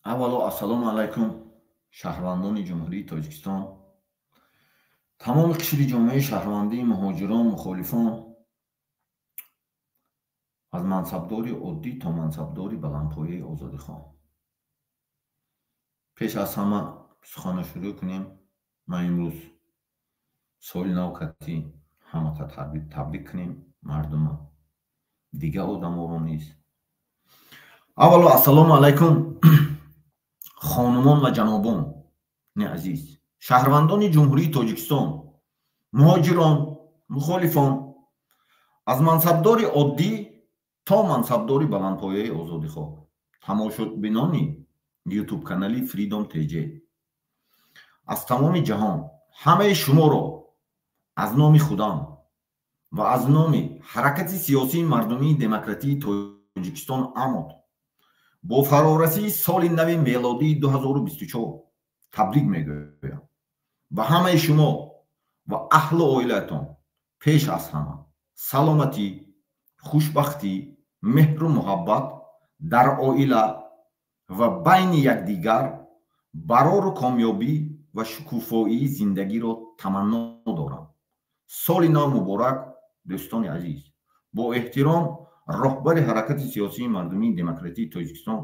Аввало, ассалому алайкум, шаҳрвандони Ҷумҳурии Тоҷикистон, тамоми қишри ҷомеаи шаҳрвандӣ, муҳоҷирон, мухолифон, аз мансабдори оддӣ то мансабдори баландпояи озодихоҳ. Пеш аз ҳама суханро шурӯъ кунем, ман имрӯз соли нав кати ҳамата табрик кунем, мардума, дигар одаморо низ. Аввало, ассалому алайкум, хонумон ва ҷанобони азиз, шаҳрвандони Ҷумҳурии Тоҷикистон, муҳоҷирон, мухолифон, аз мансабдори оддӣ то мансабдори баландпояи озодихоҳ, тамошобинони Ютуб канали Freedom TJ аз тамоми ҷаҳон, ҳамаи шуморо аз номи худам ва аз номи Ҳаракати сиёсии мардумии демократии Тоҷикистон АМОД бо фарорасии соли нави мелодии 2024 табрик мегӯям. Ба ҳамаи шумо ва аҳлу оилаатон пеш аз ҳама саломатӣ, хушбахтӣ, меҳру муҳаббат дар оила ва байни якдигар, барору комёбӣ ва шукуфоии зиндагиро таманно дорам. Соли нав муборак, дӯстони азиз! Бо эҳтиром, роҳбари Ҳаракати сиёсии мардумии демократии Тоҷикистон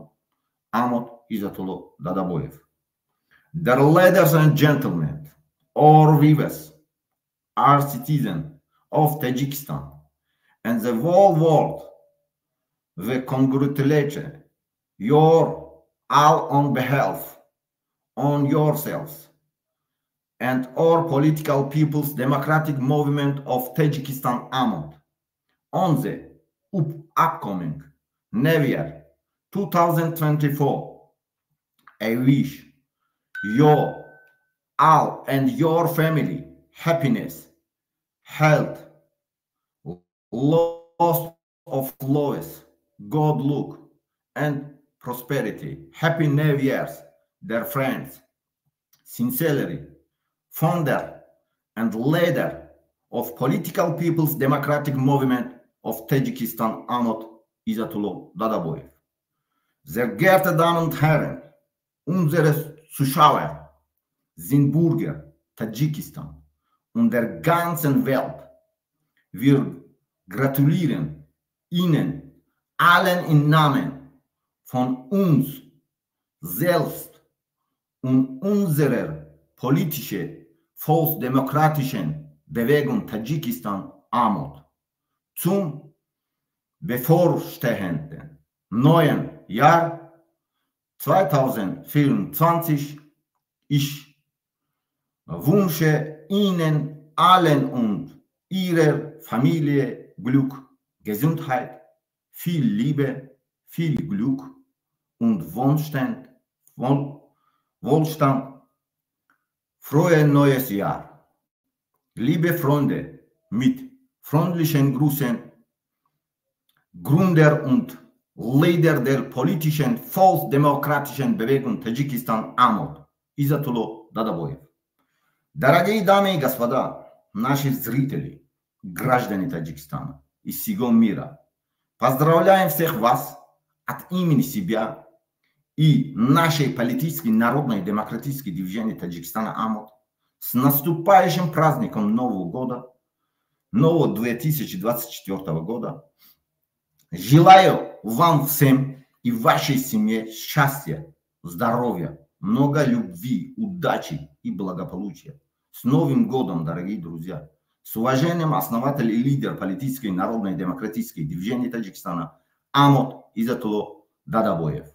АМОД Иззатулло Дадабоев. Dear ladies and gentlemen, all viewers are citizens of Tajikistan and the whole world, we congratulate you all on behalf on yourselves and our political People's Democratic Movement of Tajikistan AMOD on the upcoming New Year 2024. I wish you all and your family happiness, health, lots of love, good luck, and prosperity. Happy New Year's, dear friends. Sincerely, founder and leader of Political People's Democratic Movement of Tajikistan AMOD Izzatullo Dadaboyev. Sehr geehrte Damen und Herren, unsere Zuschauer sind Bürger Tadschikistan und der ganzen Welt. Wir gratulieren Ihnen allen im Namen von uns selbst und unserer politischen volksdemokratischen Bewegung Tadschikistan AMOD zum bevorstehenden neuen Jahr 2024. Ich wünsche Ihnen allen und Ihrer Familie Glück, Gesundheit, viel Liebe, viel Glück und Wohlstand. Wohlstand. Frohes neues Jahr. Liebe Freunde, mit freundlichen Grüßen, Gründer und Leader der politischen volksdemokratischen Bewegung Tadschikistan AMOD, Иззатулло Дадабоев. Дорогие дамы и господа, наши зрители, граждане Таджикистана и всего мира, поздравляем всех вас от имени себя и нашей политической народной демократической движения Таджикистана АМОД с наступающим праздником Нового года, нового 2024 года. Желаю вам всем и вашей семье счастья, здоровья, много любви, удачи и благополучия. С Новым годом, дорогие друзья! С уважением, основатель и лидер политической народной демократической движения Таджикистана АМОД Иззатулло Дадабоев.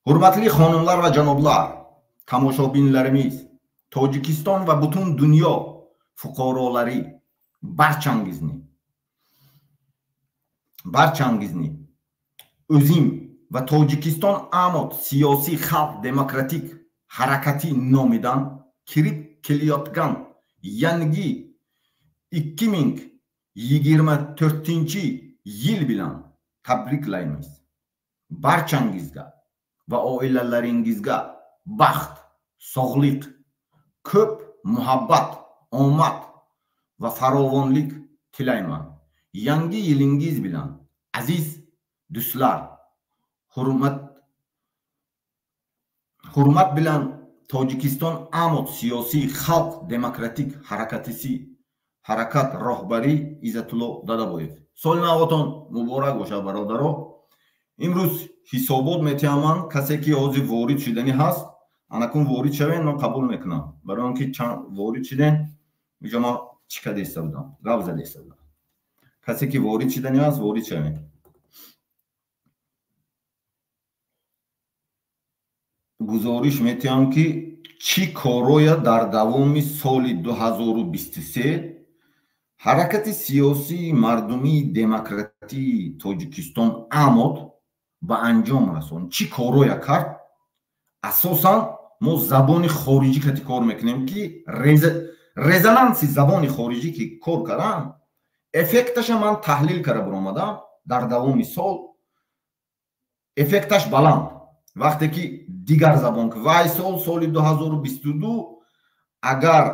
Ҳурматли хонумлар ва ҷанобlar, тамошобинларimiz, Tojikiston va butun dunyo fuqarolari, barchangizni o'zim va Tojikiston AMOD siyosiy xalq demokratik harakati nomidan kirib kelayotgan yangi 2024 yil bilan tabriklaymiz. Barchangizga va oilalaringizga baxt, sog'lik, ko'p muhabbat, omad va farovonlik tilayman. Yangi yilingiz bilan, aziz do'stlar, hurmat. Ҳурмат билан Тоҷикистон Амод сиёсии халқ демократик ҳаракатиси ҳаракат роҳбарӣ Иззатулло Дадабоев. Соли навотон муборак бошад, бародаро. Имрӯз ҳисобот метиҳам ман, касе ки ҳозир ворид шуданӣ ҳаст, анакун ворид шавен, ман қабул мекунам. Барои он ки чанд ворид шуден, инҷо ман чӣ карда истода будам, гап зада истода будам. Касе ки ворид шуданӣ ҳаст, ворид шавен. Гузориш метиҳам ки чӣ корое дар давоми соли 2023 ҳаракати сиёсии мардумии демократии Тоҷикистон Амод ба анҷом расонд, чӣ корое кард. Асосан мо забони хориҷӣ кати кор мекунем, ки резонанси забони хориҷӣ ки кор кардам, эффекташа ман таҳлил карда баромадам. Дар давоми сол эффекташ баланд. Вақте ки дигар забон ки вай сол, соли 2022, агар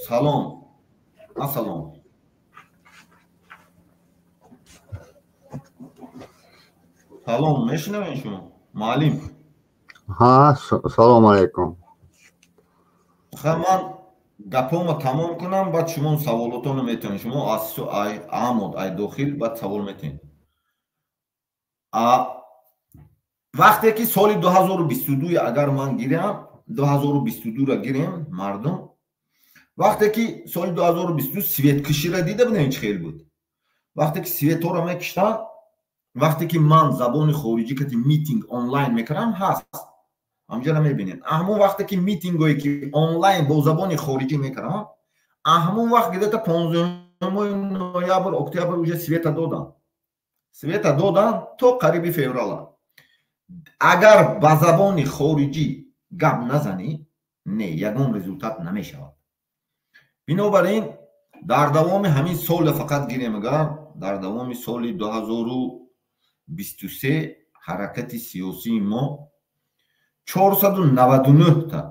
салом, ассалом, салом, мешунавед шумо муаллим? Ҳа, салом алайкум. Ха, ман гапома тамом кунам, баъд шумо саволотонро метавонед. Шумо аз Амод, ай дохил, баъд савол метавонед. Вақте ки соли 2022 агар ман гирам, 2022-ро гирем, мардум, вақте ки соли 2022 светкиширо дида будем, чӣ хел буд. Вақте ки светҳоро мекиштанд, вақте ки ман забони хориҷӣ кати митинг онлайн мекардам, ҳаст, ҳамҷоро мебинед. Ҳамон вақте ки митингое ки онлайн бо забони хориҷӣ мекардам, ҳамон вақт где-то 15 ноябр, октябр уже света додам. Света додам то қариби феврала. Агар ба забони хориҷӣ гап назанӣ, не, ягон результат намешавад. Бинобар ин дар давоми ҳамин сола фақат гирем, агар дар давоми соли 2023 ҳаракати сиёсии мо 499 та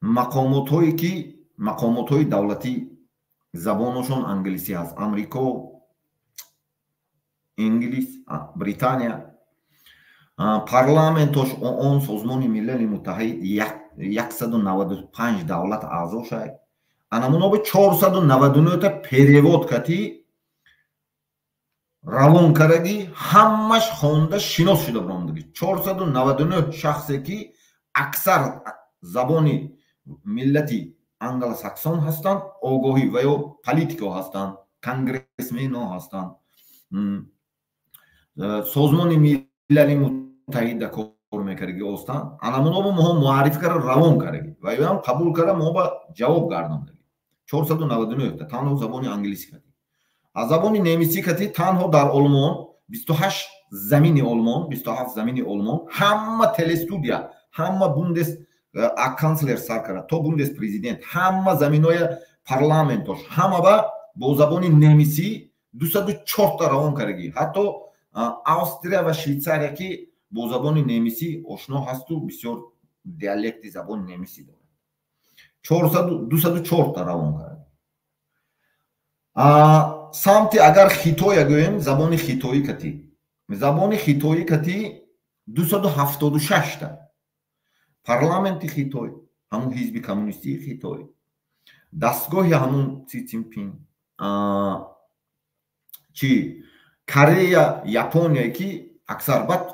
мақомотҳое ки мақомотҳои давлатӣ забонашон англисӣ ҳаст, Амрико, Инглис, Британия, парламентош ООН, Созмони Милали Муттаҳид, 195 давлат аъзо шад. Анамуноби 499 та перевод кати равон кардаги, ҳамаш хонда шинос шуда баромадаги. 499 шахсе ки аксар забони миллати англосаксон ҳастанд, огоҳӣ ва ё политико ҳастанд, конгрессмено ҳастанд, Созмони Милали Муттаҳида кор мекардаги ҳастанд. Анамунобо моҳо муаррифӣ карда равон кардаги ва ёам қабул карда, моҳо ба ҷавоб гардондаги. 499 та танҳо забони англисӣ кати. Аз забони немисӣ кати танҳо дар Олмон 28 замини Олмон, 27 замини Олмон, ҳама телестудия, ҳама бундес канцлер сар карда то бундес президент, ҳама заминоя парламентош, ҳама бо забони немисӣ 204 та равон кардаги. Ҳатто Австрия ва Швейтсария ки бо забони немисӣ ошно ҳасту бисёр диалекти забони немисӣ дорад, 204 та равон кардаги. Самти агар Хитоя гӯем, забони хитоӣ кати, забони хитоӣ кати 276 та парламенти Хитой, ҳамун ҳизби коммунистии Хитой, дастгоҳи ҳамун Си Цзинпин, чи Корея, Япония ки аксар, баъд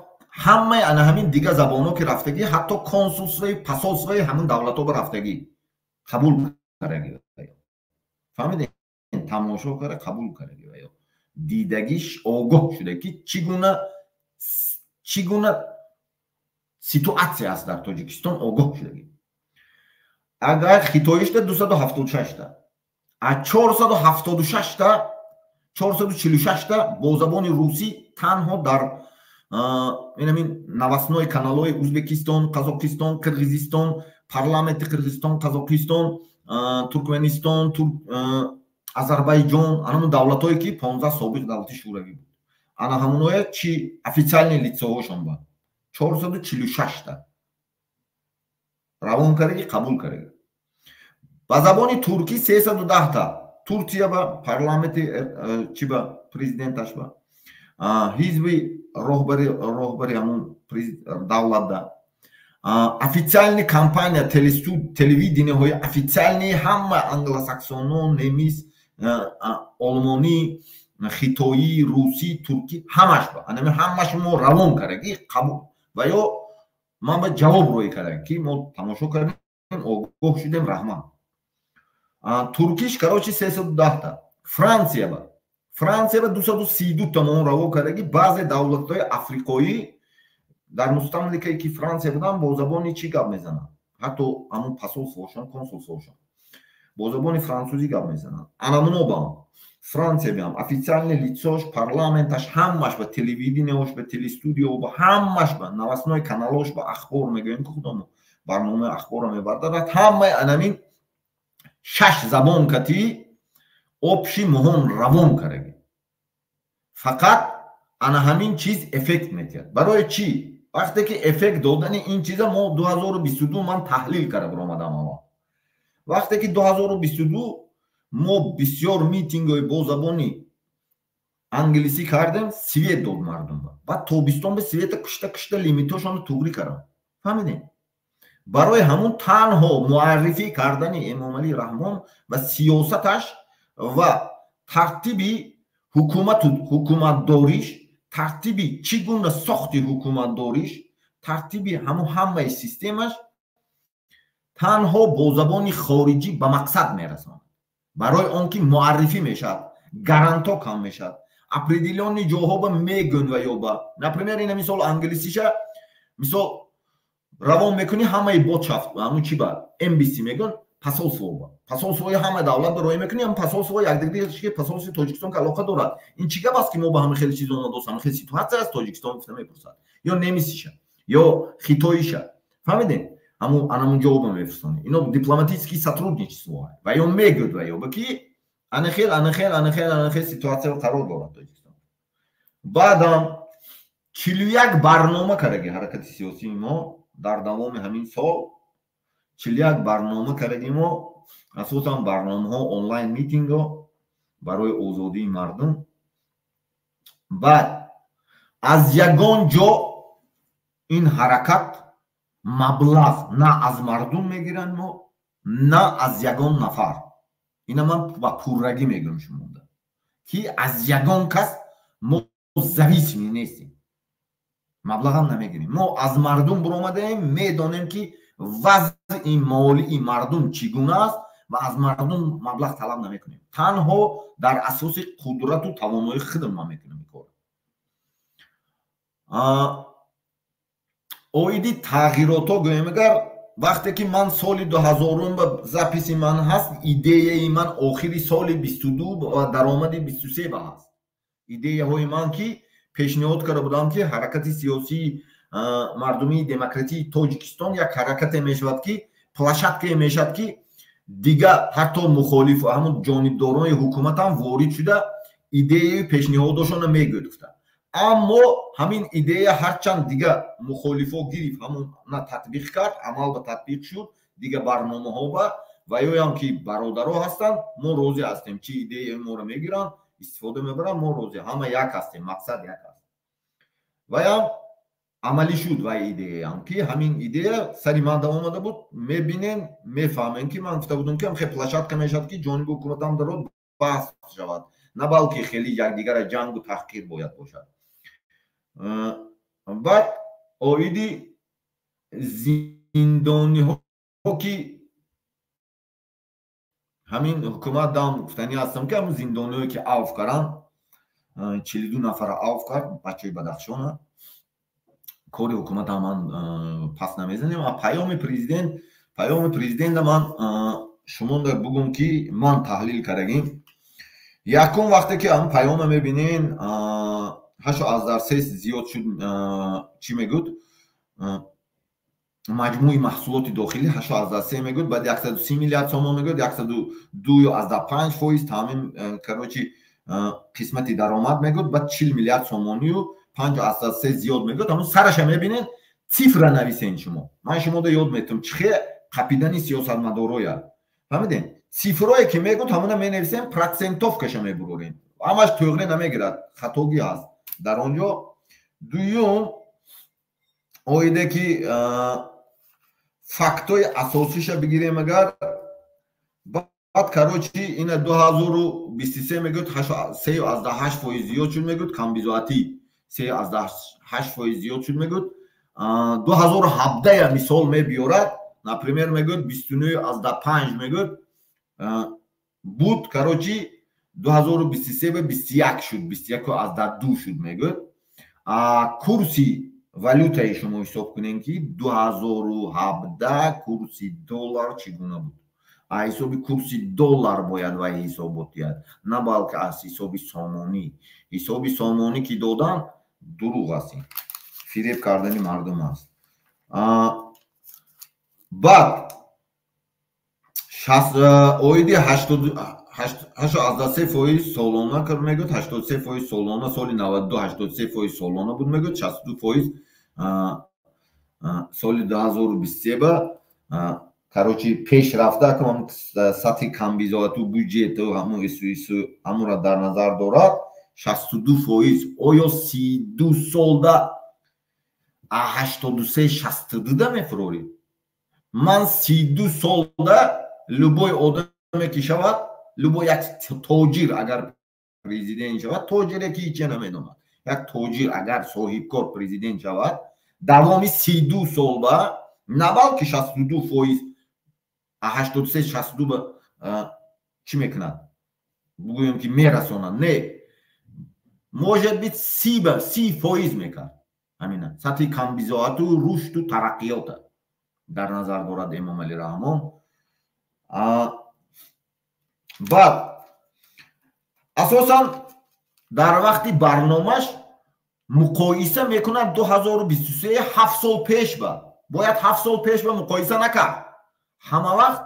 ҳамаи ана ҳамин дигар забонҳо ки рафтагӣ, ҳатто консулствои, посольствои ҳамин давлатҳо ба рафтагӣ қабул кардаги. Фаҳмидед? Тамошо карда қабул кардаги ва ё дидагиш огоҳ шуда ки чӣ гуна ситуатсия аст дар Тоҷикистон, огоҳ шудаги. Агар хитоишта 276 та, а 476 та, 446 та бо забони русӣ танҳо дар инамин новостной каналҳои Узбекистон, Қазоқистон, Қирғизистон, парламенти Қирғизистон, Қазоқистон, Туркманистон, Азарбайҷон, анамун давлатҳое ки 15 собиқ давлати шӯравӣ буд, ана ҳамуное чи официальный лицоҳошон ба 446 та равон кардаги, қабул кардаги. Ба забони туркӣ 310 та, Турсия ба парламенти чи ба президенташ ба. Ҳизби роҳбари ҳамун давлатда, официальный кампания, телевидениеҳои официальный, ҳама англосаксоно, немис, олмонӣ, хитоӣ, русӣ, туркӣ, ҳамаш ба анами ҳамаш мо равон кардаги, қабул ва ё ман ба ҷавоб рӯй карда, ки мо тамошо кардем, огоҳ шудем, раҳмат. Туркиш, короче, 310-та, Франсия ба 232-та мо равон кардаги. Баъзе давлатҳои африқоӣ дар мустамликае, ки Франсия буданд, бо забони чӣ гап мезананд? Ҳатто ҳамун посольствошон, консулствошон бо забони франсузӣ гап мезананд. Анамуно бам Франсия биам официальный лицош, парламенташ, ҳамаш ба телевидениеош, ба телестудио, ба ҳамаш, ба новостной каналош, ба ахбор мегӯем, ки худамо барномаи ахборро мебардарад, ҳамаи анамин шаш забон кати общий моҳон равон кардаги. Фақат ана ҳамин чиз эффект метиҳад. Барои чӣ? Вақте ки эффект додани ин чиза мо 2022 ман таҳлил карда баромадам аввал. Вақте ки 2022 мо бисёр митингҳои бо забони англисӣ кардем, свет дод мардумба. Баъд тобистон ба света кушта кушта лимитошонро туғрӣ кардам, фаҳмидем? Барои ҳамун танҳо муаррифӣ кардани Эмомалӣ Раҳмон ва сиёсаташ ва тартиби ҳукумату ҳукуматдориш, тартиби чӣ гуна сохти ҳукуматдориш, тартиби ҳамун ҳамаи системаш танҳо бо забони хориҷӣ ба мақсад мерасонад. Барои он ки муаррифӣ мешавад, гаранто кам мешавад, определённый ҷоҳо ба мегӯн ва ё ба, например, ина мисол англисиша мисол равон мекунӣ, ҳамаи ботшафт ҳамун чи ба embassy мегӯн, посольство ба посольствои ҳама давлат ба роя мекунӣ, ҳам посольство якдигари посольстви Тоҷикистон ки алоқа дорад, ин чӣ гап аст, ки мо ба ҳама хеле чиз омадост, ҳама хеле ситуация аст Тоҷикистон, гуфта мепурсад, ё немисиша, ё хитоиша, фаҳмидем? Ҳамун анамун ҷавоба мефирсонӣ. Ино дипломатический сотрудничество ва ё мегӯд ва ё ба ки ана хел, ана хел, ана хел, ана хел ситуация қарор дорад Тоҷикистон. Баъдам 41 барнома кардаги ҳаракати сиёсии мо дар давоми ҳамин сол, 41 барнома кардаги мо, асосан барномаҳо онлайн митингҳо барои озодии мардум. Баъд аз ягон ҷо ин ҳаракат маблағ на аз мардум мегиранд мо, на аз ягон нафар. Ина ман ба пуррагӣ мегӯям шумода, ки аз ягон кас мо зависимый нестем, маблағам намегирем. Мо аз мардум буромадаем, медонем, ки вазъи молии мардум чӣ гуна аст, ва аз мардум маблағ талаб намекунем. Танҳо дар асоси қудрату тавоноии худам ман мекунам ин кор. Оиди тағйиротҳо гӯем агар, вақте ки ман соли 2000-ум ба записи ман ҳаст, идеяи ман охири соли 22 ва даромади 23 ба ҳаст, идеяҳои ман, ки пешниҳод карда будам, ки ҳаракати сиёсии мардумии демократии Тоҷикистон як ҳаракате мешавад, ки площадкае мешавад, ки дига ҳатто мухолиф, ҳамун ҷонибдорони ҳукуматам ворид шуда, идеяи пешниҳодошонро мегӯяд, гуфта. Аммо ҳамин идея ҳарчанд дига мухолифо гирифт, ҳамун на татбиқ кард, амал ба татбиқ шуд дига барномаҳо ба ва ёям ки бародаро ҳастанд, мо розӣ ҳастем, чӣ идеяи моро мегиранд, истифода мебаранд, мо розӣ, ҳама як ҳастем, мақсад як аст. Ваям амалӣ шуд. Вай идеяам, ки ҳамин идея сари ман омада буд, мебинем, мефаҳмем, ки ман гуфта будам, ки хеле площадка мешавад, ки ҷониби ҳукуматам дарод баҳс шавад, на балки хеле якдигара ҷангу таҳқир бояд бошад. Баъд оиди зиндониҳо, ки ҳамин ҳукумат дам гуфтанӣ ҳастам, ки ҳамин зиндониҳое, ки авф карданд, 42 нафара авф кард, бачаи Бадахшона, кори ҳукумата ман пас намезанем. А паёми президента ман шумонда бугум, ки ман таҳлил кардагим. Якум, вақте ки ҳамн паёма мебинен, 8,3 зиёд шуд, чӣ мегӯд, маҷмӯи маҳсулоти дохилӣ 8,3 мегӯд, баъд 130 миллиард сомон мегӯд, 102,5% таъмин, короче, қисмати даромад мегӯд, баъд 40 миллиард сомонию 5,3 зиёд мегӯд. Ҳамун сараша мебинед, цифра нависен шумо. Ман шумода ёд метавам, чӣ хе қапидани сиёсатмадороя, фаҳмидем? Цифрое ки мегӯд, ҳамуна менависем, процентовкаша мебурорем. Ҳамаш тӯғре намегирад, хатогӣ ҳаст. Дар он ҷо дуюм оиде ки фактҳои асосиша бигирем, агар баъд, короче, ина 2023 мегӯяд, 3,8% зиёд шуд, мегӯяд, камбизоатӣ 3,8% зиёд шуд, мегӯяд. 2017 мисол мебиёрад, например, мегӯяд, 29,5, мегӯяд, буд, короче, 2023 ба 21 шуд, 21,2 шуд, мегӯяд. Курси валютаи шумо ҳисоб кунем, ки 2017 курси доллар чӣ гуна буд. Аз ҳисоби курси доллар бояд вай ҳисобот диҳад, на балки аз ҳисоби сомонӣ. Ҳисоби сомонӣ ки додан, дурӯғ аст, ин фиреб кардани мардум аст. Баъд оиди 83% солона мегӯяд, 83% солона, соли 92 83% солона буд, мегӯяд, 62% соли 2023 ба, короче, пеш рафта сатҳи камбизоату бюҷету ҳамун ису ҳамура дар назар дорад, 62%. Оё 32 солда 83 62 да мефурорид? Ман 32 солда любой одаме ки шавад, любой як тоҷир агар президент шавад, тоҷире ки ҳиче намедонад, як тоҷир агар соҳибкор президент шавад, давоми 32 сол ба на балки 62%, 83 62 ба чӣ мекунад, бугӯем ки мерасонад, не, может быть, 30 ба 30% мекард. Ҳамина сатҳи камбизоату рушду тараққиёта дар назар дорад Эмомалӣ Раҳмон. Баъд асосан дар вақти барномаш муқоиса мекунад 2023 7 сол пеш ба. Бояд 7 сол пеш ба муқоиса накард. Ҳама вақт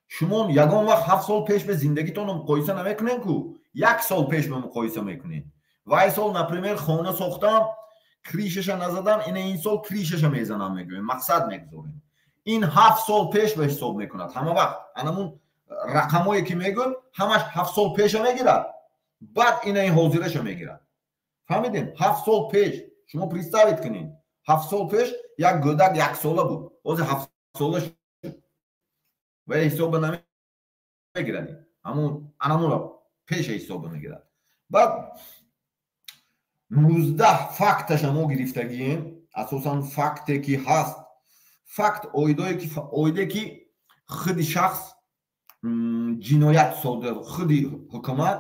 шумо ягон вақт 7 сол пеш ба зиндагитонро муқоиса намекунем ку, як сол пеш ба муқоиса мекунем. Вай сол, например, хона сохтам, крыша ша назадам, ина ин сол крыша ша мезанам, мегӯем, мақсад мегузорем. Ин 7 сол пеш ба ҳисоб мекунад. Ҳама вақт анамун рақамое ки мегӯяд, ҳамаш 7 сол пеша мегирад, баъд ина ин ҳозираша мегирад. Фаҳмидем? 7 сол пеш шумо представить кунед, 7 сол пеш як гӯдак яксола буд, ҳозир 7сола шуд ва ҳисоба намегирад, ҳамун анамуро пеша ҳисоба мегирад. Баъд 19 факташа мо гирифтагием. Асосан факте ки ҳаст, факт оиде ки худи шахс ҷиноят содир, худи ҳукумат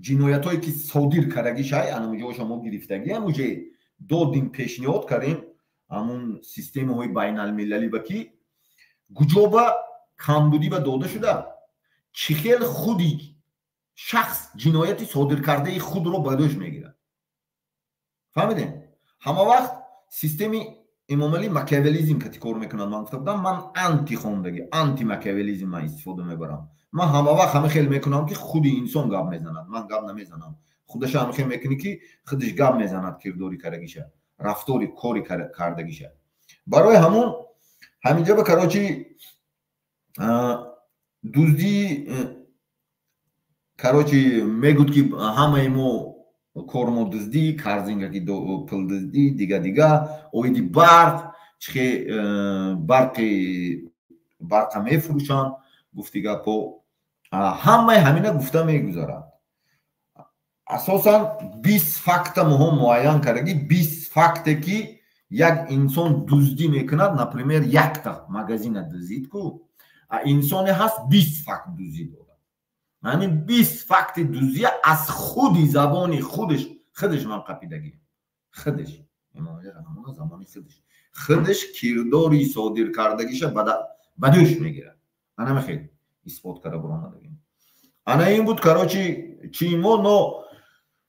ҷиноятҳое ки содир кардагишай, анамуҷоша мо гирифтагием, уже додим, пешниҳод кардем ҳамун системаҳои байналмилалӣ ба, ки гуҷоба камбудӣ ба дода шуда, чӣ хел худи шахс ҷинояти содиркардаи худро ба дӯш мегирад. Фаҳмидем? Ҳама вақт системи Эмомалӣ макиавелизм кати кор мекунад. Ман гуфта будам, ман антихондагӣ, антимакиавелизм ман истифода мебарам. Ман ҳама вақт ҳама хел мекунам, ки худи инсон гап мезанад, ман гап намезанам. Худаша ҳама хел мекунӣ, ки худаш гап мезанад, кирдори кардагиша, рафтори кори кардагиша. Барои ҳамун ҳаминҷа ба, короче, дуздӣ, короче, мегӯд, ки ҳамаи мо кормо дуздӣ, корзинка ки пулдуздӣ, дига дига, оиди барқ, чихе барқи барқа мефурӯшанд, гуфти гапо, ҳамаи ҳамина гуфта мегузарад. Асосан 20 факта моҳо муайян кардаги, 20 факте ки як инсон дуздӣ мекунад. Например, якта магазина дуздид ку, инсоне ҳаст, 20 факт дуздӣ дорад. Ҳамин 20 факти дуздия аз худи забони худаш, худаш ман қапидагӣ, худаш замони худаш, худаш кирдори содир кардагиша ба дӯш мегирад. Ана хел исбот карда буромадагӣ. Ана ин буд, короче, чи мо. Но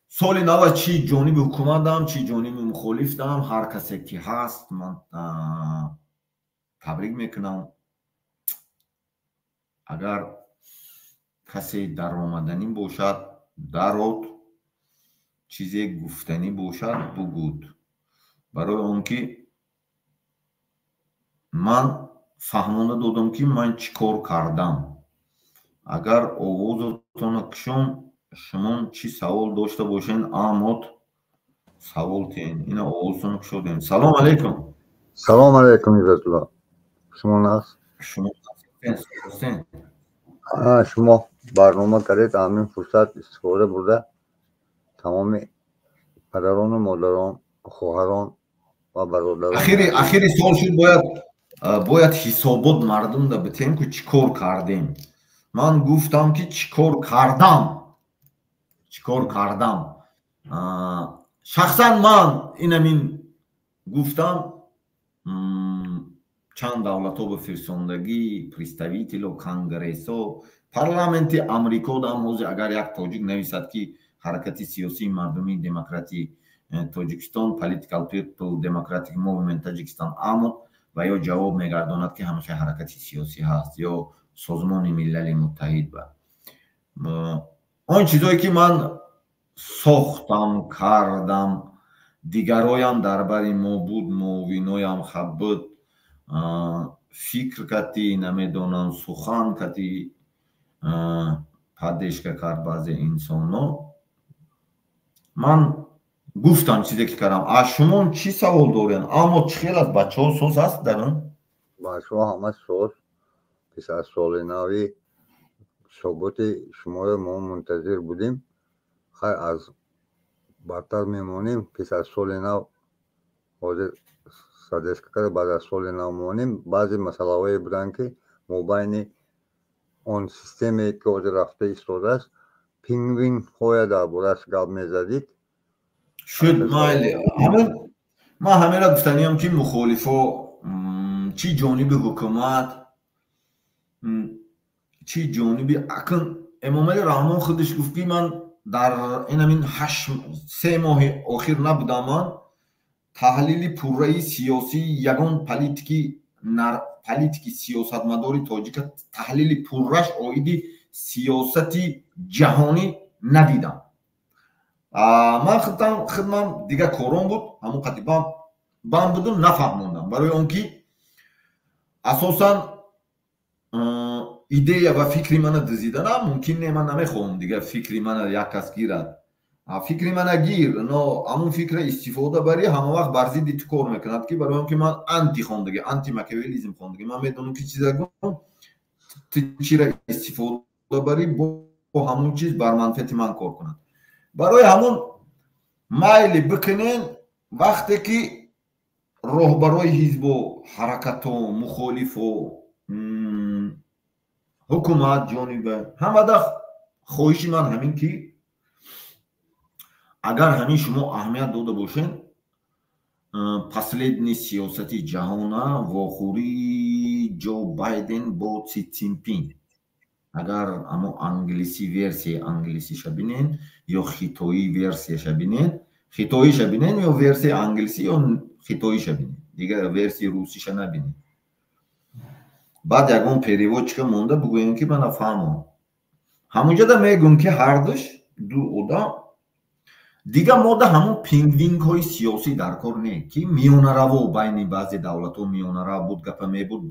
соли нава чи ҷониби ҳукуматам, чи ҷониби мухолифтам, ҳар касе ки ҳаст, ман табрик мекунам. Агар касе даромаданӣ бошад, дарод, чизе гуфтанӣ бошад, бугӯд, барои он ки ман фаҳмонда додам, ки ман чӣ кор кардам. Агар овозатонро кушом, шумо чӣ савол дошта бошед, амот Савол тиен. Ина овозтон кушодем. Салом алейкум. Салом алейкум, Иззатулло. Шумо нағз? Шумо ҳастен? Шумо барнома кардед, ҳамин фурсат истифода бурда тамоми падарону модарон, хоҳарон ва бародарон. Ахири сол шуд, бояд ҳисобот мардумда битем, ку чӣ кор кардем. Ман гуфтам, ки чӣ кор кардам, чӣ кор кардам шахсан ман. Инамин гуфтам, чанд давлатҳо ба фирсондагӣ представитело, конгрессо, парламенти Амрико дам. Ҳозир агар як тоҷик нависад, ки Ҳаракати сиёсии мардумии демократии Тоҷикистон, Political People Democratic Movement Tajikistan АМО, ва ё ҷавоб мегардонад, ки ҳамаша ҳаракати сиёсӣ ҳаст, ё Созмони Милали Муттаҳид. Ба он чизое, ки ман сохтам, кардам, дигароям дар бари мо буд, муовиноям хаб буд, фикр кати, намедонам, сухан кати поддержка кард баъзе инсонҳо. Ман гуфтам чизе, ки кардам. Аз шумо чӣ савол дорем? Аммо чӣ хел аст? Бачаҳо соз аст дар он? Бачаҳо ҳама соз. Пеш аз соли нави суҳбати шуморо мо мунтазир будем. Хайр, аз бадтар мемонем. Пеш аз соли нав ҳозир садеска карда, баъд аз соли нав монем. Баъзе масъалаҳое буданд, ки мобайни он системае, ки ҳозир рафта истодааст, пингвинҳоя дар борааш гап мезадид. Шуд, майли. Ман ҳамеро гуфтаниям, ки мухолифо, чӣ ҷониби ҳукумат, чӣ ҷониби акн, Эмомалӣ Раҳмон худаш гуфт, ки ман дар инамин 3 моҳи охир набудам, ман таҳлили пурраи сиёсии ягон политики сиёсатмадори тоҷика, таҳлили пурраш оиди сиёсати ҷаҳонӣ надидам. Ман худмам дигар корон буд, ҳамон қати бам будум, нафаҳмондам, барои он ки асосан идея ва фикри мана дизиданам мумкин не. Ман намехоҳам дигар фикри мана як кас гирад. Фикри мана гир, но ҳамун фикра истифода барӣ, ҳама вақт бар зидди ту кор мекунад, ки барои он ки ман анти хондагӣ, антимакиавелизм хондагӣ, ман медонам, ки чиза гум, ту чира истифода барӣ, бо ҳамун чиз бар манфиати ман кор кунад. Барои ҳамун майли бикунен. Вақте ки роҳбарои ҳизбу ҳаракатҳо, мухолифо, ҳукумат ҷониба, ҳамада хоҳиши ман ҳамин, ки агар ҳамин шумо аҳамият дода бошед, последний сиёсати ҷаҳона, вохӯрии Ҷо Байден бо Си Цзинпин, агар амо англисӣ, версияи англисиша бинен ё хитоӣ версияша бинен, хитоиша бинен ё версияи англисӣ ё хитоиша бинен, дигар версияи русиша набинен. Баъд ягон переводчика монда бигӯем, ки мана фаҳмон. Ҳамунҷода мегӯм, ки ҳардуш ду одам дигар мода ҳамон пингвингҳои сиёсӣ дар кор не, ки миёнараво байни баъзе давлатҳо миёнарав буд, гапа мебуд.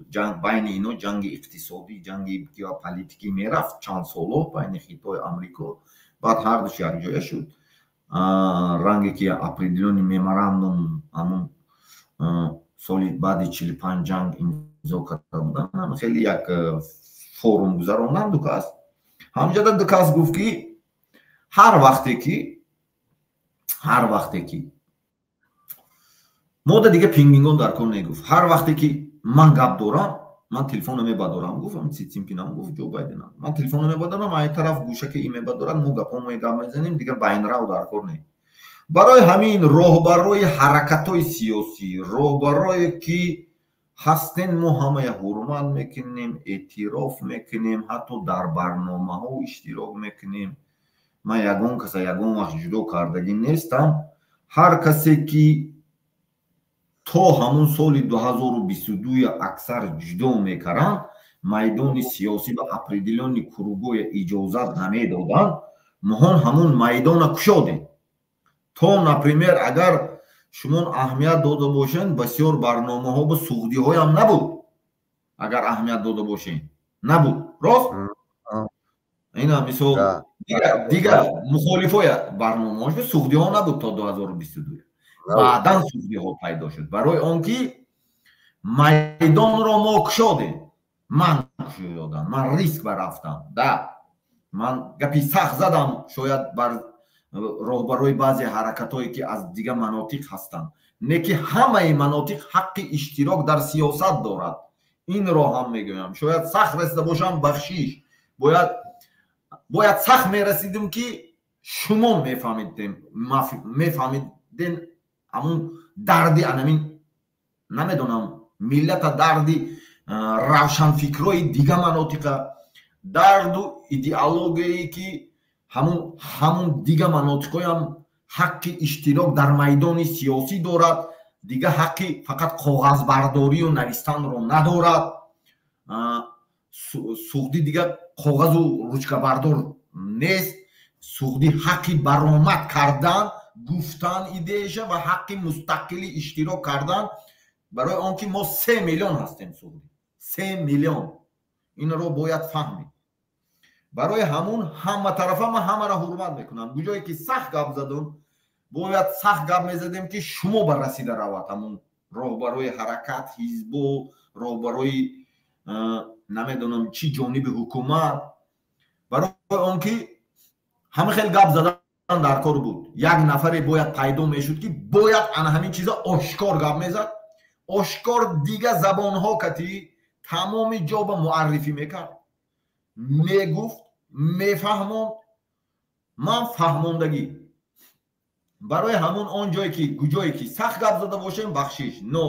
Байни ино ҷанги иқтисодӣ, ҷанги геополитикӣ мерафт чанд соло байни Хитой, Амрико. Баъд ҳардуш якҷоя шуд, ранге ки определённый меморандум ҳамун соли баъди 45 ҷанг имзо карда буданд. Хеле як форум гузаронданд ду кас. Ҳамҷода ду кас гуфт, ки ҳар вақте ки мода дига пингвингон дар кор негуфт, ҳар вақте ки ман гап дорам, ман телефонро мебардорам, гуфт Си Цзинпинам, гуфт Ҷо Байденам, ман телефонро мебардорам, ай тараф гӯшаки и мебардорад, мо гапҳо гап мезанем, дигар байнрав дар кор не. Барои ҳамин роҳбарои ҳаракатҳои сиёсӣ, роҳбарое ки ҳастен, мо ҳамая ҳурмат мекунем, эътироф мекунем, ҳатто дар барномаҳо иштирок мекунем. Ман ягон каса ягон вақт ҷудо кардагӣ нестам. Ҳар касе ки то ҳамун соли 2022 аксар ҷудо мекарданд, майдони сиёсӣ ба определённый кругоя иҷозат намедоданд, моҳон ҳамун майдона кушодем. То, например, агар шумо аҳамият дода бошед, бисёр барномаҳо ба суғдиҳоям набуд. Агар аҳамият дода бошед, набуд, рост? Ина мисол. Дигар мухолифои барномаош суғдиҳо набуд то 2022. Баъдан суғдиҳо пайдо шуд, барои он ки майдонро мо кушодем. Ман кушодам, ман риск барафтам да, ман гапи сахт задам шояд бар роҳбарои баъзе ҳаракатҳое, ки аз дигар манотиқ ҳастанд. Не ки ҳамаи манотиқ ҳаққи иштирок дар сиёсат дорад. Инро ҳам мегӯям, шояд сахт расида бошам, бахшиш. Бояд сахт мерасидим, ки шумо мефаҳмидем ҳамун дарди анамин, намедонам, миллата, дарди равшанфикрои дига манотиқа, дарду идеологияе, ки ҳамун дига манотиқоям ҳаққи иштирок дар майдони сиёсӣ дорад, дига ҳаққи фақат коғазбардорию навистанро надорад. Суғдӣ дига коғазу ручкабардор нест. Суғдӣ ҳаққи баромад кардан, гуфтан идеяша ва ҳаққи мустақили иштирок кардан, барои он ки мо 3 миллион ҳастем. Суғдӣ 3 миллион, инро бояд фаҳмид. Барои ҳамун ҳаматарафа ман ҳамаро ҳурмат мекунам. Куҷое ки сахт гап задум, бояд сахт гап мезадем, ки шумо ба расида равад, ҳамун роҳбарои ҳаракат, ҳизбу роҳбарои, намедонам, чӣ ҷониби ҳукумат. Барои он ки ҳама хел гап задан дар кор буд. Як нафаре бояд пайдо мешуд, ки бояд ана ҳамин чиза ошкор гап мезад, ошкор дига забонҳо кати тамоми ҷо ба муаррифӣ мекард, мегуфт, мефаҳмонд. Ман фаҳмондагӣ. Барои ҳамун он ҷое ки куҷое ки сахт гап зада бошем, бахшиш. Но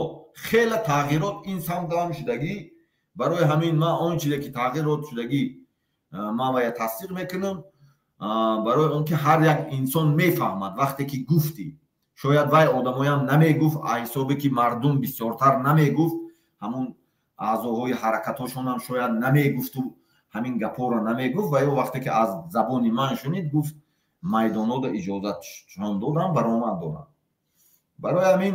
хеле тағйирот ин самтам шудагӣ. Барои ҳамин ман он чизе ки тағйирот шудагӣ, ман вая тасдиқ мекунам, барои он ки ҳар як инсон мефаҳмад. Вақте ки гуфтӣ, шояд вай одамоям намегуфт, ҳисобе ки мардум бисёртар намегуфт, ҳамун аъзоҳои ҳаракатҳошонам шояд намегуфту ҳамин гапҳоро намегуфт. Ва ё вақте ки аз забони ман шунид, гуфт: майдонода иҷозатшон додам, баромад дорам. Барои ҳамин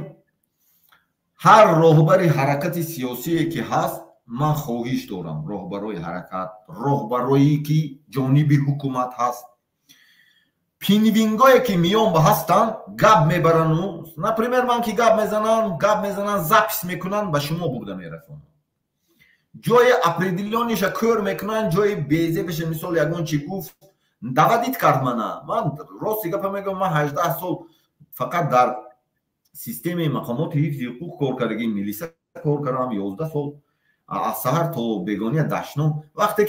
ҳар роҳбари ҳаракати сиёсие ки ҳаст, ман хоҳиш дорам, роҳбарои ҳаракат, роҳбарое ки ҷониби ҳукумат ҳаст, пинвингое ки миён ба ҳастанд, гап мебарану, например, ман ки гап мезанам, гап мезананд, запись мекунанд, ба шумо бурда мерасонанд, ҷои определённый ша кӯр мекунанд, ҷои безебаша. Мисол, ягон чи гуфт, доводить кард мана. Ман рости гапа мегӯям, ман 18 сол фақат дар системаи мақомоти ҳифзи ҳуқуқ кор кардагӣ, милиса кор кардам 11 сол, аз саҳар то бегония дашном. Вақте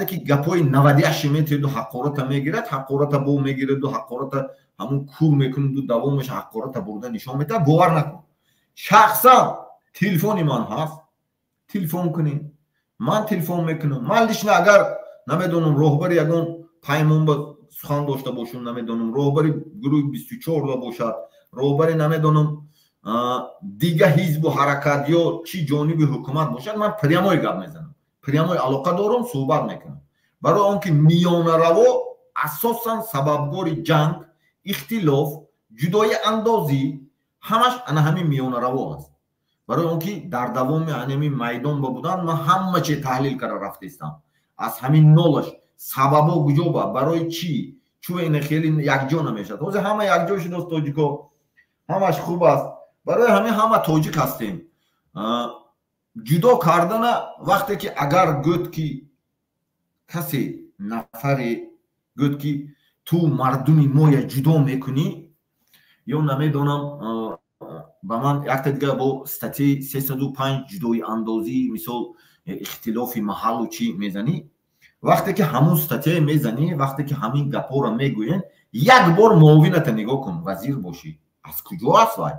ки гапҳои навадяши метиҳду ҳақората мегирад, ҳақората бо мегираду, ҳақората ҳамун кур мекунаду, давомаш ҳақората бурда нишон медиҳад, бовар накун. Шахсан телефони ман ҳаст, телефон кунед, ман телефон мекунам. Ман лично агар, намедонам, роҳбари ягон паймон ба сухан дошта бошам, намедонам, роҳбари гурӯҳи 24 бошад, роҳбари, намедонам, дига ҳизбу ҳаракат ё чӣ ҷониби ҳукумат бошад, ман прямой гап мезанам, прямой алоқа дорам, суҳбат мекунам. Барои он ки миёнараво асосан сабабгори ҷанг, ихтилоф, ҷудои андозӣ ҳамаш ана ҳамин миёнараво аст. Барои он ки дар давоми ҳамин майдон ба будан ман ҳама чи таҳлил карда рафтаистам, аз ҳамин нолаш сабабо куҷо ба, барои чӣ, чун ина хеле якҷо намешавад. Ҳозир ҳама якҷо шудааст, тоҷико, ҳамаш хуб аст. Барои ҳамин ҳама тоҷик ҳастем. Ҷудо кардана, вақте ки агар гӯд ки касе, нафаре гӯд ки ту мардуми моя ҷудо мекунӣ ё, намедонам, ба ман якта дига бо статья и 305 ҷудои андозӣ, мисол, ихтилофи маҳаллу чӣ мезанӣ, вақте ки ҳамун статья е мезанӣ, вақте ки ҳамин гапҳоро мегӯен, як бор муовината нигоҳ кун, вазир бошӣ, аз куҷо аст вай?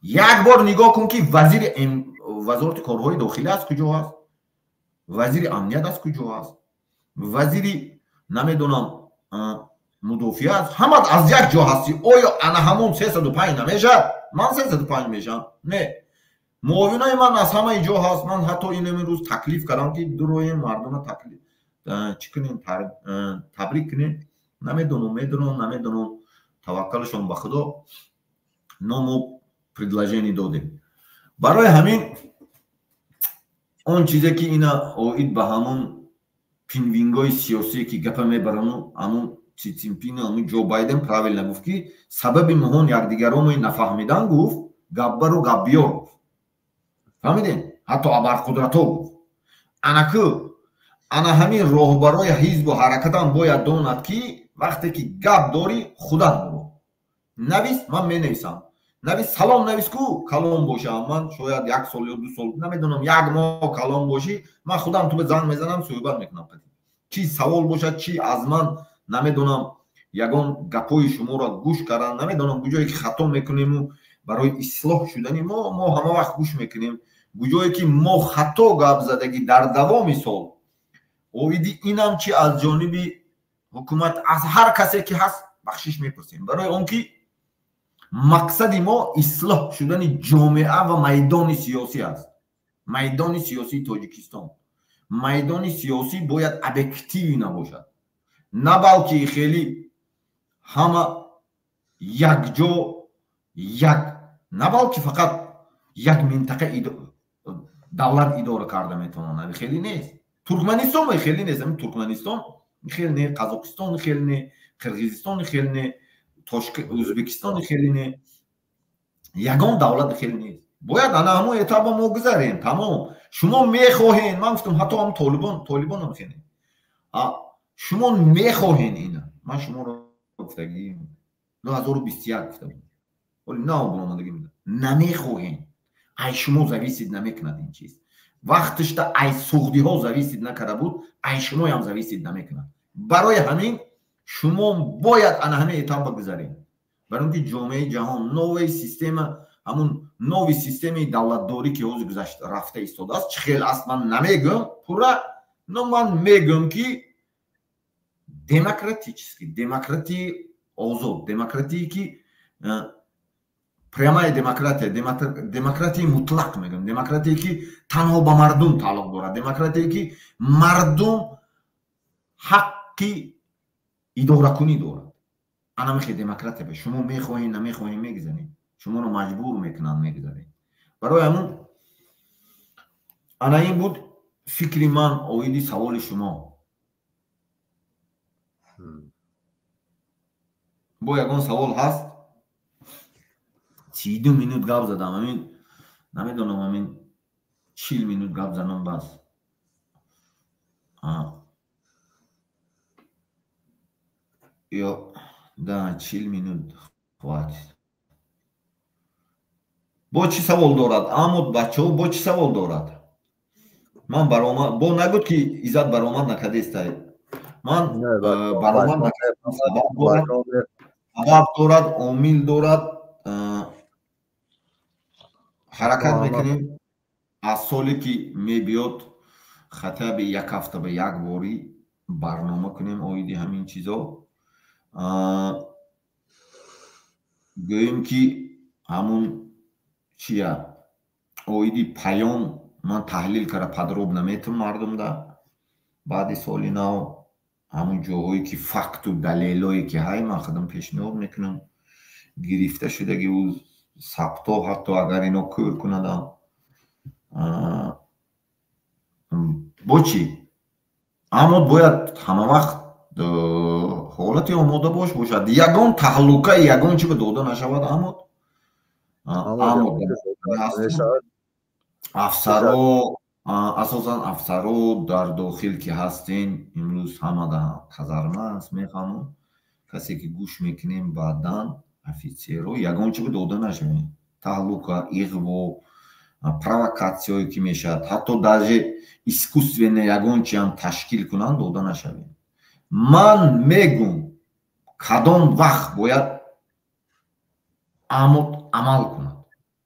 Як бор нигоҳ кун, ки вазири вазорати корҳои дохилӣ аз куҷо аст, вазири амният аз куҷо аст, вазири, намедонам, мудофиа аст. Ҳама аз як ҷо ҳастӣ. Оё ана ҳамун 305 намешавад? Ман 305 мешавам? Не, муовинои ман аз ҳамаи ҷо ҳаст. Ман ҳатто ин имрӯз таклиф кардам, ки дуроем, мардума таклиф чӣ кунем, табрик кунем. Намедонам, медонам, намедонам, таваккалшон ба Худо. Но мо предложение додем. Барои ҳамин он чизе ки ина оид ба ҳамун пингвингои сиёсие ки гапа мебарану амун Си Цзиньпину амун Ҷо Байден правильно гуфт, ки сабаби моҳон якдигароно нафаҳмидан, гуфт, гапбару гапбиёр гуфт. Фаҳмидем? Ҳатто абарқудратҳо гуфт. Анаку ана ҳамин роҳбарои ҳизбу ҳаракатам бояд донад, ки вақте ки гап дорӣ, худат буро навис, ман менависам. Навис, салом навис ку, калон бошам ман, шояд як сол ё 2 сол, намедонам, як моҳ калон бошӣ, ман худам ту ба занг мезанам, суҳбат мекунам. Чӣ савол бошад, чӣ аз ман, намедонам, ягон гапҳои шуморо гӯш кардан, намедонам, куҷое ки хато мекунему барои ислоҳ шудани мо ҳама вақт гӯш мекунем. Куҷое ки мо хато гап задагӣ дар давоми сол, оиди инам чи аз ҷониби ҳукумат, аз ҳар касе ки ҳаст, бахшиш мепурсем, барои он ки мақсади мо ислоҳ шудани ҷомеа ва майдони сиёсӣ аст. Майдони сиёсии Тоҷикистон, майдони сиёсӣ бояд объективӣ набошад, на балки хеле ҳама якҷо як, на балки фақат як минтақа давлат идора карда метавонад. Хеле нест Туркманистон, хеле нест ҳамин Туркманистон, хеле не Қазоқистон, хеле не Қирғизистон, хеле не Ӯзбекистон, хеле не ягон давлат, хеле нест. Бояд ана ҳамон этапа мо гузарем, тамом. Шумо мехоҳед, ман гуфтам, ҳатто ҳам Толибон, Толибонам хеле шумо мехоҳед ина, ман шуморо гуфтагӣ 2021 гуфта будам, ҳоли нав баромадагӣ, намехоҳем, ай шумо зависит намекунад ин чиз. Вақтишта ай суғдиҳо зависит накарда буд, ай шумоям зависит намекунад. Барои ҳамин шумо бояд ана ҳамин этапа гузарем, барои он ки ҷомеаи ҷаҳон новая система, ҳамун нови системаи давлатдорӣ, ки ҳозир гузашт рафта истодааст, чӣ хел аст, ман намегӯям пурра, но ман мегӯям, ки демократический, демократии озод, демократие ки прямая демократия, демократияи мутлақ мегӯям, демократие ки танҳо ба мардум тааллуқ дорад, демократие ки мардум ҳаққи идоракунӣ дорад. Ана мехе демократия ба шумо мехоҳем, намехоҳем, мегузарем, шуморо маҷбур мекунанд, мегузарем. Барои ҳамун ана ин буд фикри ман оиди саволи шумо. Бо ягон савол ҳаст? 32 минут гап задам, ҳамин, намедонам, ҳамин 40 минут гап занам, бас. Ё да, 40 минут хватит. Бо чӣ савол дорад аммо бачаҳо, бо чӣ савол дорад? Ман баромад бо нагуд, ки Иззат баромад накардестай. Ман баромад накардам, сабаб дорад, омил дорад. Ҳаракат мекунем, аз соле ки мебиёд хотя бы як ҳафта ба як борӣ барнома кунем оиди ҳамин чизо. Гӯем, ки ҳамун чия, оиди паём ман таҳлил карда, подробно метум мардумда баъди соли нав. Ҳамун ҷоҳое ки факту далелое ки ҳай, ман худам пешниҳод мекунам, гирифта шудаги ӯ сабто, ҳатто агар ино кӯр кунадам. Бо чӣ? Аммо бояд ҳама вақт ҳолати омода бош бошад, ягон таҳлука, ягон чи ба дода нашавад. Аммо афсаро, асосан афсаро дар дохил ки ҳастен, имрӯз ҳама казарма аст, мефаҳмам, касе ки гӯш мекунем, баъдан офитсерро ягон чи ба дода нашавем. Таҳлука, иғво, провокатсияое ки мешавад, ҳатто даже искусственно ягон чиам ташкил кунанд, дода нашавем. Ман мегӯм, кадом вақт бояд амот амал кунад,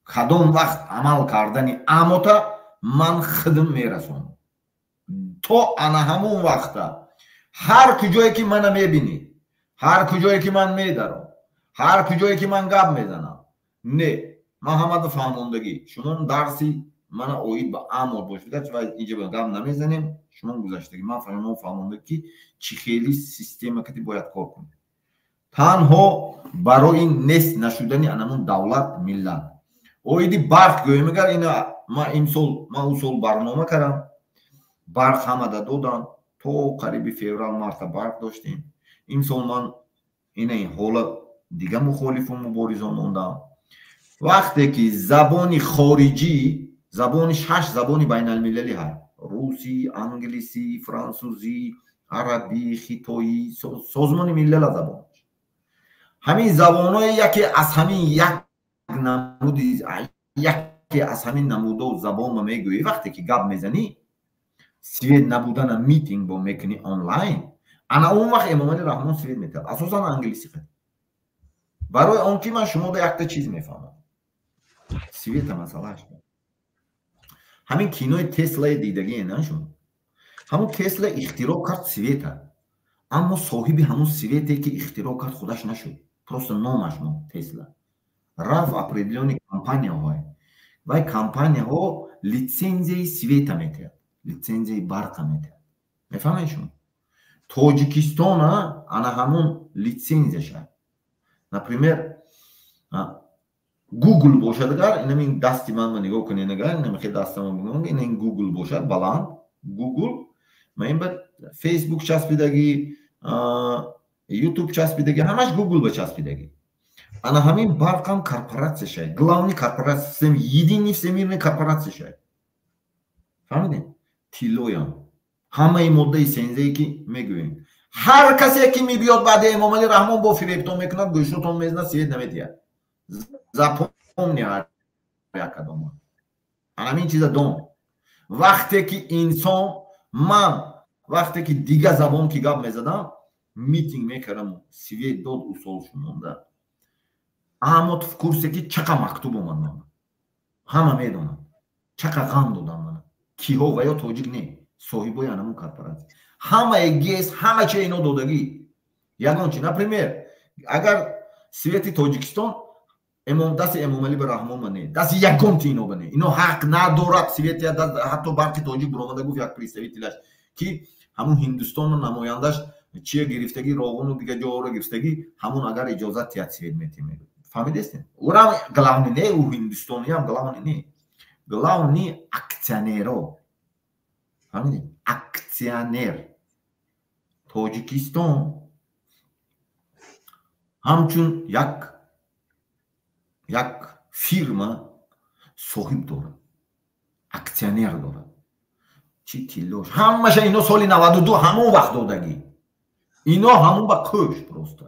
кадом вақт амал кардани амота ман хидм мерасонам. То ана ҳамон вақта ҳар куҷое ки мана мебинӣ, ҳар куҷое ки ман медарам, ҳар куҷое ки ман гап мезанам, не, ман ҳамада фаҳмондагӣ, шумо дарси мана оид ба амот бошед ва инҷа гап намезанем, шумо гузаштагӣ, ман фаҳмондагӣ, ки чӣ хели система кати бояд кор кунем, танҳо барои нест нашудани анамун давлат, миллат. Оиди барқ гӯем агар, ина ман имсол, ман ӯ сол барнома кардам, барқ ҳамада додам. То қариби феврал марта барқ доштем. Имсол ман ина ҳола дига мухолифу муборизон мондам. Вақте ки забони хориҷӣ, забони шаш забони байналмилалӣ ҳаст: русӣ, англисӣ, франсузӣ, арабӣ, хитоӣ, Созмони Миллала забонаш. Ҳамин забонҳои яке аз ҳамин як намуди, яке аз ҳамин намудо забонро мегӯӣ, вақте ки гап мезанӣ, свет набудана митинг бо мекунӣ онлайн, ана он вақт Эмомалӣ Раҳмон свет метиҳад, асосан англисӣ. Барои он ки ман шумода якта чиз мефаҳмам, света масъалааш ҳамин кинои Теслаи дидагие на шумо? Ҳамун Тесла ихтироъ кард света, аммо соҳиби ҳамун свете ки ихтироъ кард, худаш нашуд, просто номаш монд Тесла. Рафт определённый компанияҳое, вай компанияҳо литсензияи света метиҳад, литсензияи барқа метиҳад. Мефаҳмед шумо? Тоҷикистона ана ҳамун литсензияша, например, Гугл бошад, агар инамин дасти манро нигоҳ кунед, агар инамихе дастама, ин Гугл бошад, баланд Гугл, ма ин ба Фейсбук часпидагӣ, Ютуб часпидагӣ, ҳамаш Гугл ба часпидагӣ. Ана ҳамин барқам корпоратсия шай, главный корпоратсия, единый всемирный корпоратсия шай. Фаҳмидем? Тиллоям, ҳамаи моддаи сензае ки мегӯем, ҳар касе ки мебиёд баъди Эмомалӣ Раҳмон бо фиребтон мекунад, гӯшотон мезнад, свет наметиҳад. Запомни, ҳар якадома ҳамин чиза дон. Вақте ки инсон, ман вақте ки дига забон ки гап мезадам, митинг мекардам, свет дод, усол шумонда. Аммо в курсе ки чақа мактуб омад ман, ҳама медонанд чақа ғам додам мана киҳо ва ё тоҷик не, соҳибои анамун корпоратсия, ҳамаи ГЭС, ҳама чи ино додагӣ. Ягон чи, например, агар свети Тоҷикистон дасти Эмомалӣ ба Раҳмон ба не, дасти ягонти ино ба не, ино ҳақ надорад свети. Ҳатто Барқи Тоҷик буромада гуфт, як представителяш, ки ҳамун Ҳиндустону намояндаш чия гирифтагӣ, Роғуну дига ҷоҳоро гирифтагӣ, ҳамун агар иҷозат тиҳад, свет метиҳ. Фаҳмидестем? Урам главный не, ӯ ҳиндустониям главный не, главный акционеро. Фаҳмидем? Акционер Тоҷикистон ҳамчун як фирма соҳиб дорад, акционер дорад. Чи тиллош, ҳамаша ино соли 92 ҳамон вақт додагӣ. Ино ҳамон ба кӯш просто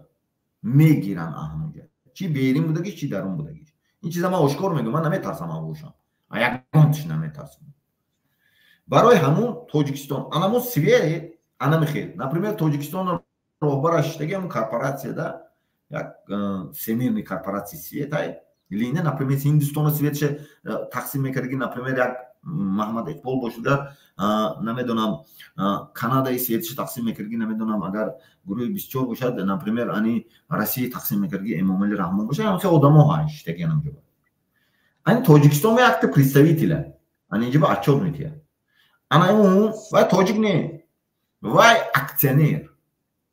мегиранд ҳамонҷа, чи берин будагиш, чи дарун будагиш. Ин чиза ман ошкор мегӯям, ман наметарсам, авошам ягонтиш наметарсам. Барои ҳамун Тоҷикистон анамун свет анамихел, например, Тоҷикистон роҳбараш шиштаги ҳамун корпоратсияда, як всемирный корпоратсия свет ай лина, например, Ҳиндустона светша тақсим мекардаги, например, як Маҳмад Иқбол бошад, намедонам, Канадаи светша тақсим мекардаги, намедонам, агар гурӯҳи 24 бошад, например, ани Россия тақсим мекардаги Эмомали Раҳмон бошад. Ҳамхел одамо ҳай шиштаги анамҷо. Ани Тоҷикистон якта представителя ани инҷо ба отчёт метиҳад. Ана ӯ вай тоҷик не, вай акционер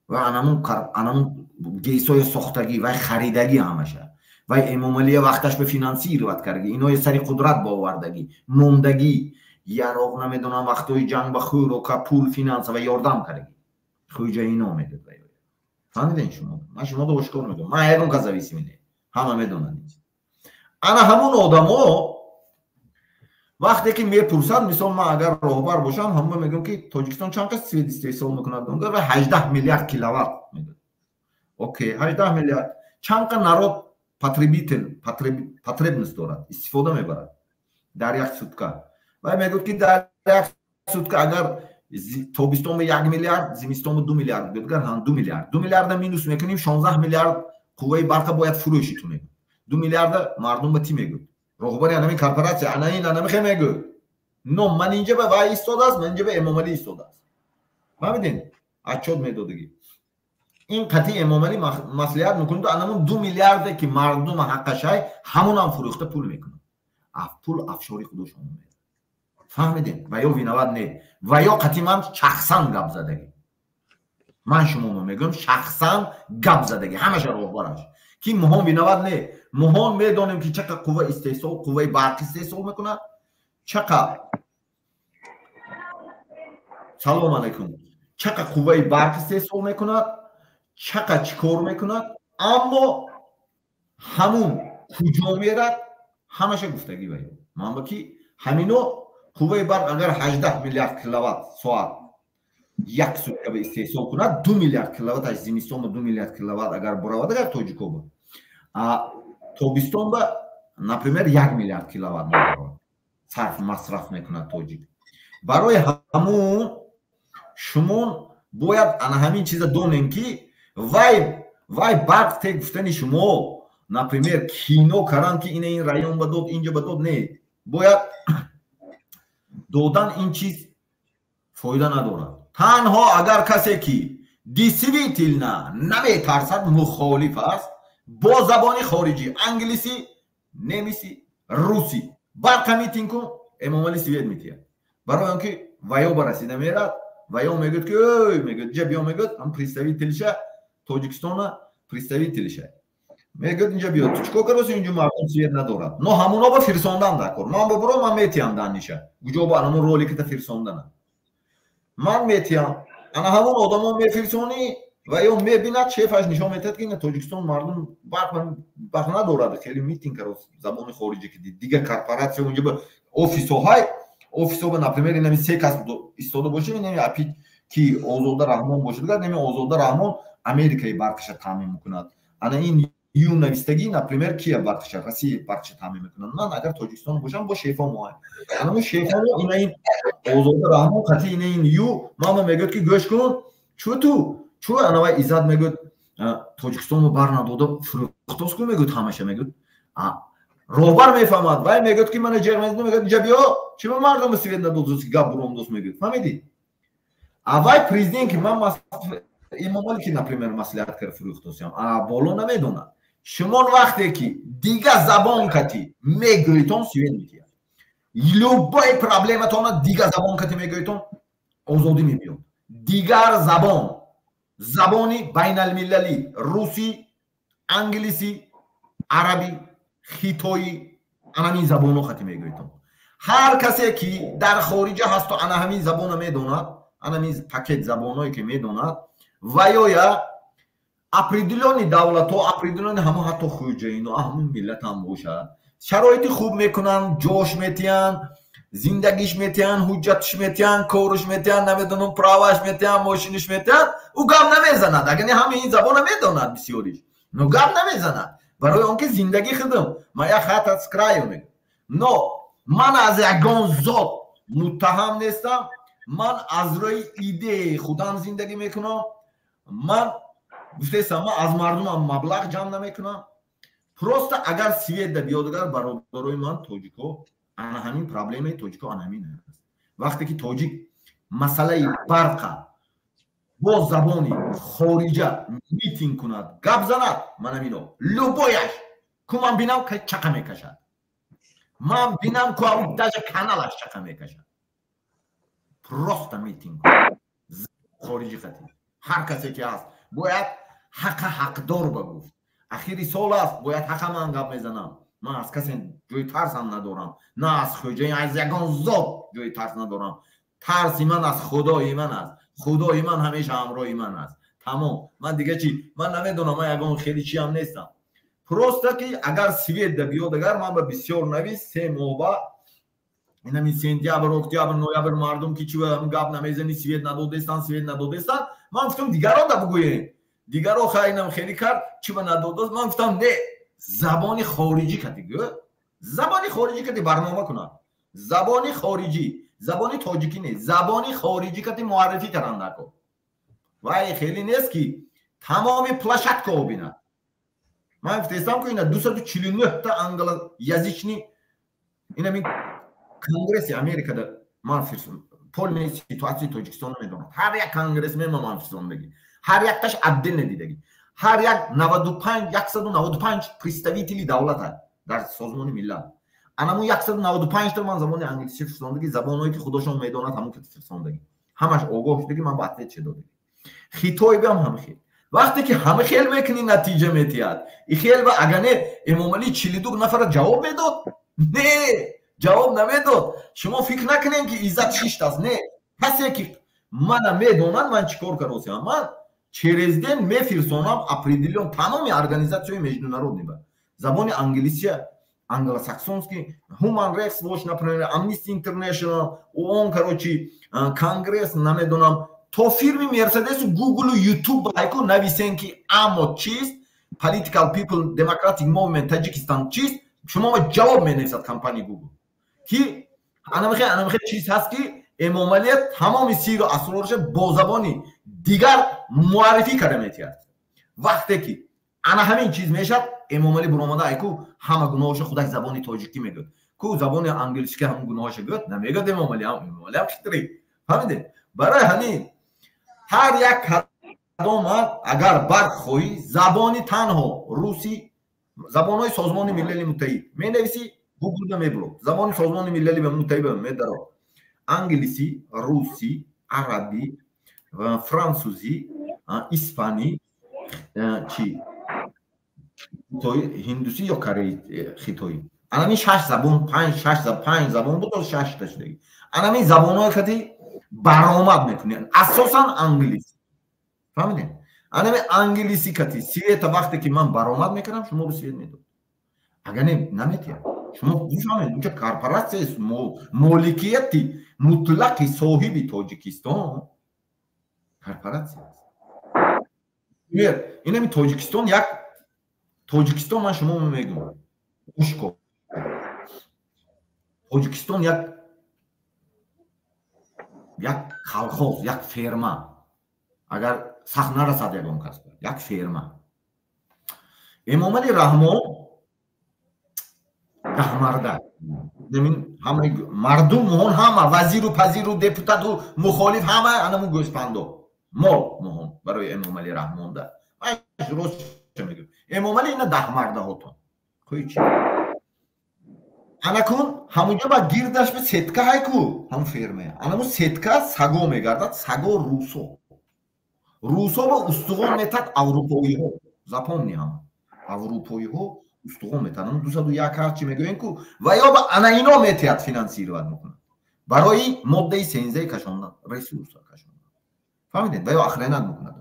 ва анамун ГЭСои сохтагӣ, вай харидагӣ ҳамаша, вай Эмомалия вақташ ба финансировать кардаги, иное сари қудрат бовардагӣ, мондагӣ, яроқ, намедонам, вақтҳои ҷанг ба хӯрока, пул, финанса ва ёрдам кардагӣ, хӯҷаино мегӯяд. Фаҳмидем шумо? Ман шуморо ошкор мегӯям, ман ягон кас зависимый не, ҳама медонанд. Ана ҳамун одамо вақте ки мепурсад, мисол, ман агар роҳбар бошам, ҳама мегӯям, ки Тоҷикистон чанд қас свет истеҳсол мекунад? Ва 18 миллиард киловатт мегӯяд. Окей, 18 миллиард чанд қа народ потребитель, потребность дорад, истифода мебарад дар як сутка? Вай мегӯяд, ки дар як сутка агар тобистон 1 миллиард, зимистон 2 миллиард гӯяд, ҳан 2 миллиард, 2 миллиарда минус мекунем, 16 миллиард қувваи барқа бояд фурӯши ту мегӯяд. 2 миллиарда мардум ба ти мегӯяд, роҳбари анами корпоратсия ана ин анамихе мегӯяд. Но ман инҷа ба вай истодааст, ман инҷа ба Эмомалӣ истодааст. Фаҳмидем? Отчёт медодагӣ ин қатъи Эмомалӣ маслиҳат мекунад, анамун 2 миллиарде ки мардума ҳаққашай, ҳамунам фурӯхта пул мекунад, пул афшори худошон меяд. Фаҳмидем? Ва ё виноват не, ва ё қатъи ман шахсан гап задагӣ, ман шуморо мегӯям, шахсан гап задагӣ ҳамаша роҳбараш, ки муҳон виноват не. Муҳон медонем, ки чақа қувва истеҳсол, қувваи барқ истеҳсол мекунад чақа. Салом алайкум. Чақа қувваи барқ истеҳсол мекунад, чақа чӣ кор мекунад, аммо ҳамун куҷо мерад, ҳамаша гуфтагӣ ба ман ба ки ҳамино қувваи барқ агар 18 миллиард киловатт соат як сутка ба истеҳсол кунад, 2 миллиард киловатт аз зимистон ба 2 миллиард киловатт агар буравад, агар тоҷико ба тобистон ба, например, 1 миллиард киловатт мебаравад, сарф масраф мекунад тоҷик. Барои ҳамун шумо бояд ана ҳамин чиза донем, ки вай барқ те гуфтани шумо, например, кино каран, ки ина ин район ба дод, инҷа ба дод, не, бояд додан, ин чиз фоида надорад. Танҳо агар касе ки действительно наметарсад, мухолиф аст, бо забони хориҷӣ, англисӣ, немисӣ, русӣ барқа митинг кун, Эмомалӣ свет метиҳад. Барои он ки ваё ба расида мерад, ваё мегӯяд, ки ой, мегӯяд, ҷа биё, мегӯяд, ҳам представитель ша Тоҷикистона, представитель ша мегӯяд, инҷа биё, ту чӣ кор кароси, инҷо мардум свет надорад. Но ҳамуно ба фирсондан даркор. Ман ба буро, ман метиҳам даниша, куҷо ба ҳамун роликата фирсондана ман метиҳам. Ана ҳамун одамо мефирсонӣ ва ё мебинад, шефаш нишон метиҳад, ки ина Тоҷикистон мардум барқ надорад, хеле митинг каро забони хориҷӣ, ки дига корпоратсия унҷа ба офисҳо, офисҳо ба, например, инами се кас истода бошем, инами апи ки Озода Раҳмон бошад, инами Озода Раҳмон Америкаи барқиша таъмин мекунад, ана ин ю навистагӣ, например, кия барқиша, Россия барқиша таъмин мекунад. Ман агар Тоҷикистон бошам, бо шефо мо, анамо шефомо, ина ин Озода Раҳмон қати ина ин ю мама мегӯяд, ки гӯш кун, чӯ ту чӯ анавай Иззат мегӯяд, Тоҷикистонро бар надода фурӯхтос ку, мегӯяд, ҳамаша мегӯяд, роҳбар мефаҳмад, вай мегӯяд, ки мана ҷеғ мегӯяд, инҷа биё, чи ба мардума свет надодост, гап буромдост, мегӯяд, фаҳмидӣ? А вай президент, ки ман Эмомалӣ, ки, например, маслиҳат кард, фурӯхтосиям, а боло намедонад. Шумо вақте ки дига забон кати мегӯитон, свет метиҳад. Любой проблематона дига забон кати мегӯитон, озодӣ мебиёд. Дигар забон, забони байналмилалӣ, русӣ, англисӣ, арабӣ, хитоӣ, ана ҳамин забонҳо хати мегӯитон. Ҳар касе ки дар хориҷа ҳасту ана ҳамин забона медонад, ана ҳамин пакет забонҳое ки медонад, ва ёя определённый давлатҳо, определённый ҳамон ҳатто хӯҷаино, ҳамон миллатам бошад, шароити хуб мекунанд, ҷош метиҳанд, зиндагиш метиҳанд, ҳуҷҷатш метиҳанд, корш метиҳанд, намедонам, права ш метиҳанд, мошиниш метиҳанд, ӯ гап намезанад. Агар не, ҳамаи ин забона медонад бисёриш, но гап намезанад, барои он ки зиндагӣ худам, моя хата с краю, мегӯ. Но ман аз ягон зот муттаҳам нестам, ман аз рӯи идеяи худам зиндагӣ мекунам. Ман гуфтаистам, ман аз мардумам маблағ ҷамъ намекунам. Просто агар свет да биёд, агар бародарои ман тоҷико, ана ҳамин проблемаи тоҷико ана ҳамин аст. Вақте ки тоҷик масъалаи барқа бо забони хориҷа митинг кунад, гап занад, ман ҳамино любой аш ку ман бинам, чақа мекашад, ман бинам ку даже каналаш чақа мекашад. Просто митинг хориҷи хати ҳар касе ки ҳаст, бояд ҳақа ҳақдор ба гуфт. Ахири сол аст, бояд ҳақа ман гап мезанам. Ман аз касе ҷои тарсам надорам, на аз хӯҷаин, аз ягон зот ҷои тарс надорам. Тарси ман аз Худои ман аст. Худои ман ҳамеша ҳамроҳи ман аст. Тамом. Ман дига чи, ман намедонам, ман ягон хеле чиам нестам. Просто ки агар свет да биёд, агар ман ба бисёр навис, 3 моҳ ба инами сентябр, октябр, ноябр мардум ки чи гап намезани, свет надодестан, свет надодестан. Ман гуфтам, дигарон да бугӯем, дигаро хайнам хеле кард, чи ба надодост. Ман гуфтам, не, забони хориҷӣ кати гӯ, забони хориҷӣ кати барнома кунад, забони хориҷӣ, забони тоҷикӣ не, забони хориҷӣ кати муаррифӣ каранд даркор. Вай хеле нест, ки тамоми площадка бинад. Ман гуфтаистам, ки ина 249 та англоязычный инами конгресси Америкада ман полный ситуация и Тоҷикистонро медонам. Ҳар як конгрессмен ман фирсондагӣ, ҳар якташ отдельно дидагӣ, ҳар як 95, 195 представители давлата дар Созмони Миллат, анаму 195 та ман забони англисӣ фирсондагӣ, забонҳое ки худошон медонад, ҳамун ки фирсондагӣ, ҳамаш огоҳ шудагӣ, ман ба ответ додагӣ. Хитой биам ҳама хел. Вақте ки ҳама хел мекунӣ, натиҷа метиҳад. И хел ба агар не, Эмомалӣ 42 нафара ҷавоб медод? Не, ҷавоб намедод. Шумо фикр накунем, ки Иззат шишт аст. Не, касе ки Мана медонанд ман чӣ кор каросиам. Ман через день мефирсонам определён тамоми организатсияи международный ба забони англисия, англосаксонский, Human Rights Watch, например, Amnesty International, ООН, короче, Конгресс, намедонам, то фирми Мерседесу, Гуглу, Ютуб айку нависен, ки АМО чист, Political People Democratic Movement Таджикистан чист. Шумо ҷавоб менависад компания Гугл, ки анамихе чиз ҳаст, ки Эмомалия тамоми сиру асрорша бо забони дигар муаррифӣ карда метиҳад. Вақте ки ана ҳамин чиз мешавад, Эмомалӣ буромада айку ҳама гуноҳоша худаш забони тоҷикӣ мегӯяд ку, забони англисӣ ҳамун гуноҳоша гӯяд намегӯяд. Эмомалӣ, Эмомалиам хитрый, фаҳмидед? Барои ҳамин ҳар як кадома агар барқ хоҳӣ, забони танҳо русӣ, забонҳои Созмони Милали Муттаҳид менависӣ, Гуглда мебуро, забони Созмони Милали Муттаҳид медаро, англисӣ, русӣ, арабӣ, франсузӣ, испанӣ, чи, ҳиндусӣ ё кореи, хитоӣ, анамин шаш забон, панҷ, шаш, панҷ забон буд, шашта шудаги. Анамин забонҳое кати баромад мекунӣ, асосан англисӣ, фаҳмидем? Анами англисӣ кати света вақте ки ман баромад мекардам, шуморо свет медод, агар не, наметиҳад. Шумо бифаҳмед, унҷа корпоратсия моликияти мутлақи соҳиби Тоҷикистон корпоратсия аст. Инами Тоҷикистон, як Тоҷикистон, ман шумо мегӯм ошкор, Тоҷикистон як колхоз, як ферма, агар сахт нарасад ягон кас, як ферма. Эмомали Раҳмон даҳмарда, ҳамаи мардум моҳон, ҳама вазиру пазиру депутату мухолиф, ҳама анаму гӯспандо, мол моҳон барои Эмомали Раҳмонда. Рост мегӯм, Эмомали ина даҳмардаҳотон кои чи анакун ҳамунҷо ба гирдаш ба сетка ҳайку, ҳамун фермая, анаму сетка саго мегардад, саго русо, русо ба устуғон метад, аврупоиҳо, запомни, ҳама аврупоиҳо устуғон метад, 201 ҳарчи мегӯем ку, ва ё ба ана ино метиҳад, финансировать мекунад барои моддаи сензаи кашондан, ресурса кашондан, фаҳмидед? Ва ё охранять мекунад,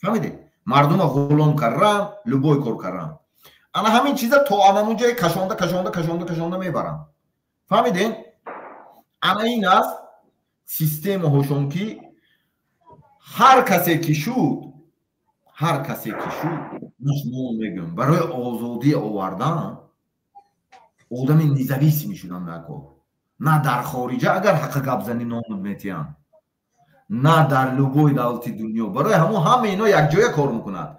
фаҳмидед? Мардума ғулом кардан, любой кор кардан, ана ҳамин чиза то анамун ҷое кашонда, кашонда, кашонда, кашонда мебаранд, фаҳмидед? Ана ин аст системаҳошон, ки ҳар касе ки шуд, ҳар касе ки шуд, ман шумо мегӯям, барои озодӣ овардан одами независимый шудан накор. На дар хориҷа агар ҳаққа гапзанӣ номуд метиҳанд, на дар любой давлати дунё. Барои ҳамон ҳама ино якҷоя кор мекунад.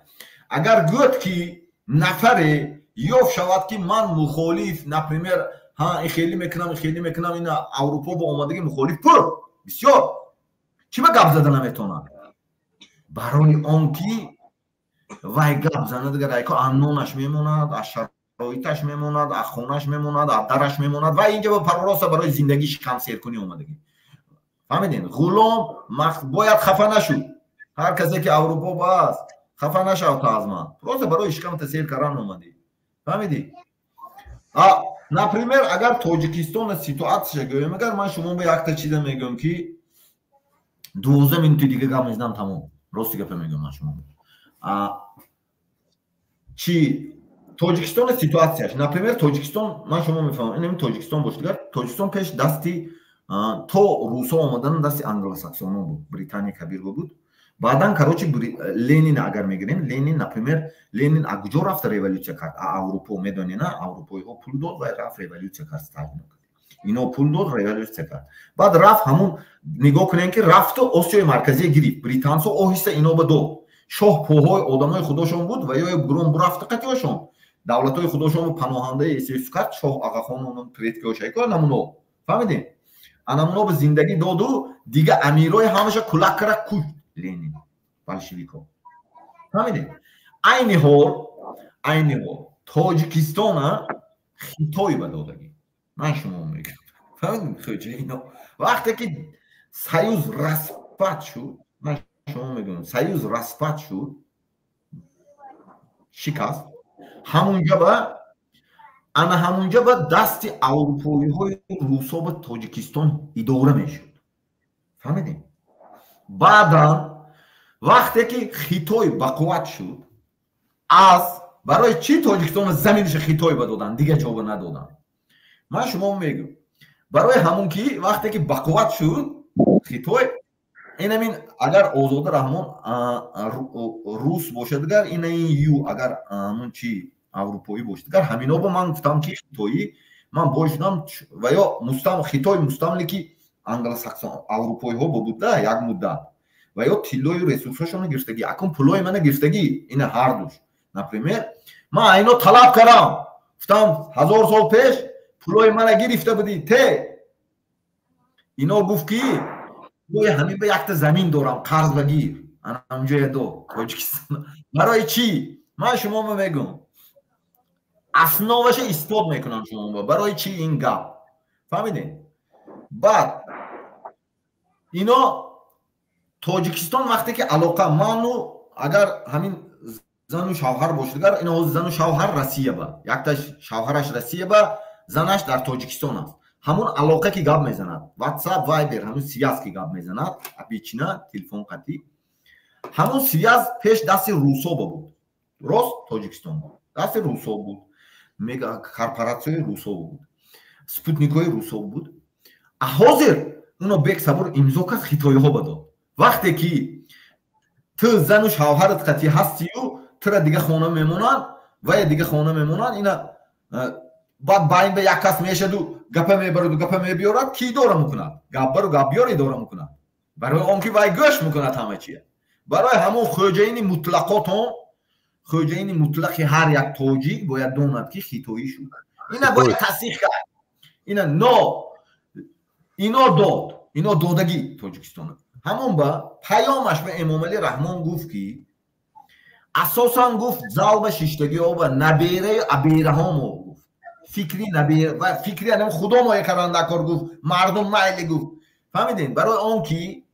Агар гӯяд, ки нафаре ёфт шавад, ки ман мухолиф, например, ҳа, ин хеле мекунам, ин хеле мекунам, ина Аврупо бо омадагӣ мухолиф пур бисёр, чӣ ба гап зада наметавонад? Барои он ки вай гап занад, дигар айко амнонаш мемонад, аз шароиташ мемонад, аз хонаш мемонад, аз дараш мемонад. Вай инҷа просто барои зиндагӣ шикамсеркунӣ омадагӣ, фаҳмидед? Ғулом бояд хафа нашуд. Ҳар касе ки Аврупо бааст, хафа нашав та аз ман, просто барои шикамта сер кардан омадӣ, фаҳмидӣ? Например, агар Тоҷикистона ситуатсияша гӯем, агар ман шумо ба якта чиза мегӯям, ки 12 минути дига гап мезанам, тамом. Рости гапа мегӯям ман шумо. Чи Тоҷикистона ситуатсияш, например, Тоҷикистон, ман шумо мефаҳмам, инами Тоҷикистон бош, дигар Тоҷикистон пеш дасти то русо омадан дасти англосаксонон буд, Британия Кабирго буд. Баъдан, короче, Ленин агар мегирем, Ленин, например, Ленин а куҷо рафта революсия кард? А Аврупо, медонӣ на? Аврупоиҳо пул дод ва рафт революсия кард. Сталин ино пул дод, революсия кард. Баъд рафт, ҳамун нигоҳ кунем, ки рафту Осиёи Марказия гирифт. Британсо оҳиста ино ба дод, шоҳ поҳои одамои худошон буд ва ё гурон бурафта қатиёшон давлатҳои худошон паноҳандаи эсис кард, шоҳ Ағахону предкиошайко намуно, фаҳмидем? Анамуно ба зиндагӣ доду, дига амирои ҳамаша кулак кара кушт Ленин, большевико, фаҳмидем? Айни ҳол, айни ҳол Тоҷикистона Хитой ба додагӣ, ман шумо мегӯям, фаҳмидем? Вақте ки союз распад шуд, ман шумо мегӯям, союз распад шуд, шикаст, ҳамунҷа ба ана ҳамунҷа ба дасти аврупоиҳои русо ба Тоҷикистон идора мешуд, фаҳмидем? Баъдан вақте ки Хитой бақувват шуд, аз барои чӣ Тоҷикистонро заминаша Хитой ба додан, дигар ҷо ба надодан? Ман шумо мегӯм, барои ҳамон ки вақте ки бақувват шуд Хитой, инамин агар Озода Раҳмон рус бошад, дигар ина ин ю агар ҳамун чи аврупоӣ бошад, дигар ҳамино ба ман гуфтам, ки хитоӣ ман бой шудам ва ё Хитой мустамлики англосаксон аврупоиҳо буда як муддат, ва ё тиллою ресурсҳошонро гирифтагӣ, акун пулои мана гирифтагӣ ина ҳардуш. Например, ман айно талаб кардам, гуфтам: 1000 сол пеш пулои мана гирифта будӣ те. Ино гуфт, ки пулои ҳамин ба якта замин дорам, қарз ба гир, ана унҷоя до Тоҷикистон. Барои чӣ? Ман шуморо мегӯм, основаша исбот мекунам шумо, барои чӣ ин гап, фаҳмидем? Баъд ино Тоҷикистон вақте ки алоқа ману агар ҳамин зану шавҳар бошад, агар ино зану шавҳар Россия ба, якташ шавҳараш Россия ба, занаш дар Тоҷикистон аст, ҳамун алоқа ки гап мезанад, WhatsApp, Viber, ҳамун связь ки гап мезанад, обычно телефон қатӣ, ҳамун связь пеш дасти русо ба буд. Рост, Тоҷикистон дасти русо буд, корпоратсияи русо буд, спутникҳои русо буд. А ҳозир уно Бек Сабур имзо кард, хитоиҳо ба дод. Вақте ки ту зану шавҳарат қатӣ ҳастию, тура дига хона мемонанд ва я дига хона мемонанд, ина баъд байн ба як кас мешаду гапа мебараду гапа мебиёрад, ки идора мекунад? Гапбару гапбиёр идора мекунад, барои он ки вай гӯш мекунад ҳама чия. Барои ҳамон хӯҷаини мутлақотон, хӯҷаини мутлақи ҳар як тоҷик бояд донад, ки хитоӣ шуд. Ина бояд тасдиқ кард. Ина но ино дод, ино додагӣ Тоҷикистон. Ҳамон ба паёмаш ба Эмомалӣ Раҳмон гуфт, ки асосан гуфт, залба шиштагиҳо ба набераи абераҳомо гуфт, фикри набера ва фикри анам худомо карандакор гуфт, мардум майли гуфт, фаҳмидем? Барои он ки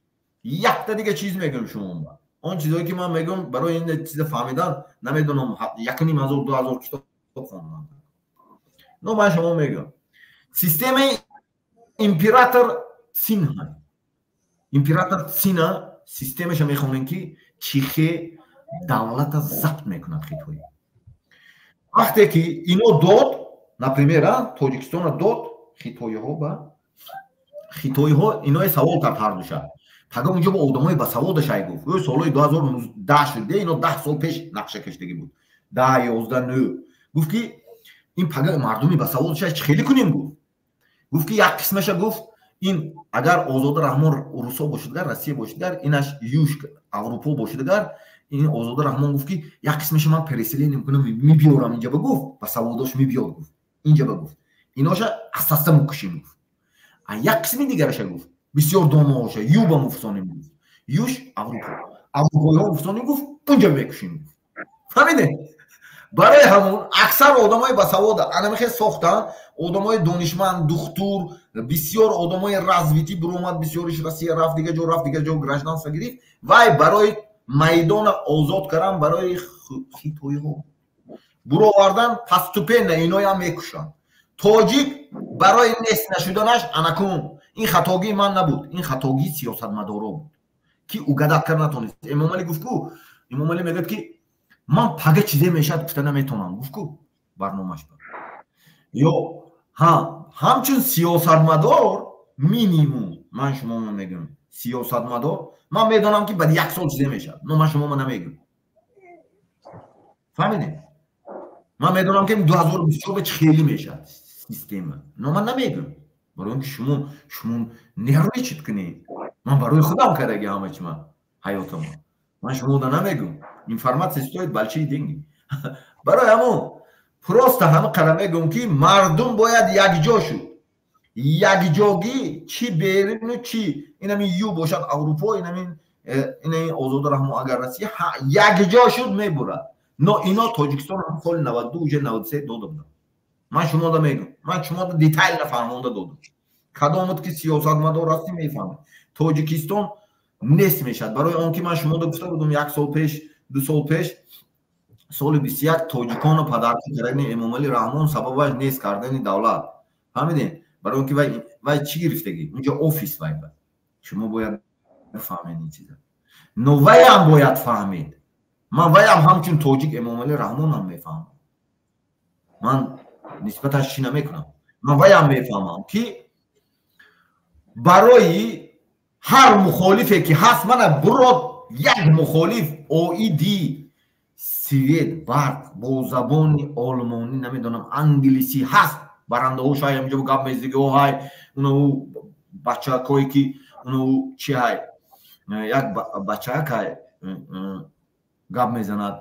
якта дига чиз мегӯям шумо, он чизое ки ман мегӯям, барои ин чиза фаҳмидан, намедонам, 1500, 2000 китоб хондам, но ман шумо мегӯям, системаи император Син, император Сина системаша мехонем, ки чихе давлата забт мекунад хитоӣ. Вақте ки ино дод, например, Тоҷикистона дод хитоиҳо, ба хитоиҳо иное савол кард ҳардуша: пага унҷо бо одамои басаводашай гуфт. Ӯ солҳои 2010 шуд, ино 10 сол пеш нақша кашидагӣ буд, 10, 11, 9. Гуфт, ки ин пага мардуми басаводашай чӣ хеле кунем? Гуфт, гуфт, ки як қисмаша гуфт, ин агар Озода Раҳмон русо бошадгар, Россия бошадгар, инаш юш Аврупо бошадгар. Ин Озода Раҳмон гуфт, ки як қисмаша ман переселение мекунам, мебиёрам инҷа ба, гуфт, ба саводош мебиёд, гуфт, инҷа ба, гуфт, иноша асаста мукушем, гуфт. А як қисми дигараша гуфт, бисёр доноҳоша юба муфсонем, гуфт, юш Аврупо, аврупоиҳо муфсонем, гуфт, унҷа мекушем, гуфт, фаҳмиде? Барои ҳамун аксар одамои басавода анамихе сохтан, одамои донишманд, духтур, бисёр одамои развитый буромад, бисёриш Россия рафт, дига ҷо рафт, дига ҷо гражданство гирифт. Вай барои майдона озод кардан барои хитоиҳо буровардан, постепенно иноям мекушанд. Тоҷик барои нест нашуданаш анакун ин хатогии ман набуд, ин хатогии сиёсатмадоро буд, ки угадать кар натонист. Эмомалӣ гуфт ку, Эмомалӣ мегӯяд, ки ман пага чизе мешавад гуфта наметонам, гуфт ку барномаш ё ҳа. Ҳамчун сиёсатмадор минимум ман шумо мегӯям, сиёсатмадор, ман медонам, ки баъди як сол чизе мешавад, но ман шумо намегӯям, фаҳмидем? Ман медонам, ки 2024 ба чӣ хеле мешавад система, но ман намегӯям, барои он ки шумо нервничать кунед. Ман барои худам кардаги ҳама чи, ман ҳаётама ман шумода намегӯям. Информация стоит большие деньги. Барои ҳамон просто ҳама қара мегӯям, ки мардум бояд якҷо шуд. Якҷогӣ чӣ берину чӣ инами ю бошад Аврупо, инамин ина Озода Раҳмон агар Россия, якҷо шуд, мебурад. Но ино Тоҷикистон ҳам соли 92, уже 93 дода будам. Ман шумода мегӯям, ман шумода детально фаҳмонда додам. Кадомут ки сиёсатмадор ҳастӣ, мефаҳмед, Тоҷикистон нест мешавад. Барои он ки ман шумода гуфта будам як сол пеш, 2 сол пеш, соли 21 тоҷиконо падарки кардани Эмомалӣ Раҳмон сабабаш нест кардани давлат, фаҳмидем? Барои он ки вай чӣ гирифтагӣ унҷо офис, вай ба шумо бояд бифаҳмед ин чиза. Но ваям бояд фаҳмид. Ман ваям ҳамчун тоҷик Эмомалӣ Раҳмонам мефаҳмам. Ман нисбаташ чӣ намекунам. Ман ваям мефаҳмам, ки барои ҳар мухолифе ки ҳаст, мана бурод як мухолиф оиди свет, барқ бо забони олмонӣ, намедонам, англисӣ ҳаст, барандаҳо шай ҳаминҷо гап мезиги ҳай, уну бачакое ки уну чи ҳай, як бачаак ҳай, гап мезанад,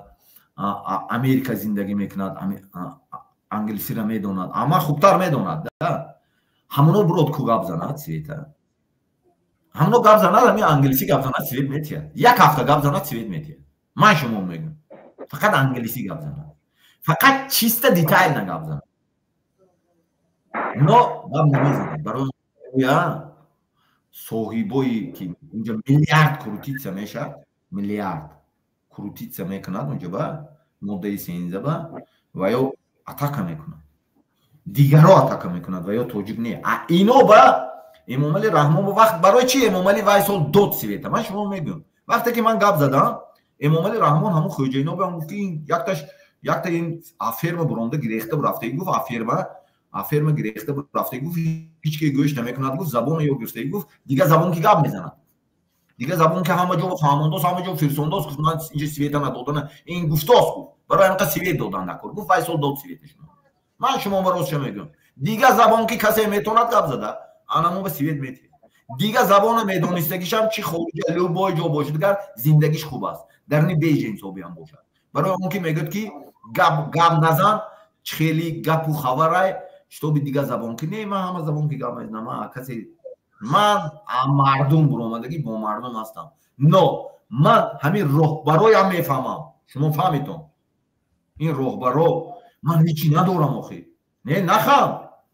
Америка зиндагӣ мекунад, англисиро медонад, ама хубтар медонад. Ҳамоно бурод ку гап занад, света ҳамоно гап занад, ҳами англисӣ гап занад, свет метиҳад. Як ҳафта гап занад, свет метиҳад. Ман шумо мегӯям, фақат англисӣ гап занад, фақат чисто детально гап занад. Но гап намезанад. Барои соҳибое ки унҷа миллиард крутиться мешавад, миллиард крутиться мекунад унҷа ба моддаи 13 ба, ва ё атака мекунад, дигаро атака мекунад, ва ё тоҷик не. А ино ба Эмомали Раҳмон вақт барои чи Эмомали вай сол дод света? Ман шумо мегӯям, вақте ки ман гап задам, Эмомали Раҳмон ҳамун хӯҷаино ба гуфт, ки якташ якта ин ферма буронда гирехта рафта, гуфт, ферма гирехта рафта, гуфт, ҳеҷ ки гӯш намекунад, гуфт, забоно ё гирифта, гуфт, дигар забон ки гап мезанад, дигар забон ки ҳама ҷо фаҳмондост, ҳама ҷо фирсондост, гуфт, ман инҷа света надодана ин гуфтост, гуфт, барои ҳамқа свет додан накор, гуфт, вай сол дод света. Шумо ман шумо ба ростша мегӯям, дигар забон ки касе метавонад гап зада, анамо ба свет метиҳад. Дигар забона медонистагишам чи хориҷа, любой ҷо бошад, дигар зиндагиш хуб аст, дар ни беженсобиам бошад. Барои он ки мегӯяд, ки гап назан, хеле гапу хабарай, чтобы дигар забон ки не. Ман ҳама забон ки гап мезанам, ман касе, ман мардум буромадагӣ, бо мардум ҳастам. Но ман ҳамин роҳбароям мефаҳмам, шумо фаҳмитон, ин роҳбаро ман ҳечи надорам охир. Не, нахам,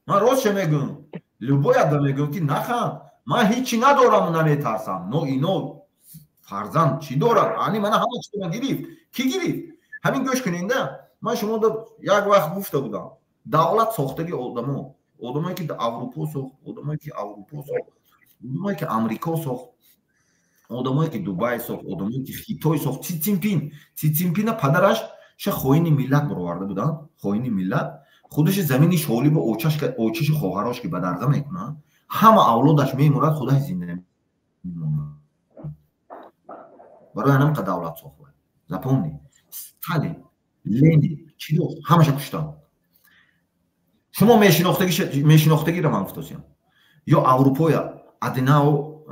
ман ростша мегӯям, любой ада мегӯям, ки нахам, ман ҳечи надорам, наметарсам. Но ино фарзанд чӣ дорад? Ани мана ҳама чизро гирифт. Кӣ гирифт? Ҳамин гӯш кунинда, ман шумо як вақт гуфта будам, давлат сохтаги одамо, одамое ки Аврупо сохт, одамое ки Аврупо сохт, одамое ки Амрико сохт, одамое ки Дубай сохт, одамое ки Хитой сохт. Си Цзиньпин, Си Цзиньпина падараш ша хоини миллат бароварда буданд, хоини миллат. Худаши замини шолиба очаши хоҳарош ки бадарза мекунад, ҳама авлодаш мемурад, худаш зинда мемонад. Барои ҳамин давлат сохт. Запомни, Сталин, Ленин чӣ дошт? Ҳамаша куштанд. Шумо мешинохтагиро ман гуфтосиям, ё Аврупоя Аденау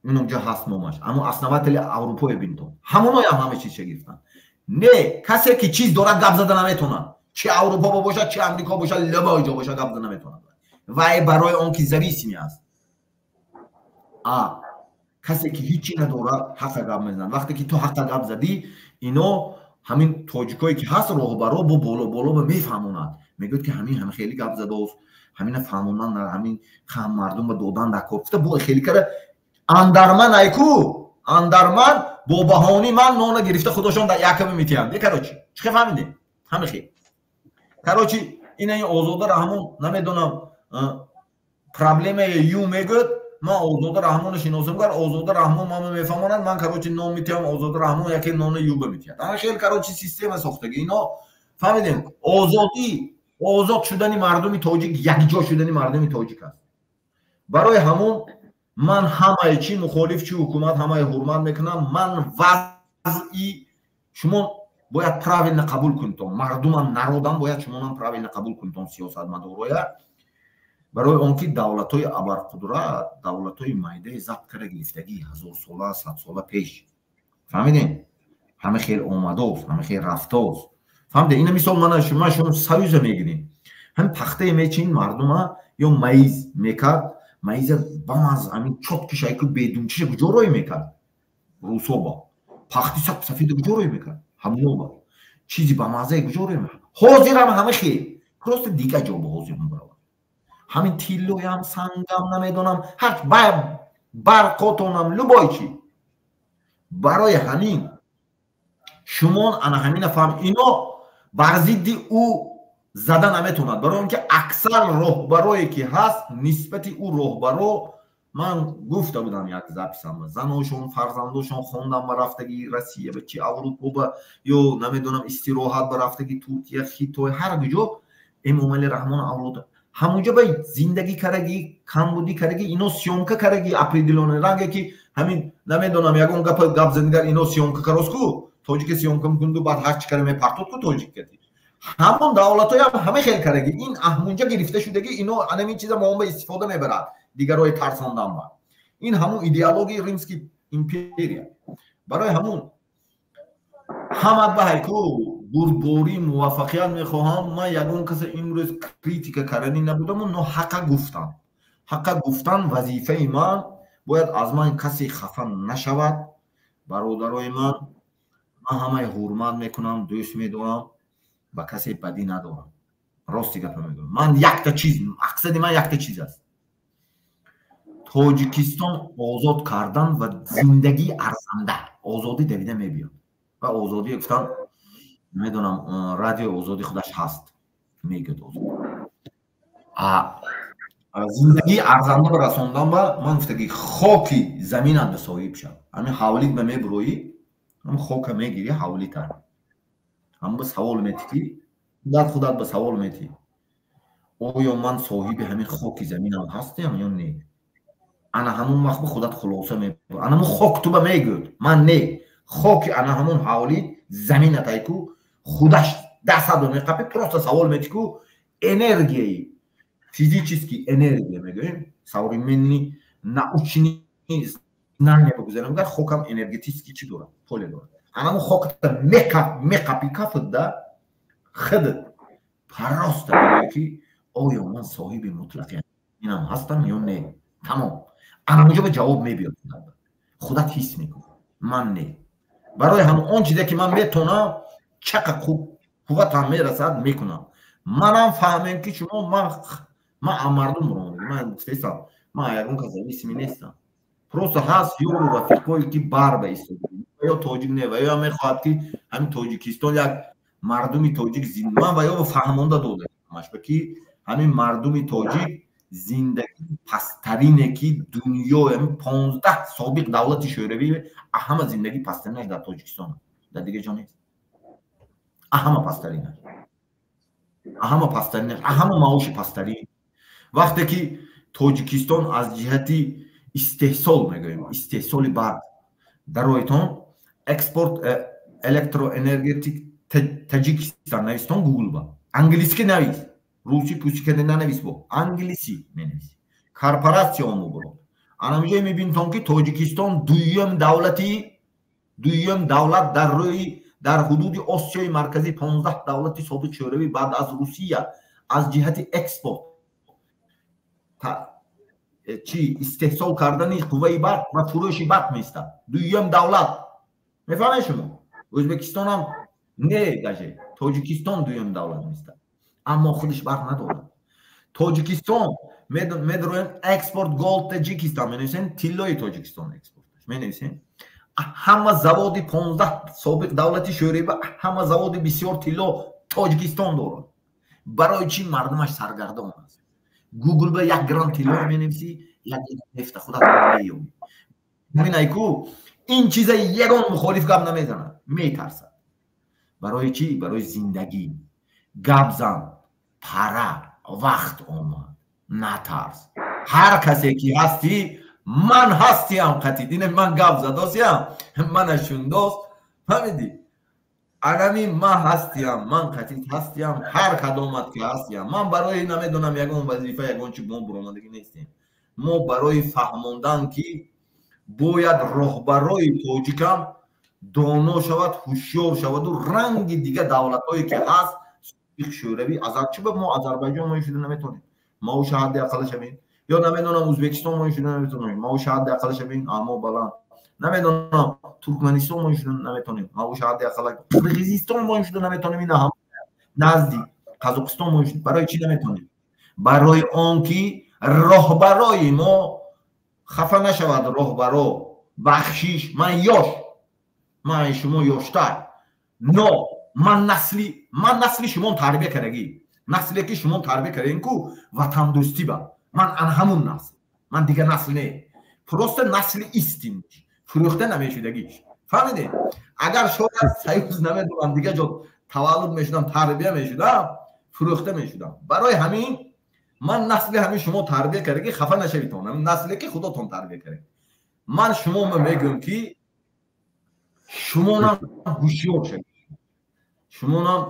инонҷа ҳаст номаш, аммо основатели Аврупоя бинтон, ҳамоноям ҳама чизша гирифтанд. Не, касе ки чиз дорад, гап зада наметонад. Чи Аврупо бошад, чи Амрико бошад, любой ҷо бошад, гап зада наметонад вай, барои он ки зависимый аст. А касе ки ҳичи надорад, ҳаққа гап мезанад. Вақте ки ту ҳаққа гап задӣ, ино ҳамин тоҷикое ки ҳаст, роҳбаро бо боло боло ба мефаҳмонад, мегӯяд, ки ҳамин ҳам хеле гап задааст, ҳамина фаҳмонан, ҳамин мардум ба додан дар кор гуфта, бо хеле кара андарман айку андарман бо баҳони ман нона гирифта, худошон дар якаме метиҳанд. Е, короче, чӣ хел фаҳмидем? Ҳами хел, короче, ина ин Озода Раҳмон, намедонам, проблемаи ю мегӯяд, ман Озода Раҳмоно шиносам, гар Озода Раҳмон мама мефаҳмонад, ман, короче, нон метиҳам, Озода Раҳмон яке нони юба метиҳад. Ана хел, короче, система сохтаги ино, фаҳмидем? Озодӣ, озод шудани мардуми тоҷик, якҷо шудани мардуми тоҷик аст. Барои ҳамон ман ҳамаи чи мухолиф, чи ҳукумат, ҳамаи ҳурмат мекунам. Ман вазъи шумо бояд правильно қабул кунитон, мардумам, народам бояд шумонам правильно қабул кунитон, сиёсатмадороя. Барои он ки давлатҳои абарқудрат давлатҳои майдаи забт карда гирифтагӣ ҳазорсола, садсола пеш, фаҳмидем? Ҳама хел омадост, ҳама хел рафтост, фаҳмидем? Ина мисол, мана шумо союза мегирем, ҳамин пахтае мечин мардума ё маиз мекард, маиза бамаз ҳамин чотки шайку бедумчиша куҷо рӯй мекард? Русоба. Пахти сап сафеда куҷо рӯй мекард? Ҳамоноба. Чизи бамазае куҷо рӯй мекард? Ҳозирам ҳама хел, просто дигар ҷо ба ҳозир мебаравад. Ҳамин тиллоям, сангам, намедонам, ҳар барқотонам, любой чи. Барои ҳамин шумон ана ҳамина фаҳм, ино бар зидди ӯ зада наметавонад, барои он ки аксар роҳбарое ки ҳаст, нисбати ӯ роҳбаро Ман гуфта будам як записам, заношон, фарзандошон хондан ба рафтаги Россия, ба чи Аврупо, ба ё намедонам истироҳат ба рафтаги Туркия, Хитой, ҳар куҷо Эмомали Раҳмон авлод ҳамунҷо ба зиндагӣ караги, камбудӣ караги, ино съёмка караги определённый ранге ки ҳамин намедонам ягон гап гап задигар ино съёмка кароску тоҷика съёмка мекунду, баъд ҳар чӣ кара мепартод ку тоҷикати ҳамон давлатҳоям ҳама хел караги. Ин аҳмунҷа гирифта шудаги, ино анамин чиза моон ба истифода мебарад дигарои тарсондан ба. Ин ҳамун идеологияи Римский империя. Барои ҳамун ҳамат ба ҳайку бурдборӣ, муваффақият мехоҳам. Ман ягон каса имрӯз критика карданӣ набудаму, но ҳақа гуфтам. Ҳақа гуфтан вазифаи ман. Бояд аз ман касе хафа нашавад. Бародарои ман, ман ҳамаи ҳурмат мекунам, дӯст медорам, ба касе бадӣ надорам. Рости гапа мегӯям, ман якта чиз, мақсади ман якта чиз аст: Тоҷикистон озод кардан ва зиндагии арзанда. Озодӣ давида мебиёд ва озодӣ гуфтан, намедонам, радиои Озодӣ худаш ҳаст, мегӯяд озодӣ. Зиндагии арзанда ба расондан ба ман гуфтаги хоки заминат ба соҳиб шав. Ҳамин ҳавлит ба мебуроӣ, ҳамин хока мегирӣ, ҳавлита ҳам ба савол метӣ ки худат ба савол метӣ: оё ман соҳиби ҳамин хоки заминам ҳастам ё не? Ана ҳамун вақт ба худат хулоса мебур. Ана ҳамун хок ту ба мегӯяд: ман не. Хоки ана ҳамун ҳавлит заминатайку худаш дастат ба меқапи, просто савол метӣ ку энергияи физический энергия мегӯем, современный научный знания бигузарем, гар хокам энергетический чӣ дорад, поле дорад. Ана ҳамун хоката меқапи кафт да худат просто мегӯӣ ки оё ман соҳиби мутлақи инам ҳастам ё не? Тамом, ана ҳамунҷо ба ҷавоб мебиёд, худат ҳис мекунӣ: ман не. Барои ҳам он чизе ки ман метонам, чақа қувватам мерасад, мекунам. Манам фаҳмем ки шумо ман мардум ромадагӣ, ман гуфтаистам, ман ягон кас зависимый нестам. Просто ҳаст ёру рафиқое ки бар ба истода, ё тоҷик не, ва ё мехоҳад ки ҳамин Тоҷикистон як мардуми тоҷик. Ман ва ё фаҳмонда додаамаш ба ки ҳамин мардуми тоҷик зиндагии пасттарине ки дунё, ҳамин 15 собиқ давлати шӯравӣ, ҳама зиндагии пасттаринаш дар Тоҷикистон, дар дигар ҷо нест. Ҳама пасттаринаш, ҳама пасттаринаш, ҳама маоши пасттарин. Вақте ки Тоҷикистон аз ҷиҳати истеҳсол мегӯем, истеҳсоли барқ, дароитон экспорт электроэнергетик Таҷикистон навистон Гугл ба, англиски навис, русӣ пусикаде нанавис, бо англисӣ менависӣ, корпоратсия омубурод. Анамиҷое мебинтон ки Тоҷикистон дуюм давлати, дуюм давлат дар рӯи дар ҳудуди Осиёи Марказӣ, 15 давлати собиқ Шӯравӣ, баъд аз Русия аз ҷиҳати экспорт чи истеҳсол кардани қувваи барқ ва фурӯши барқ меистад. Дуюм давлат, мефаҳмед шумо? Ӯзбекистонам не, даже Тоҷикистон дуюм давлат меистад, аммо худаш барқ надорад Тоҷикистон. Медроем export gold Таҷикистон менависем, тиллои Тоҷикистон экспорт менависем, ҳама заводи 15 собиқ давлати шӯравӣ, ҳама заводи бисёр тилло Тоҷикистон дорад. Барои чӣ мардумаш саргардон аст? Гугл ба 1 грамм тилло менависӣ, як нефта худат меёбӣ. Ҳаминайку ин чиза ягон мухолиф гап намезанад, метарсад. Барои чӣ? Барои зиндагӣ гап зан. Пара вақт омад, натарс. Ҳар касе ки ҳастӣ, ман ҳастиам қатид. Ине ман гап задосиям, мана шундост, фаҳмидӣ? Анами ман ҳастиям, ман қатид ҳастиям, ҳар кадомат ки ҳастиям. Ман барои намедонам ягон вазифа, ягон чи мо буромадагӣ нестем. Мо барои фаҳмондан ки бояд роҳбарои тоҷикам доно шавад, ҳушёр шаваду ранги дигар давлатҳое ки ҳаст шӯравӣ. Чӣ ба мо Озарбайҷон мо шуда наметонем, маоша ҳадди ақалаша бин, ё намедонам Ӯзбекистон мо шуда наметонем, маоша ҳадди ақалаша бин, аммо баланд, намедонам Туркманистон мо шуда наметонем, маоша ҳадди ақала, Қирғизистон мо шуда наметонем, ина ҳам наздик, Қазоқистон мо. Барои чӣ наметонем? Барои он ки роҳбарои мо, хафа нашавад роҳбаро, бахшиш, ман ёш, ман шумо ёштар, но ман насли шумо тарбия кардагӣ, насле ки шумо тарбия кардем ку ватандӯстӣ ба ман ана ҳамун насл, ман дигар насл не. Просто насли истин фурӯхта намешудагиш. Фаҳмидед? Агар шояд союз намедонам дигар ҷо таваллуд мешудам, тарбия мешудам, фурӯхта мешудам. Барои ҳамин ман насли ҳамин шумо тарбия кардаги, хафа нашавитон. Ҳамин насле ки худотон тарбия кард. Ман шумо мегӯям ки шумонам ҳушёр шавед. Шумонам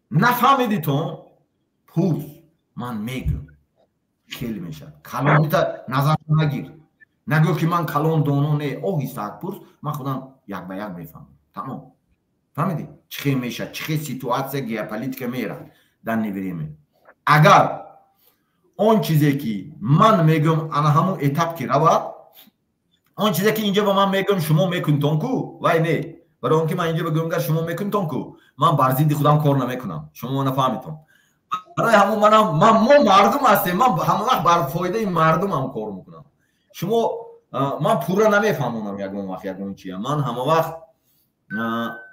нафаҳмидитон, пурс, ман мегӯям. Хеле мешавад. Калонита назар нагир. Нагӯ ки ман калон доно не, оҳиста пурс, ман худам як ба як мефаҳмам. Тамом. Фаҳмидӣ? Чӣ хел мешавад, чӣ хел ситуация геополитика меравад дар время. Агар он чизе ки ман мегӯям ана ҳамун этап ки равад, он чизе ки инҷа ба ман мегӯям шумо мекунитон ку, вай не. Барои он ки ман инҷа бигӯям гар шумо мекунитон ку, ман бар зидди худам кор намекунам. Шумо мана фаҳмитон. Барои ҳамун манам ман мо мардум ҳастем, ман ҳама вақт бар фоидаи мардумам кор мекунам. Шумо ман пурра намефаҳмонам ягон вақт ягон чия. Ман ҳама вақт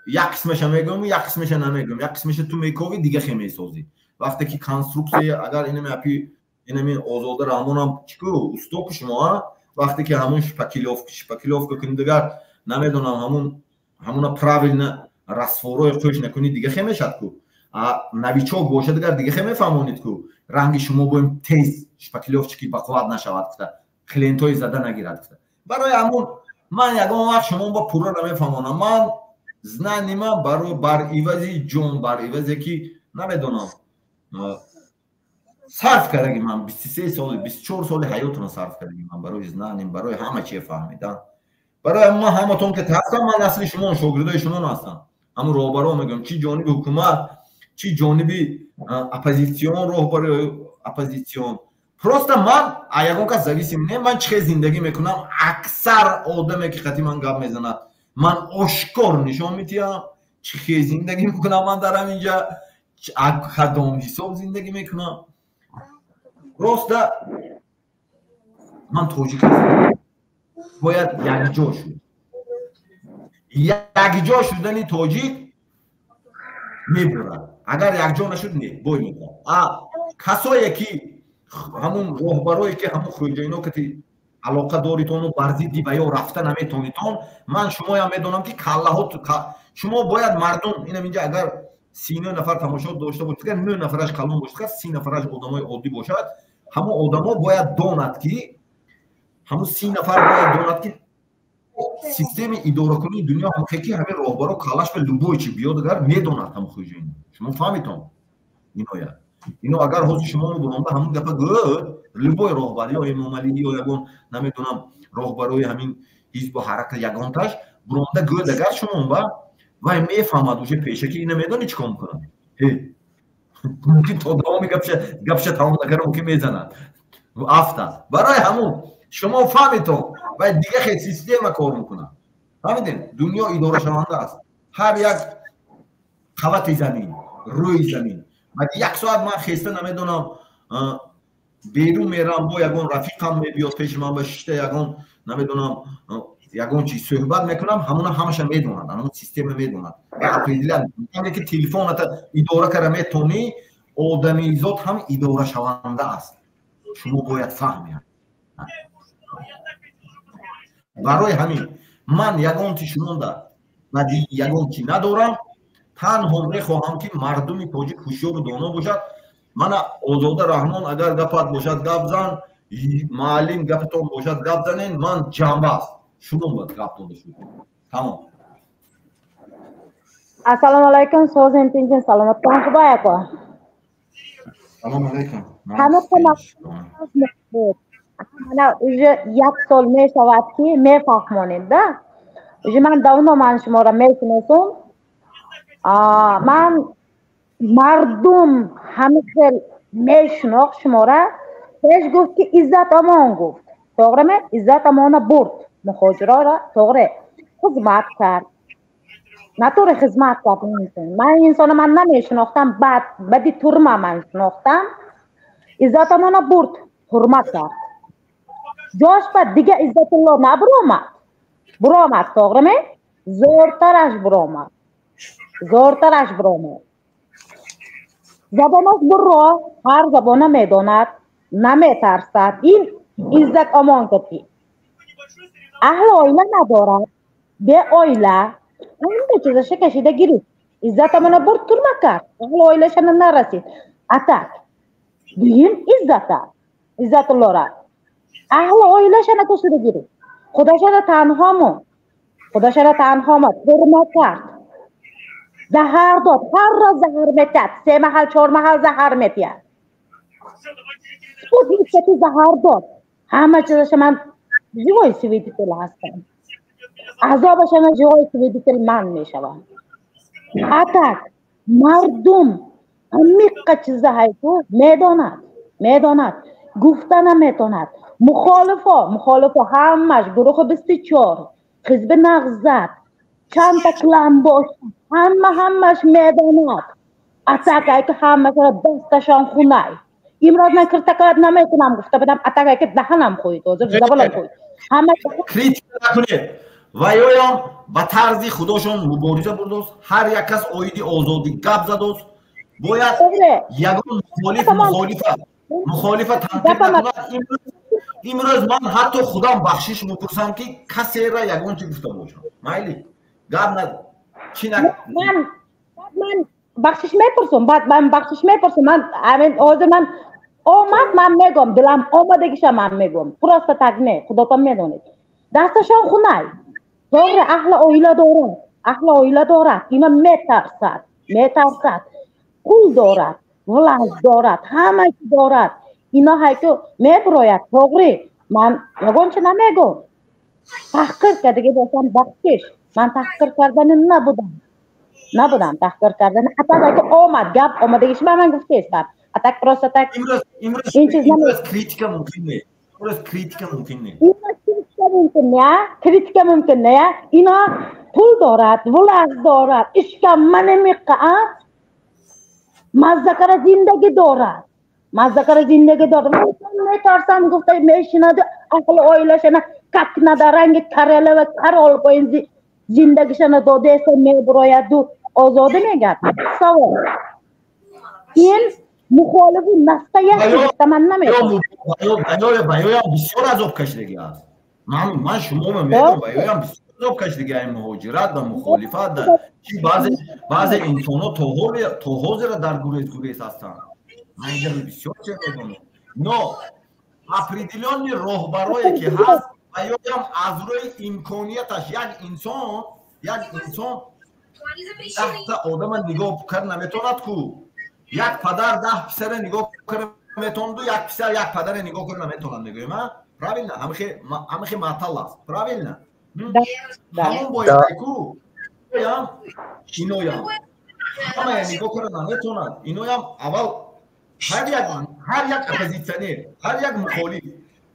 як қисмаша мегӯям, як қисмаша намегӯям. Як қисмаша ту мековӣ, дига хе месозӣ. Вақте ки конструксия агар инами апи инами Озода Раҳмонам чӣ ку усто ку шумо, вақте ки ҳамун шпаклёвка кунӣ, дигар намедонам ҳамуна правильно растворои қӯш накунӣ, дига хе мешад ку. А новичок бошад, дигар дига хе мефаҳмонед ку. Ранги шумо боем тез шпаклёвчики бақувват нашавад гуфта, клиентҳои зада нагирад гуфта. Барои ҳамун ман ягон вақт шумо ба пурра намефаҳмонам. Ман знани ман барои бар ивази ҷон, бар ивазе ки намедонам сарф кардаги ман 23 соли, 24 соли ҳаётро сарф кардаги ман барои знаним, барои ҳама чие фаҳмидан. Барои ман ҳаматон ки ҳастам, ман насли шумо, шогирдои шумо ҳастам. Ҳамун роҳбаро мегӯям, чи ҷониби ҳукумат, чи ҷониби оппозитсион, роҳбари оппозитсион. Просто ман ягон кас зависим не, ман чӣ хел зиндагӣ мекунам, аксар одаме ки қати ман гап мезанад, ман ошкор нишон медиҳам чӣ хел зиндагӣ мекунам, ман дар ҳаминҷа кадом ҳисоб зиндагӣ мекунам. Просто ман тоҷик ҳастам. Бояд якҷо шуд. Якҷо шудани тоҷик мебурад. Агар якҷо нашуд, не, бой мекунад. А касое ки ҳамун роҳбарое ки ҳамун хӯҷаино ки алоқа доритону бар зидди ба ё рафта наметонитон, ман шумоям медонам ки каллаҳо шумо бояд мардум инам инҷа агар 39 нафар тамошо дошта бошад, агар 9 нафараш калон бошад, 30 нафараш одамои оддӣ бошад, ҳамон одамо бояд донад ки ҳамун 30 нафар бояд донад ки системаи идоракунии дунё ҳамхе ки ҳамин роҳбаро каллаш ба любой чи биёд, агар медонад ҳамун хӯҷаино. Шумо фаҳмитон иноя. Ино агар ҳозир шумо буронда ҳамун гапа гӯд, любой роҳбар ё Эмомалӣ ё ягон намедонам роҳбарои ҳамин ҳизбу ҳарака ягонташ буронда гӯд, агар шумо ба вай мефаҳмад уже пешаки ина медони чӣ кор мекунад. Мумкин то давоми гапша тамом накарда мумкин мезанад, афтад. Барои ҳамун шумо фаҳмитон, вай дига хел система кор мекунад. Фаҳмидем? Дунё идорашаванда аст. Ҳар як қавати замин, рӯи замин. Баъд як соат ман хеста намедонам берун мерам, бо ягон рафиқам мебиёд пеши ман, ба шишта ягон намедонам ягон чиз суҳбат мекунам, ҳамуна ҳамаша медонад, ҳамун система медонад. Определяд ки телефоната идора кара метонӣ, одамизод ҳам идорашаванда аст. Шумо бояд фаҳмед. Барои ҳамин ман ягон чи шумонда бади ягон чи надорам, танҳо мехоҳам ки мардуми тоҷик ҳушёру доно бошад. Мана Озода Раҳмон агар гапат бошад гап зан, муаллим гапатон бошад гап занен, ман ҷанба аст. Шумо бояд гап дода шуд. Тамом. Ассалому алайкум, созем тинҷин саломаттон худо яко. Салому алайкум. Мана уже як сол мешавад ки мефаҳмонед, да? Уже ман давно ман шуморо мешиносам. Ман мардум ҳамин хел мешинохт шумора. Пеш гуфт ки Иззат Амон гуфт. Тоғре ме? Иззат Амона бурд мухоҷирора, тоғре хизмат кард. Натуре хизмат кард инсон. Ман инсона ман намешинохтам, баъд баъди турма ман шинохтам. Иззат Амона бурд, ҳурмат кард. Ҷош ба дига Иззатулло набуромад. Буромад, тоғре ме? Зӯртараш буромад. Зӯртараш буромад. Забонаш бурро, ҳар забона медонад, наметарсад. Ин Иззат Амон кати. Аҳли оила надорад, беоила, ҳама чизаша кашида гирифт. Иззат Амона бурд, турма кард, аҳли оилашана нарасид. А так дуюм Иззата, Иззатуллора аҳли оилашана кашида гирифт, худашана танҳо монд, худашана танҳо монд, турма кард, заҳар дод, ҳар рӯз заҳар метиҳад, се маҳал, чор маҳал заҳар метиҳад, спутник заҳар дод, ҳама чизаша. Ман живой свидетель ҳастам, азобашана живой свидетель ман мешавам. А так мардум ҳамиққа чиза ҳайку медонад, медонад, гуфта наметонад. Мухолифо, мухолифо ҳамаш, гурӯҳи 24, ҳизби Нағзат, чандта клан бошад, ҳама, ҳамаш медонад. А так айки ҳамашро дасташон хунай. Имрӯз ман критиковать намекунам гуфта будам, а так айки даҳанам хӯед, ҳозир забонам хӯед. Ҳама Критика накунед. Ва ёям ба тарзи худошон мубориза бурдост, ҳар як кас оиди озодӣ гап задост. Бояд ягон мухолиф мухолифа танқид накунад. Имрӯз ман ҳатто худам бахшиш мепурсам, ки касера ягон чи гуфта бошам. Майли, гап на чи. Ман бахшиш мепурсам, баъд ман бахшиш мепурсам. Ман ҳамин ҳозир ман омад, ман мегӯям, дилам омадагиша ман мегӯям, просто так не, худотон медонед. Дасташон хунай, тоғри, аҳли оила дорад, аҳли оила дорад, ина метарсад, метарсад, пул дорад, власть дорад, ҳама чи дорад. Ино ҳайку мебурояд, тоғри, ман ягон чи намегӯм. Таҳқир кардаги бошам, бахшиш, ман таҳқир кардани набудам, набудам таҳқир кардани. А так айку омад гап, омадагиш ба ман гуфтестам, а так просто так. Ин чиз критика мумкин не, имрӯз критика мумкин не. Критика мумкин не, критика мумкин не. Ино пул дорад, власть дорад, ишкам манемиқа мазза кара зиндагӣ дорад, мазза кара зиндагӣ дорад. Метарсам гуфта мешинаду аҳли оилашана как надаранги карела ва кар olib qo'yin зиндагишана додаеса, мебурояду озода мегардад. Савол: ин мухолифи настоящий гуфта ман наметавонам. Баёям бисёр азоб кашидагӣ аст. Ман шумо мегӯям, баёям бисёр азоб кашидагӣ, ай муҳоҷират ва мухолифат чи баъзе инсонҳо то ҳозира дар гурез гурез ҳастанд. Ман инҷа бисёр чиз медонам, но определённый роҳбарое ки ҳаст, баёям аз рӯи имконияташ як инсон 10-та одама нигоҳ кард наметавонад ку. Як падар 10 писара нигоҳ карда метавонаду, як писар як падара нигоҳ карда наметавонад, мегӯем, а? Правильно, ҳамихе матал аст, правильно? Ҳамон бояд ку иноям, иноям ҳамая нигоҳ карда наметавонад. Иноям аввал ҳар як оппозитсионер, ҳар як мухолиф,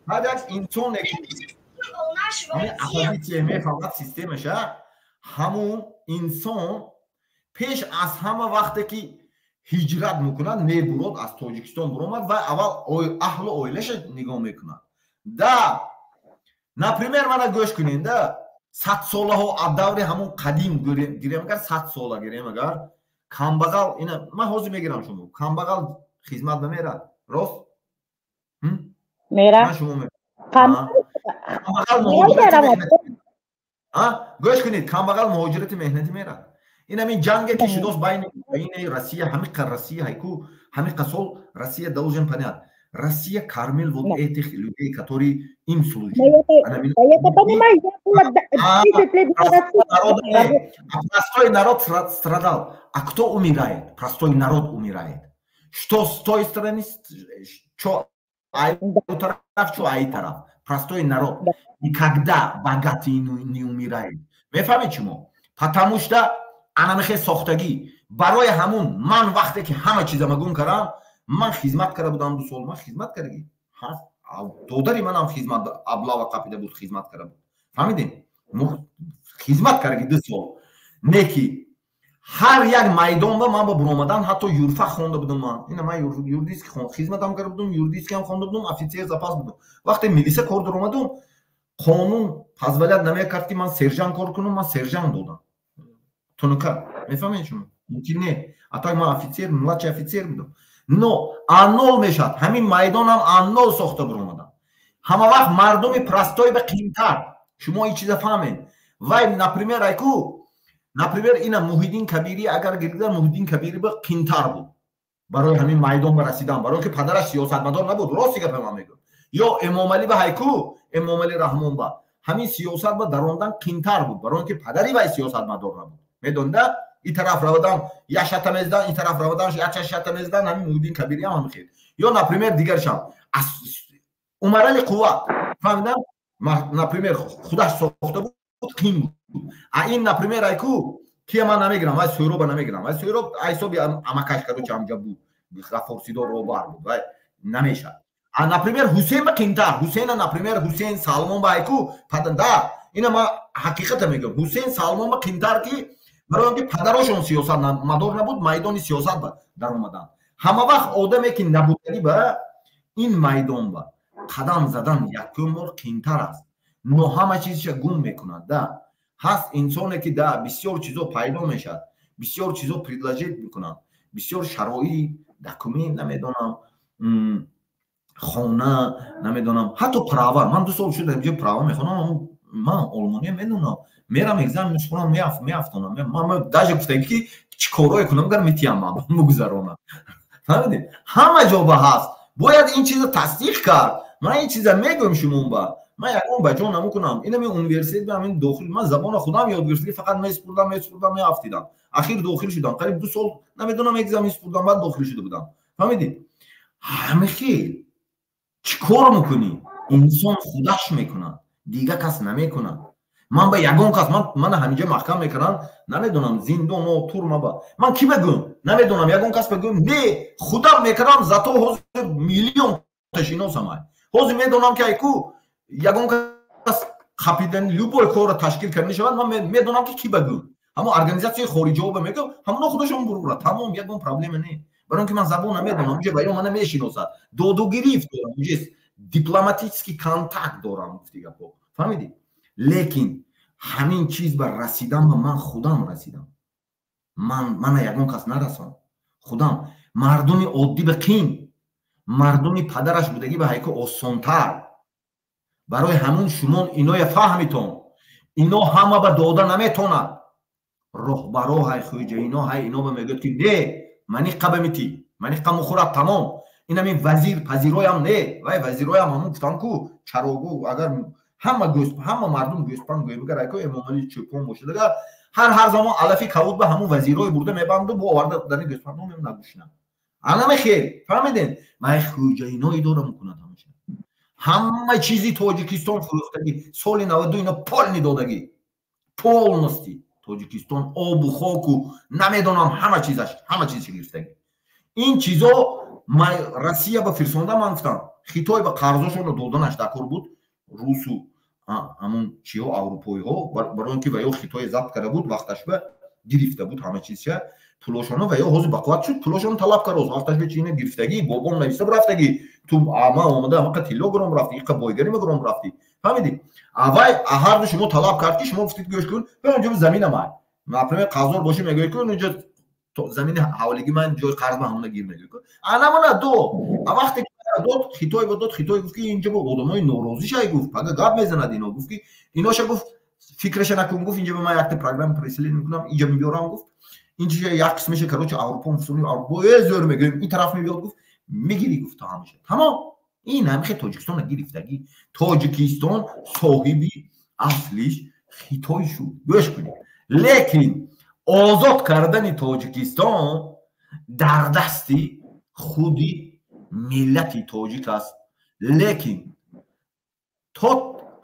ҳар як инсоне ки ҳамин оппозитсия мефаҳмад системаша, ҳамун инсон пеш аз ҳама вақте ки ҳиҷрат мекунад, мебурод, аз Тоҷикистон буромад ва аввал аҳлу оилаша нигоҳ мекунад. Да, например, мана гӯш кунед, да, садсолаҳо, аз даври ҳамун қадим гирем агар, 100 сола гирем агар, камбағал, ина ман ҳозир мегирам, шумо камбағал хизмат намерад, рост? Мера. Камбағал муҳоҷирати, гӯш кунед, камбағал муҳоҷирати меҳнатӣ мерад. Ин ҳамин ҷанге ки шудост байни Россия, ҳамиқа Россия ҳайку, ҳамиқа сол Россия должен понять, Россия кормил вот этих людей, которые им служили. Я это понимаю, я была 30 лет в России. А простой народ страдал. А кто умирает? Простой народ умирает. Что с той стороны, что ай тараф, что ай тараф. Простой народ. Никогда богатый не умирает. Мефаҳмед чумо? Потому что анамихе сохтагӣ. Барои ҳамун ман вақте ки ҳама чиза магум кардам, ман хизмат карда будам 2 сол, ман хизмат кардагӣ, додари манам хизмат, облава қапида буд, хизмат карда буд, фаҳмидем, хизмат кардаги 2 сол. Не ки ҳар як майдон ба ман ба буромадан, ҳатто юрфак хонда будам ман, ина ман юридически хизматам карда будам, юридически ҳам хонда будам, офицер запас будам. Вақте милиса кор даромадум, қонун позволять намекард, ки ман сержант кор кунам, ман сержант додам тунука, мефаҳмед шумо? Мумкин не. А так ман офицер, младший офицер будам. Но аннол мешавад, ҳамин майдонам аннол сохта буромадам. Ҳама вақт мардуми простой ба қиинтар. Шумо ин чиза фаҳмед. Вай, например, айку, например, ина Муҳиддин Кабирӣ агар гирда, Муҳиддин Кабирӣ ба қиинтар буд барои ҳамин майдон ба расидан, барое ки падараш сиёсатмадор набуд. Рости гапа ман мегӯям. Ё Эмомалӣ ба ҳайку, Эмомалӣ Раҳмон ба ҳамин сиёсат ба дарондан қиинтар буд, барое ки падари вай сиёсатмадор набуд. Медонда, ин тараф равадан як шата мездан, ин тараф равадан як шата мездан. Ҳамин Муҳиддин Кабирӣ ҳам ҳамин хел. Ё, например, дигаршам Умарали Қувват, фаҳмидам, например, худаш сохта буд, қин буд. А ин, например, айку, кия ман намегирам, вай Сӯроба намегирам, вай Сӯроб ҳисоби амакаш, короче, ҳамҷа буд, Ғаффор Сидор робар буд, вай намешад. А, например, Ҳусейн ба қинтар. Ҳусейна, например, Ҳусейн Салмон ба айку да, ина ман ҳақиқата мегӯям, Ҳусейн Салмон ба қинтар, ки барои он ки падарошон сиёсатмадор набуд, майдони сиёсат ба даромадан. Ҳама вақт одаме ки набудагӣ ба ин майдон ба қадам задан якум бор қиинтар аст, но ҳама чизша гум мекунад. Да, ҳаст инсоне ки да бисёр чизо пайдо мешавад, бисёр чизо предложить мекунанд, бисёр шароит, документ, намедонам, хона, намедонам, ҳатто права. Ман 2 сол шуд инҷо права мехонам, ман олмония медонам, мерам, экзамен месупорам, меафтонам. Ман даже гуфтам, ки чӣ корое кунам, гар метиям, ман мугузаронам. Фаҳмидед? Ҳама ҷо ба ҳаст, бояд ин чиза тасдиқ кард. Ман ин чиза мегӯям шумон ба, ман ягон ба ҷо намекунам. Инами университет ба ҳамин дохил, ман забона худам ёд гирифта, фақат месупурдам, месупурдам, меафтидам. Ахир дохил шудам, қариб 2 сол, намедонам, экзамен месупурдам, баъд дохил шуда будам. Фаҳмидед? Ҳама хел чӣ кор мекунӣ, инсон худаш мекунад, дига кас намекунад. Ман ба ягон кас, мана ҳаминҷа маҳкам мекунам, намедонам, зиндоно, турма ба ман кӣ бигӯм, намедонам, ягон кас бигӯм, не, худам мекунам. Зато ҳозир миллион шиносам. Ай ҳозир медонам, ки айку ягон кас қапидан, любой корро ташкил карда мешавад, ман медонам, ки кӣ бигӯм. Ҳамон организатсияи хориҷиҳо ба мегӯм, ҳамоно худашон бурура, тамом, ягон проблема не. Барои он ки ман забон намедонам, уҷа ва ё мана мешиносад, доду гирифт дорам, уҷа дипломатический контакт дорам, гуфти гапо, фаҳмидӣ? Лекин ҳамин чиз ба расидан ба ман худам расидам. Ман мана ягон кас нарасон, худам. Мардуми оддӣ ба қин, мардуми падараш будагӣ ба ҳайко осонтар. Барои ҳамун шумон иноя фаҳмитон, ино ҳама ба дода наметонад. Роҳбаро ҳай, хӯҷаино ҳай, ино ба мегӯяд, ки не, маниққа ба митӣ, маниққа мухӯрад, тамом. Инами вазир пазироям не, вай вазироям ҳамун гуфтам ку, чарогу агар ҳама гӯсп, ҳама мардум гӯспанд гӯем, агар айко Эмомалӣ чӯпон бошад, агар ҳар замон алафи кавуд ба ҳамун вазирои бурда мебанду бо оварда дани гӯспандо нагушна анаме хел. Фаҳмидем? Вай хӯҷаино идора мекунад ҳамаша. Ҳама чизи Тоҷикистон фурӯхтагӣ соли 92, ино полный додагӣ, полностью Тоҷикистон, обу хоку, намедонам, ҳама чизаш, ҳама чизаш гирифтагӣ. Ин чизо Россия ба фирсонда, ман гуфтам, Хитой ба қарзошонро доданаш дар кор буд, русу ҳамун чиҳо, аврупоиҳо, барои он ки ва ё Хитое забт карда буд, вақташ ба гирифта буд ҳама чизша, пулошоно. Ва ё ҳозир бақувват шуд, пулошоно талаб кард. Вақташ ба чина гирифтагӣ, бобом нависта рафтагӣ, ту ама омада ҳамақа тилло гиром рафтӣ, иқа бойгарӣ гиром рафтӣ, фаҳмидӣ? Авай ҳарду шумо талаб кард, ки шумо гуфтед, гӯш кун, онҷо замина май, например, қарздор бошӣ, мегӯяд, ки онҷо замини ҳавлигӣ ман ҷои қарз ма ҳамона гир, мегӯяд, анамона дод. А вақте дод, Хитой ба дод, Хитой гуфт, ки инҷо бо одамои норозӣ шай, гуфт, пага гап мезанад ино, гуфт, ки иноша, гуфт, фикраша накун, гуфт, инҷо ба ман якта программа преселен мекунам, инҷо мебиёрам, гуфт, инҷо як қисмеша, короче, Аврупо фусуни Аврупо э зӯр мегӯем, ин тараф мебиёд, гуфт, мегирӣ, гуфт, ҳамаша тамом. Ин ҳамихе Тоҷикистона гирифтагӣ. Тоҷикистон соҳиби аслиш Хитой шуд, гӯш кунед. Лекин озод кардани Тоҷикистон дар дасти худи миллати тоҷик аст. Лекин то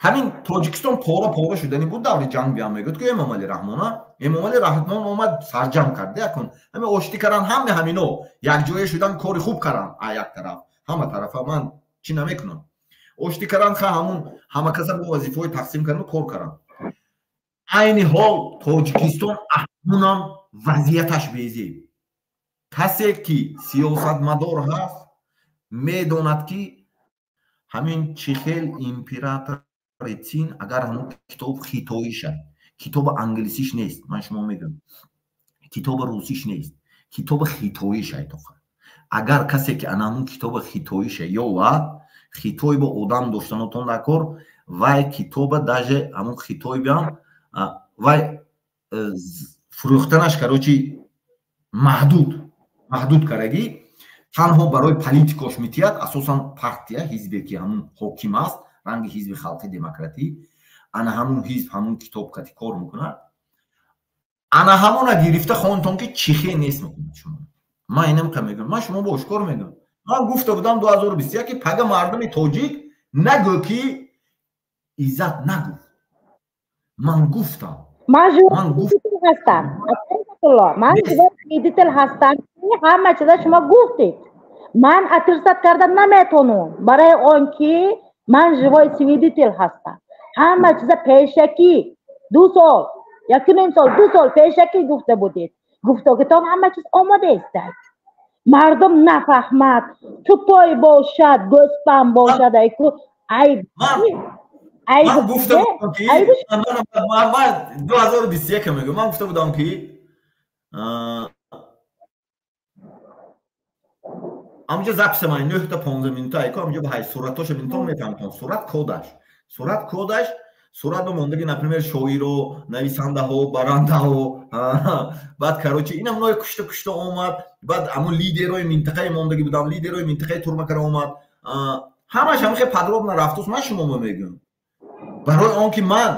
ҳамин Тоҷикистон пора пора шудани буд, даври ҷанг биям мегӯяд, ки Эмомалӣ Раҳмона, Эмомалӣ Раҳмон омад, сарҷам кард, якун ҳамин оштӣ кардан, ҳаме ҳамино якҷоя шудан, кори хуб кардан. А як тараф, ҳама тарафа ман чӣ намекунам, оштӣ кардан, ха, ҳамун ҳама каса бо вазифаҳои тақсим кардану кор кардан. Айни ҳол Тоҷикистон акнунам вазъияташ безеб. Касе ки сиёсатмадор ҳаст, медонад, ки ҳамин чӣ хел императори Цин, агар ҳамун китоб хитоиша, китоби англисиш нест, ман шумо мегӯям, китоби русиш нест, китоби хитоиша айтоқа. Агар касе ки ана ҳамун китоби хитоиша ёвад, Хитой бо одам доштанотон дар кор, вай китоба даже ҳамун хитой биам вай фурӯхтанаш, короче, маҳдуд карагӣ, танҳо барои политикош метиҳад, асосан партия, ҳизбе ки ҳамун ҳоким аст, ранги ҳизби халқи демократӣ, ана ҳамун ҳизб ҳамун китоб кати кор мекунад. Ана ҳамона гирифта хонтон, ки чихе нест мекунад шумо. Ман инам ка мегӯям, ман шумо бо ошкор мегӯям. Ман гуфта будам 2021, ки пага мардуми тоҷик нагӯ, ки Иззат нагуфт. Ман гуфтам. Ман ҳастам, ман свидетель ҳастам, ҳама чиза шумо гуфтед. Ман отрицать карда наметонам, барои он ки ман живой свидетель ҳастам. Ҳама чиза пешакӣ 2 сол, 1.5 сол, 2 сол пешакӣ гуфта будед. Гуфтогитон ҳама чиз омода истад. Мардум нафаҳмад, тупой бошад, гӯспанд бошад, айку айб. Ман гуфта будам, ки ман 2021 мегӯям, ман гуфта будам, ки амҷа записа ман нӯҳта 15 минута айку, амҷа ба ҳай суратоша бинтон мефаҳмтон. Сурат кодаш, сурат кодаш, сурат ба мондаги, например, шоиро, нависандаҳо, барандаҳо. Баъд, короче, инам ное кушта кушта омад. Баъд ҳамун лидерои минтақаи мондагӣ будам, лидерои минтақаи турмакара омад. Ҳамаш ҳамихе подробно рафтус. Ман шумомо мегӯям, барои он ки ман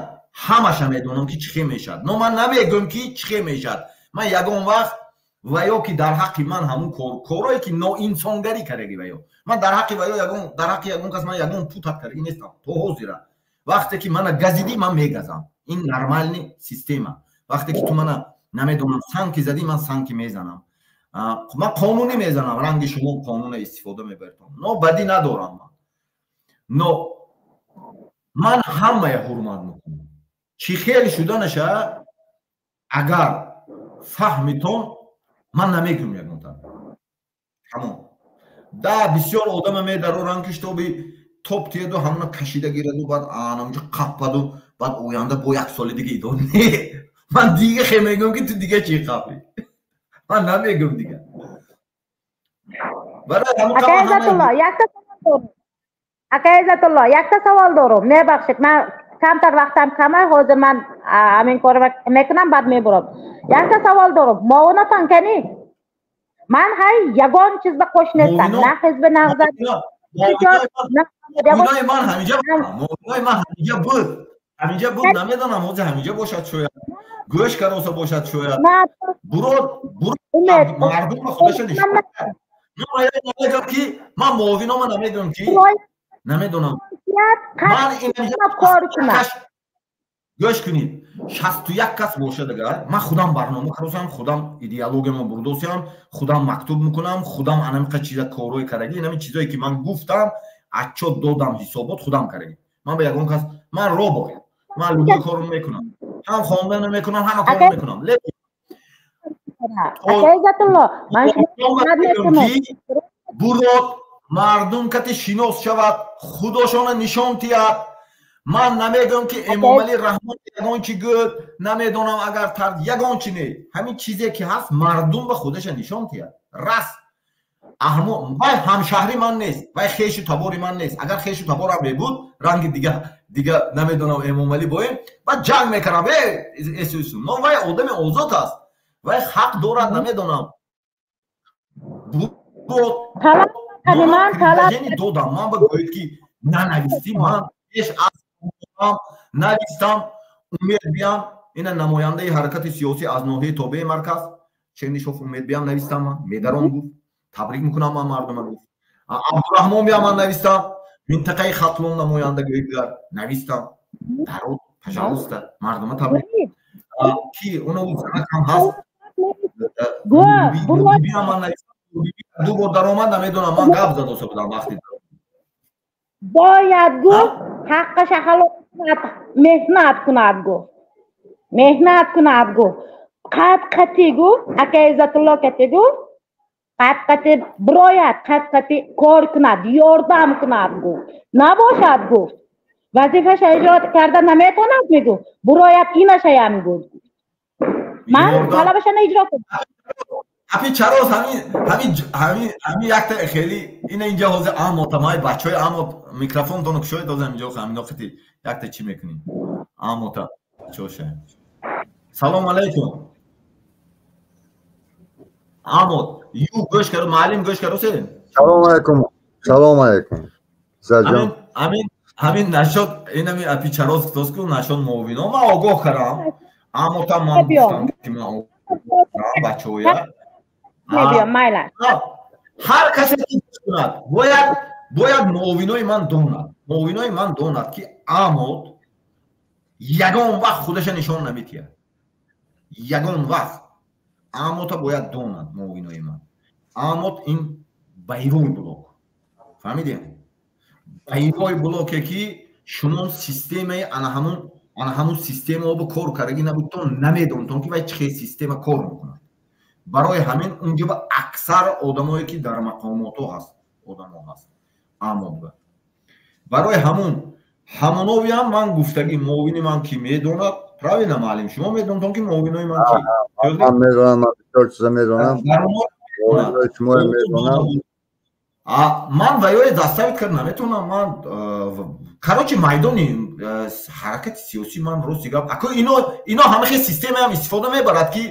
ҳамаша медонам, ки чӣ хел мешавад, но ман намегӯям, ки чӣ хел мешавад. Ман ягон вақт ва ё ки дар ҳаққи ман ҳамун корое ки ноинсонгарӣ кардаги, ва ё ман дар ҳаққи ва ё ягон, дар ҳаққи ягон кас ман ягон путат кардаги нестам то ҳозира. Вақте ки мана газидӣ, ман мегазам. Ин нормальный система. Вақте ки ту мана, намедонам, санки задӣ, ман санки мезанам. Ман қонунӣ мезанам, ранги шумо қонуна истифода мебаритон, но бадӣ надорам ман. Но ман ҳамая ҳурмат мекунам. Чӣ хел шуданаша агар фаҳмитон, ман намегӯм ягонта. Тамом. Да бисёр одама медароранд, ки шитоби топ тиеду, ҳамона кашида гираду, баъд анамҷо қаппаду, баъд оянда бо як соли дига идо. Не, ман дига хе мегӯм, ки ту дига чӣ қапӣ, ман намегӯм дига. Ака Иззатулло, якта савол дорум. Мебахшед, ман камтар вақтам камай, ҳозир ман ҳамин корро мекунам, баъд мебурам. Якта савол дорум. Муовинатон кани? Ман ҳай ягон чиз ба қош нестам, на ҳизби Нағзат. Муовинои ман ҳамиҷа, муовинои ман ҳамиҷа буд, ҳамиҷа буд. Намедонам, ҳозир ҳамиҷа бошад, шояд гӯш кароса бошад, шояд бурод, бурод, мардумро худаша нишон. Намегӯям, ки ман муовинома намегӯям, ки намедонам. Ман гӯш кунед, 61 кас бошад агар, ман худам барнома каросам, худам идеологиямо бурдосиям, худам мактуб мекунам, худам анамиқа чиза корҳои карагӣ, инами чизое ки ман гуфтам, отчёт додам, ҳисобот худам карагӣ. Ман ба ягон кас, ман робот, ман любой корро мекунам, ҳам хондана мекунам, ҳама корро мекунам. Лекин бурод, мардум кати шинос шавад, худошона нишон тиҳад. Ман намегӯям, ки Эмомалӣ Раҳмон ягон чи гӯд, намедонам, агар тард ягон чи не, ҳамин чизе ки ҳаст, мардум ба худаша нишон тиҳад. Раст, вай ҳамшаҳри ман нест, вай хешу табори ман нест. Агар хешу таборам мебуд, ранги дига дига, намедонам, Эмомалӣ боем, баъд ҷанг мекардам эсусу. Но вай одами озод аст, вай ҳақ дорад, намедонам, додам. Ман ба гӯед, ки нанавистӣ, ман пеш аз навистам. Умед биям, ина намояндаи ҳаракати сиёсӣ аз ноҳияи тобеи марказ Чернишов Умед биям навистам. Ман медаром, гуфт, табрик мекунам ман мардума, гуфт. Абдураҳмон биям ман навистам, минтақаи Хатлон намояндагии дигар навистам. Дарод, пожалуйста, мардума табрик. Ки оно ҳам ҳаст, биям ман навистам. Ду бор даромад, намедонам, ман гап задоса будам вақти. Бояд гуфт, ҳаққаша ҳалол кунад, меҳнат кунад, гуфт, меҳнат кунад, гуфт, қат қати гуфт, ака Иззатулло кати гуфт, қат қати бирояд, қат қати кор кунад, ёрдам кунад, гуфт, набошад, гуфт, вазифаша иҷро карда наметавонад, мегуфт, бурояд, инашаям гуфт, ман талабашана иҷро кунам. Апи чароз ҳамин якта хели ина инҷа ҳозир амота май бачаҳои амот микрофонтонро кушоед, ҳозир инҷо ҳамино қити якта чӣ мекунем, амота чоша. Салом алайкум, амот ю гӯш кард, муаллим гӯш кард. Салом алайкум, салом алайкум. Заҷон, ҳамин нашод инами апи чароз гуфтоску нашод муовино ман огоҳ кардам амота, ман гуфтам ки ман бачаҳоя. Ҳар касе ки кунад, бояд муовинои ман донад, муовинои ман донад, ки амот ягон вақт худаша нишон наметиҳад, ягон вақт. Амота бояд донад муовинои ман. Амот ин боевой блок, фаҳмидем? Боевой блоке, ки шумо системаи ана ҳамун системаобо кор кардаги набудтон, намедонтон, ки вай чӣ хел система кор мекунад. Барои ҳамин унҷо ба аксар одамое, ки дар мақомотҳо ҳаст, одамо ҳаст амоба. Барои ҳамун ҳамоновиам ман гуфтагӣ, муовини ман ки медонад, правильно, муаллим, шумо медонтон, ки муовинои ман ки? Ман медонам, ман бисёр чиза медонам, шумо медонам. Ман ваёе заставить кард наметавонам. Ман, короче, майдони ҳаракати сиёсӣ, ман рости гап, ако ино ҳама хел системаам истифода мебарад, ки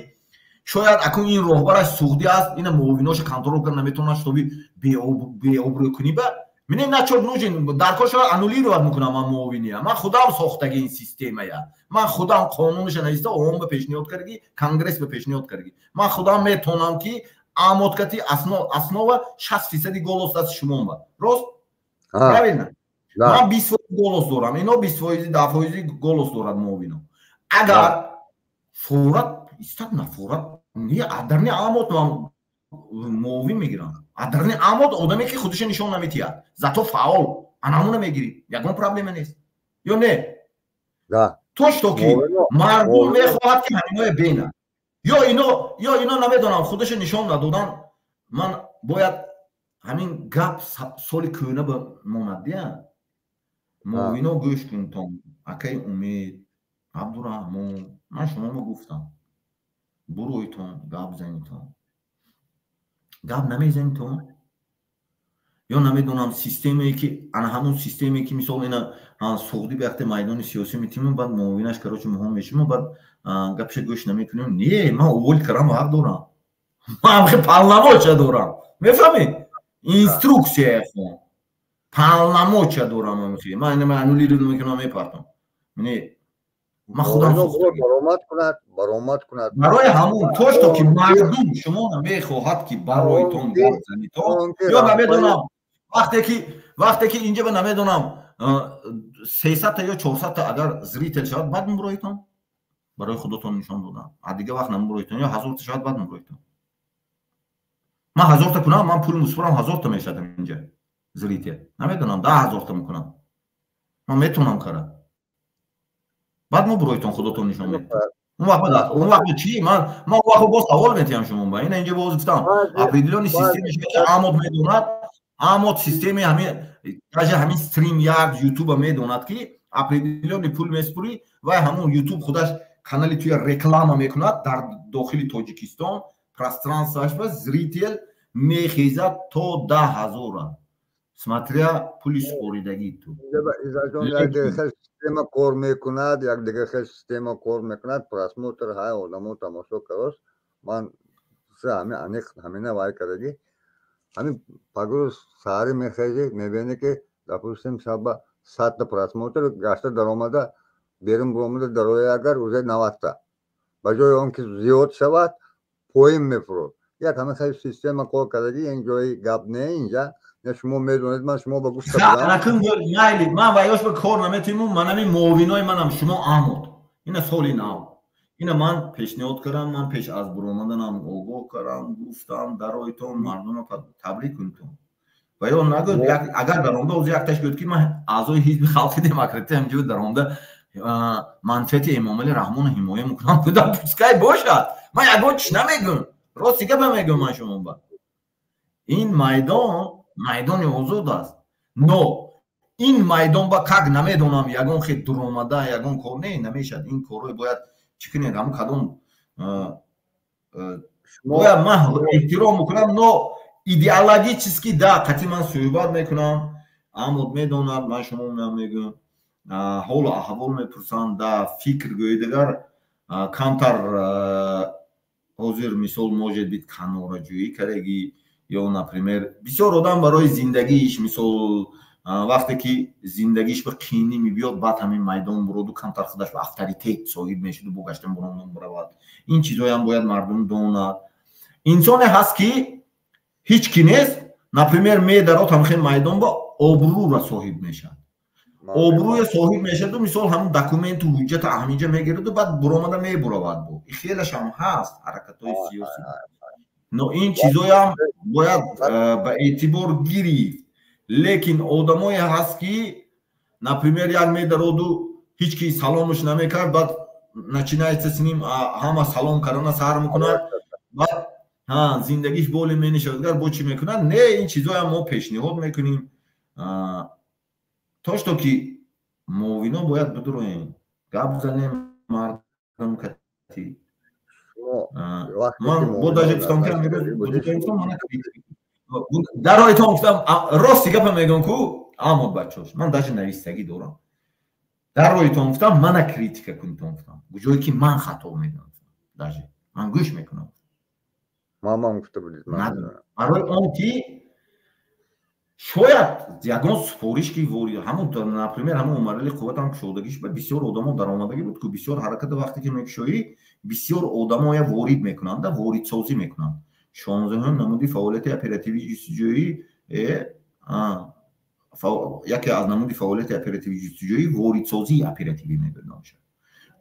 шояд акун ин роҳбараш суғдӣ аст, ина муовиноша контрол кард наметавонад, чтобы беобрӯ кунӣ ба мине начор нужен дар кор шояд аннулировать мекунам ман муовиния. Ман худам сохтаги ин системая, ман худам қонунша нависта, ООН ба пешниҳод кардаги, Конгресс ба пешниҳод кардаги. Ман худам метавонам, ки амоткати основа 60 фисади голос даст шумон ба рост, правильно? Ман 20 фоиз голос дорам, ино 20 фоизи, 10 фоизи голос дорад муовино. Агар форат истад, нафорат не, адарни амот ман муовин мегирам, адарни амот одаме, ки худашо нишон наметиҳад, зато фаъол, анамуна мегирӣ, ягон проблема нест ё не? То что ки мардум мехоҳад, ки ҳаминое бинад, ё ино намедонам, худашо нишон надодан. Ман бояд ҳамин гап соли кӯна ба монад дия. Муовино, гӯш кунтон, акаи Умед, Абдураҳмон, ман шуморо гуфтам, буройтон, гап занитон, гап намезанитон ё намедонам, системае ки ана ҳамун системае, ки мисол ина суғдӣ ба якте майдони сиёсӣ метимем, баъд муовинаш, короче, муҳом мешиму, баъд гапша гӯш намекунем. Не, ман уволить кардам ҳақ дорам, ман ҳамхе полномочия дорам, мефаҳмед? Инструкция хон, полномочия дорам ҳамхе. Ман ина аннулировать мекунам, мепартам. Не, ман худам. Баромад кунад, баромад кунад. Барои ҳамун то что ки мардум шумо намехоҳад, ки бароитон гап занитон ё намедонам, вақте ки инҷа ба намедонам 300-та ё 400-та агар зритель шавад, баъд мебуроитон барои худотон нишон додан, а дига вақт намебуроитон. Ё 1000-та шавад, баъд мебуроитон. Ман 1000-та кунам, ман пул муспурам, 1000-та мешавад инҷа зритель, намедонам, 10 000-та мекунам, ман метавонам кара, баъд мо буроитон, худотон нишон медиҳед. Он вақт чӣ? Ман он вақт боз савол метиҳам шумо ба ина. Инҷа боз гуфтам, определённый система амот медонад, амот системаи ҳамин, даже ҳамин StreamYard Ютуба медонад, ки определённый пул меспурӣ, вай ҳамун Ютуб худаш канали туя реклама мекунад дар дохили Тоҷикистон пространствоаш ба зритель мехезад то 10 000-а, смотря пули супоридагии ту. Система кор мекунад, як дигар хел система кор мекунад, просмотр ҳай одамо тамошо карост. Ман ҳами аниқ ҳамина вай кардагӣ, ҳамин пагрӯз саҳари мехезӣ, мебинӣ, ки, допустим, шаба 100-та просмотр гашта даромада, берун буромада дароя, агар уже 90-та, ба ҷои он ки зиёд шавад, поин мефурод. Як ҳама хел система кор кардагӣ, ин ҷои гап не, инҷа не, шумо медонед, ман шумо ба гуфта. Майли, ман ваёш ба кор наметиму, ман ҳамин муовинои манам шумо амод ина соли нав ина ман пешниҳод кардам, ман пеш аз буромаданам огоҳ кардам, гуфтам, дароитон, мардума табрик кунитон. Ва ё нагӯд, агар даромда оз якташ гӯд, ки ман аъзои Ҳизби Халқи Демократӣ ҳамҷо даромда манфиати Эмомали Раҳмонро ҳимоя мекунам, гудам, пускай бошад, ман ягон чиз намегӯм, рости гапа мегӯм ман шумо ба. Ин майдон майдони озод аст, но ин майдон ба как намедонам, ягон хел дуромада, ягон кор не намешад. Ин корҳои бояд чӣ кунед? Ҳамн кадом Бояд ман эҳтиром мекунам, но идеологически да қати ман суҳбат мекунам. Амод медонад, ман шумо мегӯям, ҳолу аҳвол мепурсам, да фикр гӯи дигар камтар. Ҳозир мисол может быть канораҷӯӣ кардаги ё, например, бисёр одам барои зиндагииш, мисол, вақте ки зиндагиш ба қиинӣ мебиёд, баъд ҳамин майдон буроду камтар худаш ба авторитет соҳиб мешуду бо гаштан буромон биравад. Ин чизҳоям бояд мардум донад. Инсоне ҳаст, ки ҳеҷ ки нест, например, медарод ҳамхел майдон ба обрӯра соҳиб мешавад, обрӯя соҳиб мешаду, мисол, ҳамун документу ҳуҷҷата ҳаминҷа мегираду, баъд буромада мебуравад. Бо хелашам ҳаст ҳаракатҳои сиёсӣ, но ин чизоям бояд ба эътибор гирифт. Лекин одамое ҳаст, ки, например, як медароду ҳеҷ ки саломаш намекард, баъд начинается с ним, ҳама салом кардана сар мекунад, баъд зиндагиш боле менишавад, гар бо чӣ мекунад. Не, ин чизоям мо пешниҳод мекунем, то что ки муовино бояд бидуроем, гап занем мардум кати. Ман бо даже гуфтам, ки дар роҳитон гуфтам, рости гапа мегӯям ку, аммо бачош, ман даже навистагӣ дорам. Дар роҳитон гуфтам, мана критика кунитон гуфтам, ҷое ки ман хато мегӯям, даже ман гӯш мекунам. Мамам гуфта будед. Барои он ки шояд ягон супориш ки ҳамун, например, ҳамун Умарали Қувватам кушодагиш ба бисёр одамо даромадагӣ буд ку. Бисёр ҳараката вақте ки мекушоӣ, бисёр одамоя ворид мекунанд, воридсозӣ мекунанд. 16-ум намуди фаъолияти оперативии ҷустуҷӯӣ, яке аз намуди фаъолияти оперативии ҷустуҷӯӣ воридсозии оперативӣ мегӯяд.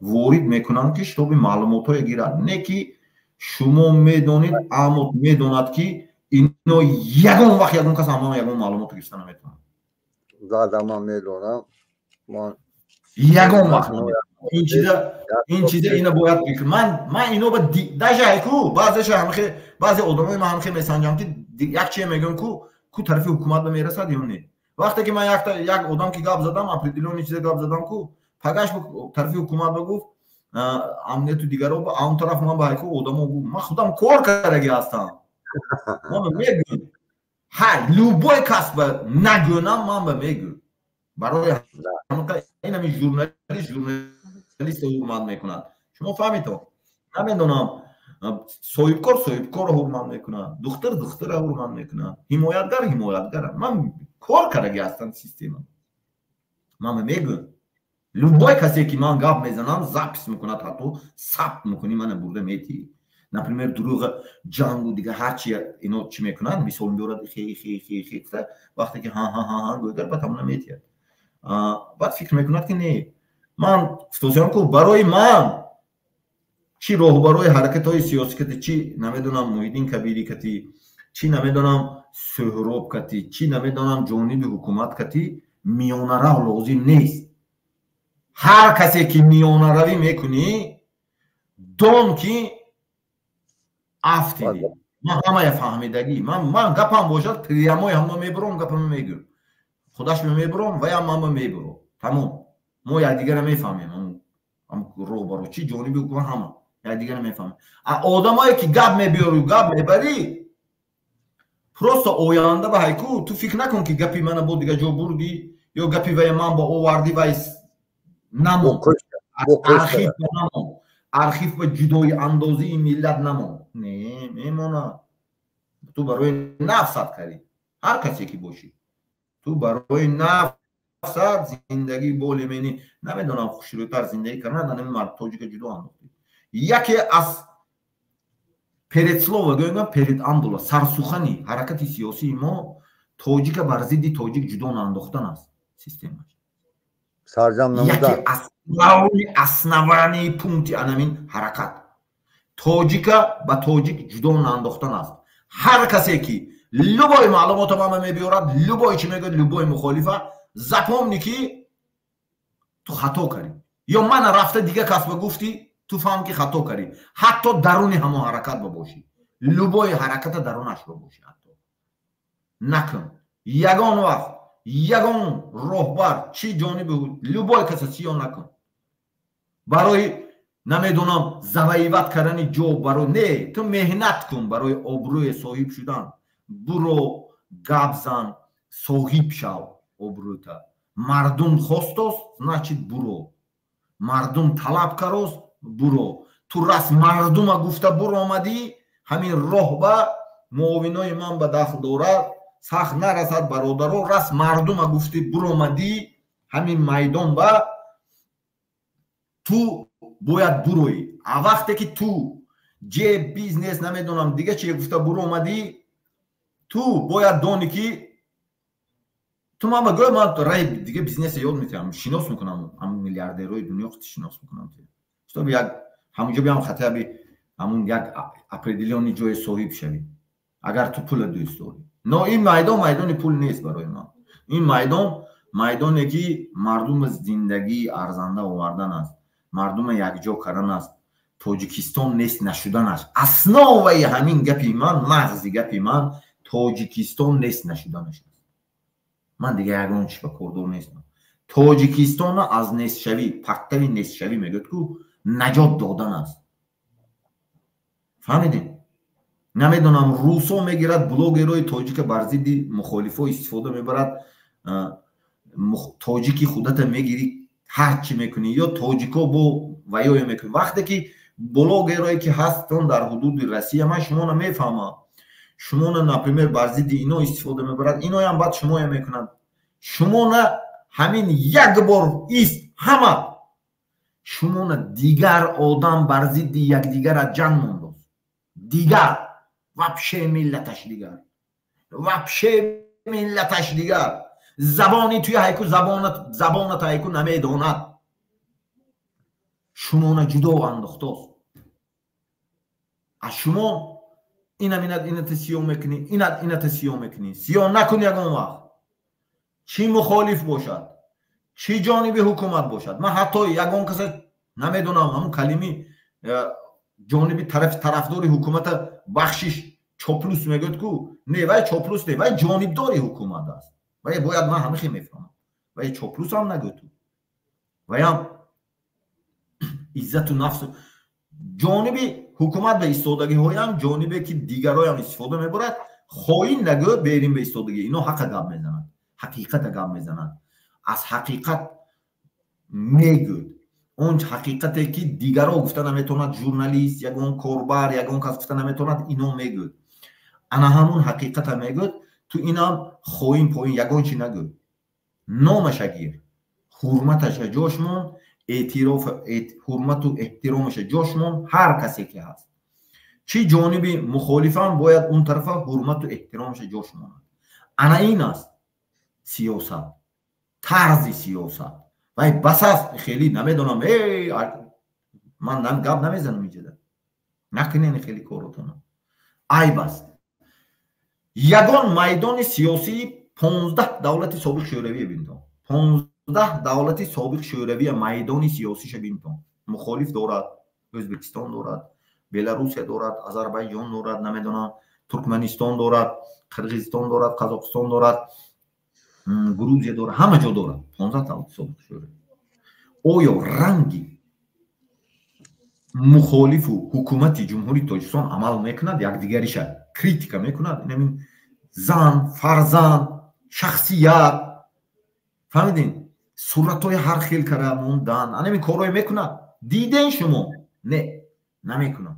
Ворид мекунанд, ки чтобы маълумотҳое гирад. Не ки шумо медонед, аммо медонад, ки ино ягон вақт ягон кас аммо ягон маълумото гирифта наметавонад. Да, ман медонам. Ягон вақт ин чиза ина бояд ман ино ба даже ку баъзеша ҳамхе, баъзе одамои ман ҳамхе месанҷам, ки як чие мегӯям, ку тарафи ҳукумат ба мерасад ё не. Вақте ки ман як одам ки гап задам, определённый чиза гап задам ку, пагаш тарафи ҳукумат ба гуфт, амнияту дигаро ба он тараф. Ман ба ҳайку одамо гуфт, ман худам кор кардаги ҳастам, ман мегӯям, ҳар любой кас ба нагӯнам, ман ба мегӯям. Барои инами журналист журналист ҳурмат мекунад, шумо фаҳмитон, намедонам, соҳибкор соҳибкорро ҳурмат мекунад, духтар духтарро ҳурмат мекунад, ҳимоятгар ҳимоятгара. Ман кор кардаги ҳастам система, ман мегӯям. Любой касе ки ман гап мезанам, запись мекунад, ҳатто сабт мекунӣ, мана бурда метиҳӣ. Например, дурӯға, ҷангу дигар ҳарчи ино чӣ мекунанд, мисол меорад, хе хе хе хе, вақте ки ҳа ҳа ҳа ҳа гӯяд, баъд ҳамона метиҳад, баъд фикр мекунад, ки не. Ман гуфтосиям ку, барои ман чӣ роҳбарои ҳаракатҳои сиёсӣ кати, чӣ намедонам Муҳиддин Кабирӣ кати, чӣ намедонам Суҳроб кати, чӣ намедонам ҷониби ҳукумат кати, миёнарав лозим нест. Ҳар касе ки миёнаравӣ мекунӣ, дон ки афтидӣ. Ман ҳамая фаҳмидагӣ. Ман гапам бошад, прямой ҳама мебуром, гапама мегӯям, худаш мебуром, ваям мама мебуром, тамом. Мо якдигара мефаҳмем, роҳбаро, чӣ ҷониби ҳукумат, ҳама якдигара мефаҳмем. А одамое ки гап мебиёру гап мебарӣ, просто оянда ба ҳайку ту фикр накун, ки гапи мана бо дига ҷо бурдӣ ё гапи вай ман ба овардӣ, вай намон, архив ба намон, архив ба ҷудои андозии миллат намон. Не мемонад. Ту барои нафсат кардӣ, ҳар касе ки бошӣ, ту барои нафсат зиндагӣ боли мени намедонам, хушрӯйтар зиндагӣ кардан, анами мард тоҷика ҷудо андохтӣ. Яке аз предслова гӯям, преамбула, сарсухани ҳаракати сиёсии мо тоҷика бар зидди тоҷик ҷудо наандохтан аст системаш. Яке аз основные пункти анамин ҳаракат тоҷика ба тоҷик ҷудо наандохтан аст. Ҳар касе ки любой маълумота мама мебиёрад, любой чи мегӯяд, любой мухолифа, запомни, ки ту хато кардӣ ё мана рафта дига кас ба гуфтӣ, ту фаҳм, ки хато кардӣ. Ҳатто даруни ҳамон ҳаракат ба бошӣ, любой ҳараката дарунаш ба бошӣ, ҳатто накун ягон вақт ягон роҳбар, чӣ ҷониби, любой каса сиё накун. Барои Намедонам, завоевать кардани ҷо барои не, ту меҳнат кун барои обрӯе соҳиб шудан. Буро, гап зан, соҳиб шав обрӯта. Мардум хостост, значит, буро. Мардум талаб карост, буро. Ту раст мардума гуфта буромадӣ, ҳамин роҳ ба муовинои ман ба дахл дорад, сахт нарасад, бародаро. Раст мардума гуфти буромадӣ, ҳамин майдон ба ту бояд буроӣ. А вақте ки ту ҷе бизнес, намедонам, дига чие гуфта буромадӣ, ту бояд донӣ, ки ту ман ба гӯй, ман раи дига бизнесе ёд метиҳам, шинос мекунам, ҳамун миллиардерҳои дунё шинос мекунам, чтобы як ҳамунҷо биям, хотя бы ҳамун як определённый ҷое соҳиб шавӣ, агар ту пула дӯст дорӣ. Но ин майдон майдони пул нест барои ман. Ин майдон майдоне, ки мардума зиндагии арзанда овардан аст, мардума якҷо кардан аст, Тоҷикистон нест нашуданаш. Основаи ҳамин гапи ман, мағзи гапи ман Тоҷикистон нест нашуданаш аст. Ман дига ягон чӣ ба кордор нестам. Тоҷикистонро аз нестшавӣ, партави нестшавӣ мегӯяд ку, наҷот додан аст. Фаҳмидем? Намедонам, русо мегирад, блогерҳои тоҷика бар зидди мухолифо истифода мебарад. Тоҷики худата мегирӣ, ҳар чӣ мекунӣ, ё тоҷико бо ваёе мекунӣ. Вақте ки блогерое ки ҳастон дар ҳудуди Россия, ман шуморо мефаҳмам, шумоно, например, бар зидди ино истифода мебарад, иноям баъд шумоя мекунад. Шумона ҳамин як бор ист, ҳама шумона дигар одам бар зидди якдигара ҷанг мондост. Дигар вообще миллаташ дигар, вообще миллаташ дигар, забони туи ҳайку, забонат ҳайку намедонад, шумона ҷудо андохтост аз шумо. Инам ината сиёҳ мекунӣ, инат ината сиёҳ мекунӣ. Сиёҳ накун ягон вақт, чӣ мухолиф бошад, чӣ ҷониби ҳукумат бошад. Ман ҳатто ягон каса намедонам, ҳамун калими ҷониби тарафдори ҳукумата, бахшиш, чоплус мегӯяд ку, не, вай чоплус не, вай ҷонибдори ҳукумат аст. Вай бояд, ман ҳамихе мефаҳмам, вай чоплусам нагӯ ту, ваям иззату нафсу ҷониби ҳукумат ба истодагиҳоям, ҷонибе ки дигароям истифода мебарад, хоин нагӯ, берин ба истодагӣ. Ино ҳақа гап мезанад, ҳақиқата гап мезанад, аз ҳақиқат мегӯд, он ҳақиқате ки дигаро гуфта наметавонад, журналист, ягон корбар, ягон кас гуфта наметавонад, ино мегӯд, ана ҳамун ҳақиқата мегӯд. Ту инам хоин поин ягон чи нагӯ, номаша гир, ҳурматаша ҷош мон, эътироф, ҳурмату эҳтиромаша ҷош мон. Ҳар касе ки ҳаст, чӣ ҷониби мухолифам, бояд он тарафа ҳурмату эҳтиромаша ҷош монад. Ана ин аст сиёсат, тарзи сиёсат. Вай бас аст, хеле намедонам, ман гап намезанам иҷода. Накунен хеле коротона, айб аст. Ягон майдони сиёсии 15 давлати собиқ шӯравие бинтон, 15 давлати собиқ шӯравия майдони сиёсиша бинтон. Мухолиф дорад, Ӯзбекистон дорад, Беларусия дорад, Озарбойҷон дорад, намедонам, Туркманистон дорад, Қирғизистон дорад, Қазоқистон дорад, Грузия дорад, ҳама ҷо дорад. 15 давлати собиқ шӯравӣ оё ранги мухолифу ҳукумати Ҷумҳурии Тоҷикистон амал мекунад, якдигариша критика мекунад? Инамин зан, фарзанд, шахсият, фаҳмидин, суратҳои ҳар хел кара мондан, анамин корҳое мекунад, диден шумо? Не, намекунад.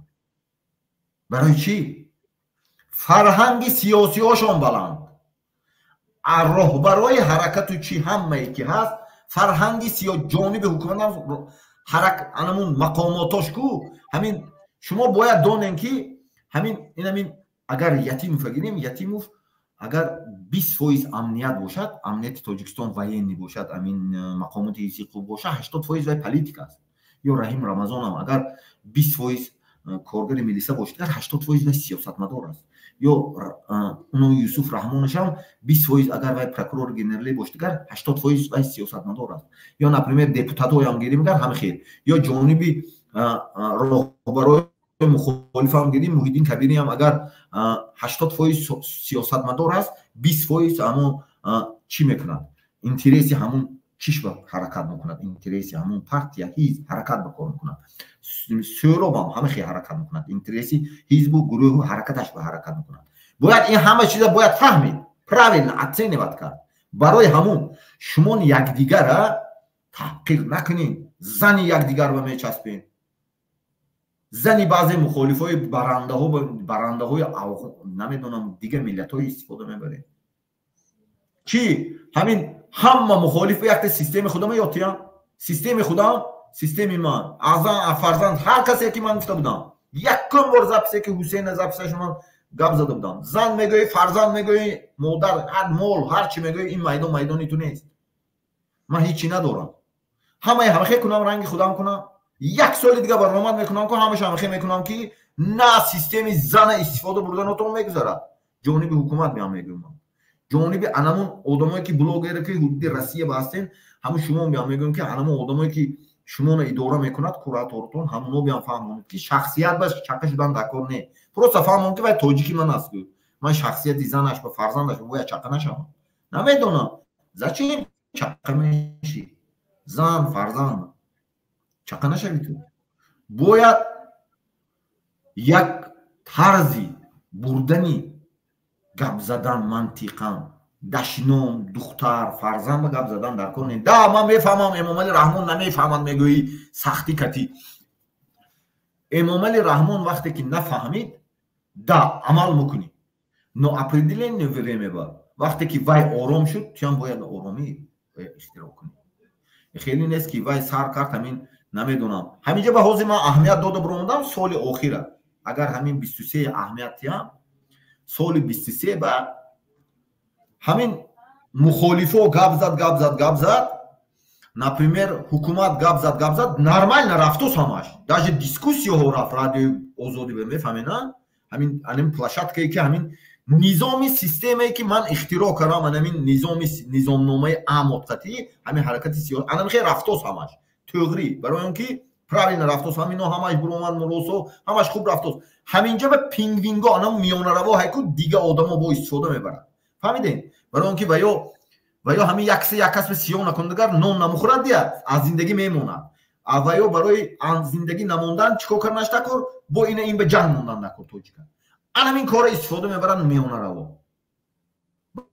Барои чӣ? Фарҳанги сиёсиҳошон баланд, роҳбарои ҳаракату чӣ, ҳамае ки ҳаст, фарҳанги ҷониби ҳукумат ҳарак, анамун мақомотош ку. Ҳамин шумо бояд донем, ки ҳамин инамин агар Ятимова гирем, Ятимов агар 20% амният бошад, амнияти Тоҷикистон военный бошад, амин мақомоти ҳифзи ҳуқуқ бошад, 80% вай политика аст. Ё Раҳим Рамазонам агар 20% коргари милиса бошад, агар 80% вай сиёсатмадор аст. Ё уно Юсуф Раҳмонашам 20% агар вай прокурори генералӣ бошад, агар 80% вай сиёсатмадор аст. Ё, например, депутатҳоям гирем, агар ҳам хел, ё ҷониби роҳбарои мухолифам гирем, Муҳиддин Кабириам агар 80% сиёсатмадор аст, 20% ҳамон чӣ мекунад, интереси ҳамун. Чиш ба ҳаракат мекунад? Интереси ҳамон партия, ҳизб ҳаракат ба кор мекунад. Сӯробам ҳама хел ҳаракат мекунад, интереси ҳизбу гурӯҳу ҳаракаташ ба ҳаракат мекунад. Бояд ин ҳама чиза бояд фаҳмид, правильно оценивать кард. Барои ҳамун шумо якдигара таҳқиқ накунед, зани якдигарро мечаспед, зани баъзе мухолифҳои барандаҳо, барандаҳои, намедонам, дигар миллатҳои истифода мебаред. Чӣ ҳамин ҳама мухолиф якта системи худама ётиям, системи худам, системи ман, азан, фарзанд, ҳар касе ки ман гуфта будам, якум бор записе ки Ҳусейна записаш ман гап зада будам: зан мегӯӣ, фарзанд мегӯӣ, модар, ҳар мол, ҳар чӣ мегӯӣ, ин майдон майдони ту нест. Ман ҳечӣ надорам. Ҳамаи ҳамахе кунам, ранги худам кунам. Як соли дига баромад мекунам ку, ҳамаша ҳамахе мекунам, ки на системи зана истифода бурданотон мегузарад. Ҷониби ҳукумат меам мегӯям, ҷониби анамун одамое ки блогере ки ҳудуди Россия ба ҳастен, ҳамун шумо меам мегӯям, ки анамун одамое ки шуморо идора мекунад, кураторутон, ҳамуно биям фаҳмонед, ки шахсият ба чақа шудан дар кор не. Просто фаҳмон, ки вай тоҷики ман аст. Ман шахсияти занаш ба фарзандаш бояд чақа нашавам. Намедонам, зачем чақа мешӣ? Зан, фарзанд чақа нашавӣ. Ту бояд як тарзи бурдани гап задан, мантиқан, дашном, духтар, фарзанд ба гап задан дар кор не. Да, ман мефаҳмам, Эмомали Раҳмон намефаҳмад, мегӯӣ сахтӣ катӣ. Эмомали Раҳмон вақте ки нафаҳмид, да, амал мекунӣ, но определенное время ба вақте ки вай ором шуд, туям бояд оромӣ ихтироъ кунӣ. Хеле нест, ки вай сар кард. Ҳамин, намедонам, ҳаминҷа ба ҳозир ман аҳамият дода биромадам. Соли охира, агар ҳамин 23 аҳамият, соли 23 ба ҳамин мухолифо гап зад, гап зад, гап зад, например, ҳукумат гап зад, гап зад, нормально рафтос ҳамаш, даже дискуссияҳо рафт. Радиои Озодӣ, мефаҳмед, на ҳамин анин площадкае, ки ҳамин низоми системае, ки ман ихтироъ кардам, анамин низоми низомномаи амотқатӣ, ҳамин ҳаракати сиёс анам хел рафтос ҳамаш тӯғрӣ. Барои он ки правильно рафтос, ҳамино ҳамаш буромад, муросо ҳамаш хуб рафтос. Ҳаминҷа ба пингвинго, анам миёнараво ҳайку, дига одамо бо истифода мебарад, фаҳмидем? Барои он ки ва ё ҳамин яксе як касби сиёҳ накундагар нон намухӯрад, дия аз зиндагӣ мемонад. Ва ё барои зиндагӣ намондан чӣ кор карданаш такор, бо ина ин ба ҷанг мондан накор тоҷика. Ана ҳамин корро истифода мебаранд миёнараво.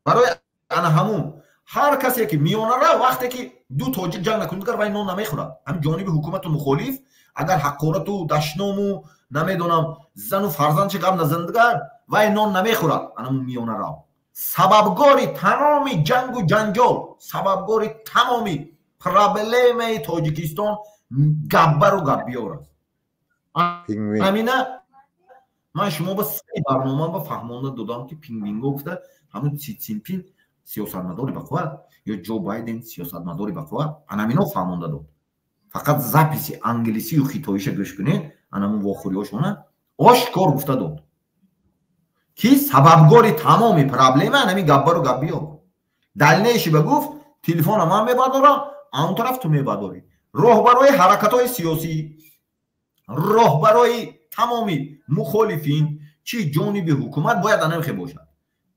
Барои ана ҳамун ҳар касе ки миёнарав, вақте ки ду тоҷик ҷанг накундагар, вай нон намехӯрад. Ҳамин ҷониби ҳукумату мухолиф агар ҳақорату дашному, намедонам, зану фарзандча гап назандагар, вай нон намехӯрад. Анамун миёнарав сабабгори тамоми ҷангу ҷанҷол, сабабгори тамоми проблемаи Тоҷикистон габбару габбиёр аст. Ҳамина ман шумо ба се барнома ба фаҳмонда додам, ки пингвинго гуфта ҳамун Си Цзиньпин сиёсатмадори бақувват ё Ҷо Байден сиёсатмадори бақувват, анамино фаҳмонда дод. Фақат записи англисию хитоиша гӯш кунед, анамун вохӯриҳошона ошкор гуфта дод, ки сабабгори тамоми проблема анами габбару габбиёр. Дальнейший ба гуфт: телефона ман мебардорам, он тараф ту мебардорӣ. Роҳбарои ҳаракатҳои сиёсӣ, роҳбарои тамоми мухолифин, чӣ ҷониби ҳукумат, бояд анамихе бошад.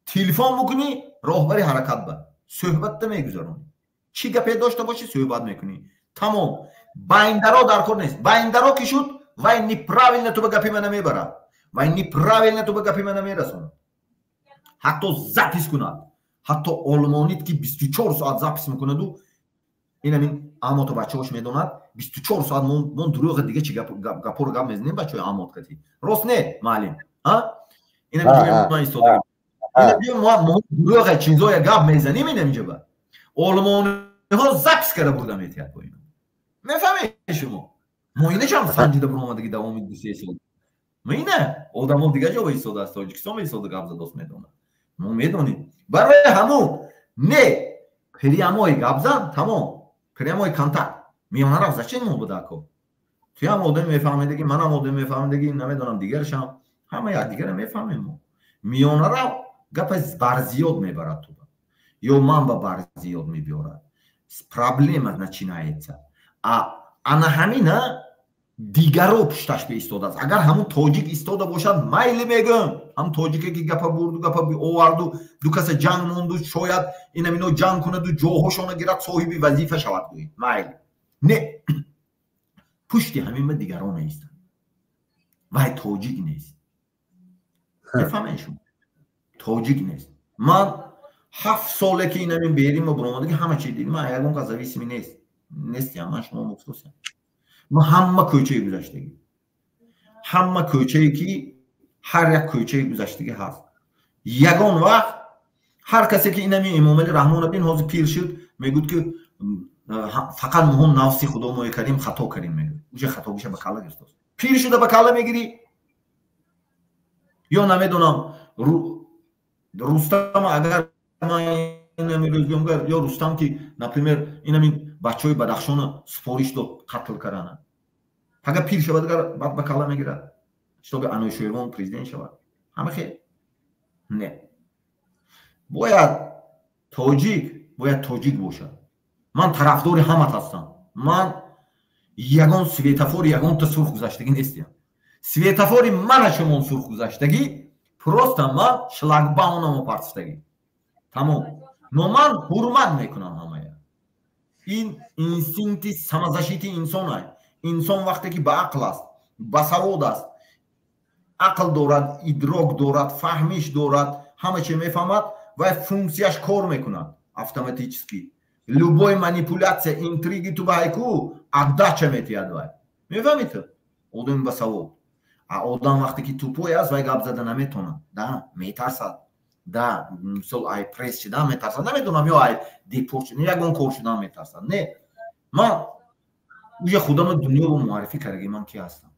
Телефон мекунӣ роҳбари ҳаракат, ба суҳбатта мегузаронӣ, чӣ гапе дошта бошӣ, суҳбат мекунӣ, тамом. Байндаро дар кор нест. Байндаро ки шуд, вай неправильно ту ба гапи мана мебарад, вай неправильно ту ба гапи мана мерасонад. Ҳатто запись кунад, ҳатто олмонит ки 24 соат запись мекунаду, инамин амото бачаҳош медонад, 24 соат мон дурӯға дига чи гапоро гап мезанем, бачаҳои амот кати. Рост не, маълим? Инам истода, мо дурӯға чизоя гап мезанем, инаминҷа ба олмониҳо запись карда бурда метиҳад бо ино. Мефаҳмед шумо? Мо иначам санҷида буромадаги давоми 2-3 сол. Мо ина одамо дига ҷо истода аст, Тоҷикистон истода гап задост, медонад, мо медонем. Барои ҳамун не, прямой гап зан, тамом, прямой контакт. Миёнарав зачем мо будако? Туям одами мефаҳмедагӣ, манам одами мефаҳмедагӣ, намедонам, дигарашам, ҳама якдигара мефаҳмем. Мо миёнарав гапа барзиёд мебарад туба ё ман ба барзиёд мебиёрад, проблема начинается. А ана ҳамина. Дигаро пушташ биистодааст. Агар ҳамун тоҷик истода бошад, майли мегӯм, ҳам тоҷике ки гапа бурду, гапа оварду, ду каса ҷанг монду, шояд инамино ҷанг кунаду ҷоҳошона гирад, соҳиби вазифа шавад, гӯем, майли. Не, пушти ҳамин дигаро меистад, вай тоҷик нест. Мефаҳмед шумо, тоҷик нест. Ман 7 соле ки инамин берима буромадаги, ҳама чи дид. Ман ягон кас зависимый нест, нестиям. Ман шумо мухтосам. Ман ҳама кӯчаи гузаштагӣ, ҳама кӯчае ки ҳар як кӯчаи гузаштагӣ ҳаст, ягон вақт ҳар касе ки инами Эмомалӣ Раҳмонов бин, ҳозир пир шуд, мегӯд ки фақат муҳом нафси худо мои кардем, хато кардем, мегӯд. Уже хатогиша ба калла гирифтааст. Пир шуда ба калла мегирӣ ё намедонам Рустам, агар ё Рустам ки, например, инамин бачаҳои Бадахшона супориш дод қатл кардана, агар пир шавад, агар баъд ба калла мегирад, чтобы Анӯшервон президент шавад, ҳама хел не. Бояд тоҷик, бояд тоҷик бошад. Ман тарафдори ҳамат ҳастам. Ман ягон светофори ягонта сурх гузаштагӣ нестиям. Светофори мана шумон сурх гузаштагӣ, просто ман шлагбаунамо партифтагӣ, тамом. Но ман ҳурмат мекунам ҳамая. Ин инстинкти самозащиты инсон ай. Инсон вақте ки ба ақл аст, басавод аст, ақл дорад, идрок дорад, фаҳмиш дорад, ҳама чи мефаҳмад, вай функсияш кор мекунад автоматически. Любой манипуляция, интриги ту ба ҳайку отдача метиҳад вай. Мефаҳмӣ ту? Одами басавод. А одам вақте ки тупой аст, вай гап зада наметонад, да метарсад, да мисол ай пресс шидан метарсад, намедонам, ё ай депорт шудан, ягон кор шудан метарсад. Не, ман уже худамро дунёро муаррифӣ кардаги. Ман ки ҳастам?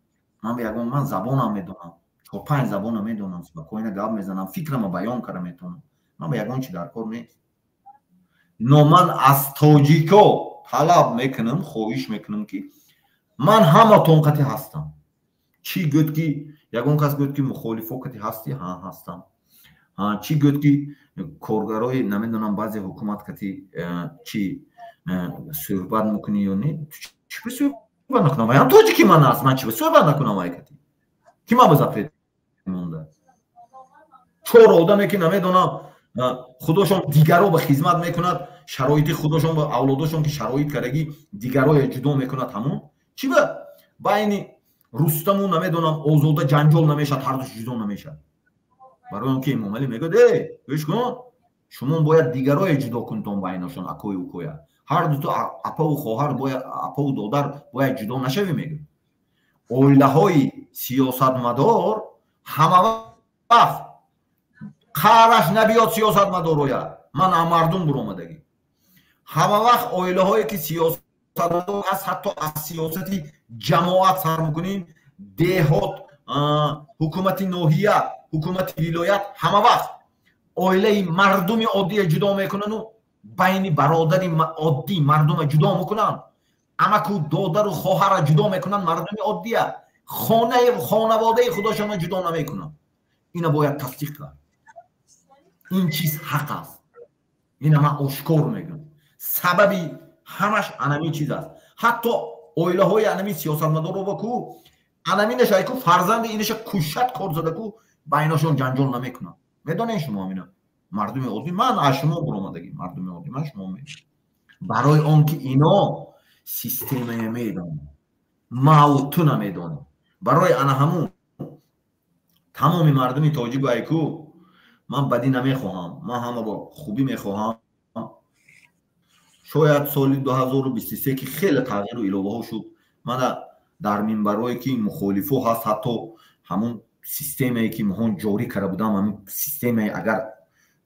Ман ба ягон, ман забонам медонам, чор панҷ забонам медонам, спокойно гап мезанам, фикрамо баён карда метавонам. Ман ба ягон чи дар кор нест. Но ман аз тоҷико талаб мекунам, хоҳиш мекунам, ки ман ҳаматон қати ҳастам. Чӣ гӯд ки ягон кас гӯд ки мухолифо кати ҳастӣ, ҳа, ҳастам. Чӣ гӯд ки коргарои, намедонам, баъзе ҳукумат кати чӣ суҳбат мекунӣ ё не, чӣ ба суҳбат накунам? Аям тоҷики ман аст, ман чӣ ба суҳбат накунам? Ай кати ки ман ба запрет монда? Чор одаме ки, намедонам, худошон дигаро ба хизмат мекунад, шароити худошон ба авлодошон ки шароит кардагӣ, дигарое ҷудо мекунад. Ҳамон чӣ ба байни Рустаму, намедонам, Озода ҷанҷол намешавад, ҳардуш ҷудо намешавад? Барои он ки Эмомалӣ мегӯяд: «Э, гӯш кун, шумо бояд дигарое ҷудо кунтон байношон, акою укоя, ҳар дуто апаву хоҳар бояд, апаву додар бояд ҷудо нашавӣ», мегӯяд. Оилаҳои сиёсатмадор ҳама вақт қараш набиёд. Сиёсатмадороя ман мардум буромадагӣ, ҳама вақт оилаҳое ки сиёсатмадор аст, ҳатто аз сиёсати ҷамоат сар мекунем, деҳот, ҳукумати ноҳия, ҳукумати вилоят, ҳама вақт оилаи мардуми оддие ҷудо мекунану байни бародари оддӣ мардума ҷудо мекунанд, амаку додару хоҳара ҷудо мекунанд. Мардуми оддия хонаи хонаводаи худошонро ҷудо намекунанд. Ина бояд тасдиқ кард. Ин чиз ҳақ аст, ина ман ошкор мегӯям. Сабаби ҳамаш анамин чиз аст. Ҳатто оилаҳои анамин сиёсатмадорро ба ку анаминаша ку фарзанди инаша кушад, кор зада ку, байношон ҷанҷол намекунанд. Медонед шумо амина, мардуми оддӣ, ман аз шумо буромадагӣ, мардуми оддӣ, ман шумо мегӯям, барои он ки ино системая медонанд, маву ту намедонам. Барои ана ҳамун тамоми мардуми тоҷик айку ман бадӣ намехоҳам, ман ҳама бо хубӣ мехоҳам. Шояд соли 2023 ки хеле тағйиру иловаҳо шуд, мана дар минбарое ки мухолифо ҳаст, ҳатто ҳамун системае ки моҳон ҷорӣ карда будам, ҳамин системае, агар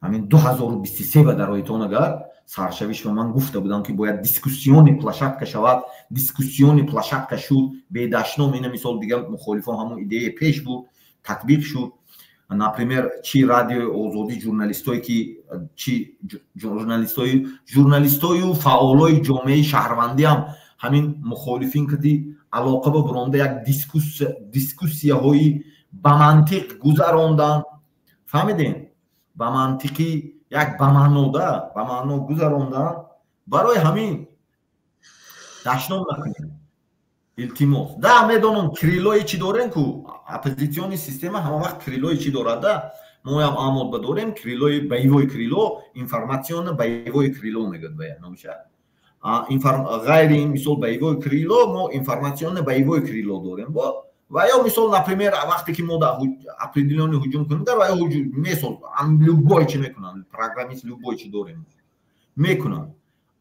ҳамин 2023 ба дароитон, агар саршавиш ба ман гуфта будам, ки бояд дискуссионный площадка шавад, дискуссионный площадка шуд. Бедашном ина мисол дига мухолифо ҳамун идея пеш буд, татбиқ шуд. Например, чи Радиои Озодӣ, журналистое ки чи журналистою фаъолои ҷомеаи шаҳрвандиам ҳамин мухолифин кати алоқа ба буронда, як дискуссияҳои ба мантиқ гузарондан, фаҳмидем, ба мантиқӣ, як ба маънода, ба маъно гузарондан. Барои ҳамин дашном накунем. Илтимос. Да, медонам, крыло и чӣ дорем ку, оппозитсионный система ҳама вақт крыло и чӣ дорад, да? Моям амод ба дорем крыло и, боевой крыло, информационно боевой крыло мегӯяд ба номша. Ғайри ин, мисол, боевой крыло, мо информационно боевой крыло дорем. Бо ва ё, мисол, например, вақте ки мо да определённый ҳуҷум кунем, дар ва ё ҳуҷум месоз, любой чӣ мекунанд, программист, любой чӣ дорем, мекунанд.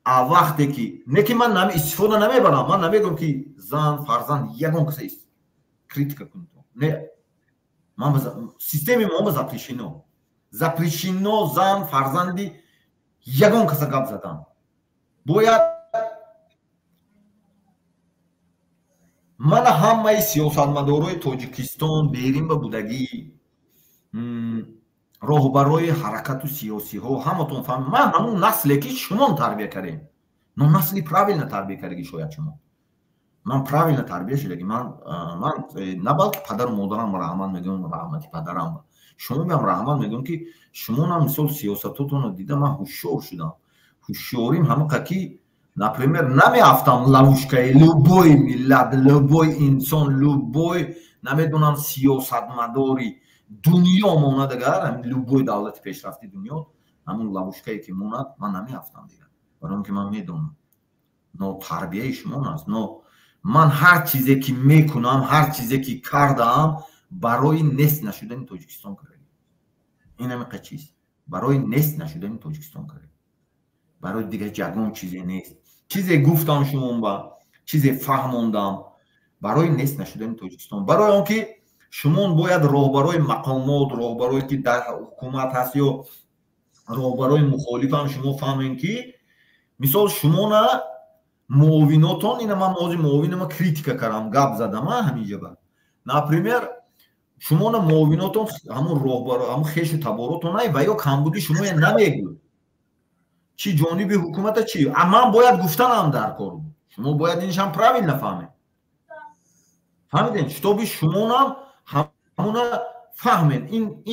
А вақте ки не ки ман истифода намебарам, ман намегӯям, ки зан, фарзанд, ягон каса критика кунед. Не, ман системаи мо запрещено, запрещено зан, фарзанди ягон каса гап задан. Бояд мана ҳамаи сиёсатмадорои Тоҷикистон, берин ба будагӣ, роҳбарои ҳаракату сиёсиҳо, ҳаматон фаҳм, ман ҳамун насле ки шумон тарбия кардем, но насли правильно тарбия кардагӣ шояд шумо. Ман правильно тарбия шудагӣ. Ман на балки падару модарам раҳмат мегӯям, раҳмати падарам, шумо биам раҳмат мегӯям, ки шумонам, мисол, сиёсатотонро дида ман ҳушёр шудам. Ҳушёрим ҳамақа ки, например, намеафтам ловушка и любой миллат, любой инсон, любой, намедонам, сиёсатмадори дунё монад, агар любой давлати пешрафти дунё ҳамун ловушка е ки монад, ман намеафтам дигар, барои он ки ман медонам, но тарбияи шумон аст. Но ман ҳар чизе ки мекунам, ҳар чизе ки кардаам, барои нест нашудани Тоҷикистон кардагӣ. Ин ҳамиқа чиз барои нест нашудани Тоҷикистон кардагӣ, барои дигар ягон чизе нест. Чизе гуфтам шумонба, чизе фаҳмондам барои нест нашудани Тоҷикистон, барои он ки шумон бояд роҳбарои мақомот, роҳбарое ки дар ҳукумат ҳаст ё роҳбарои мухолифам, шумо фаҳмем, ки, мисол, шумона муовинотон, ина ман ҳозир муовинама критика кардам, гап задам ҳаминҷаба. Например, шумона муовинотон, ҳамун роҳбаро, ҳамун хешу таборотон ай ва ё камбуди шумоя намегӯ, чӣ ҷониби ҳукумата, чӣ. А ман бояд гуфтанам дар кор буд. Шумо бояд иншам правильно фаҳмед, фаҳмидем, чтобы шумонам ҳамуна фаҳмед.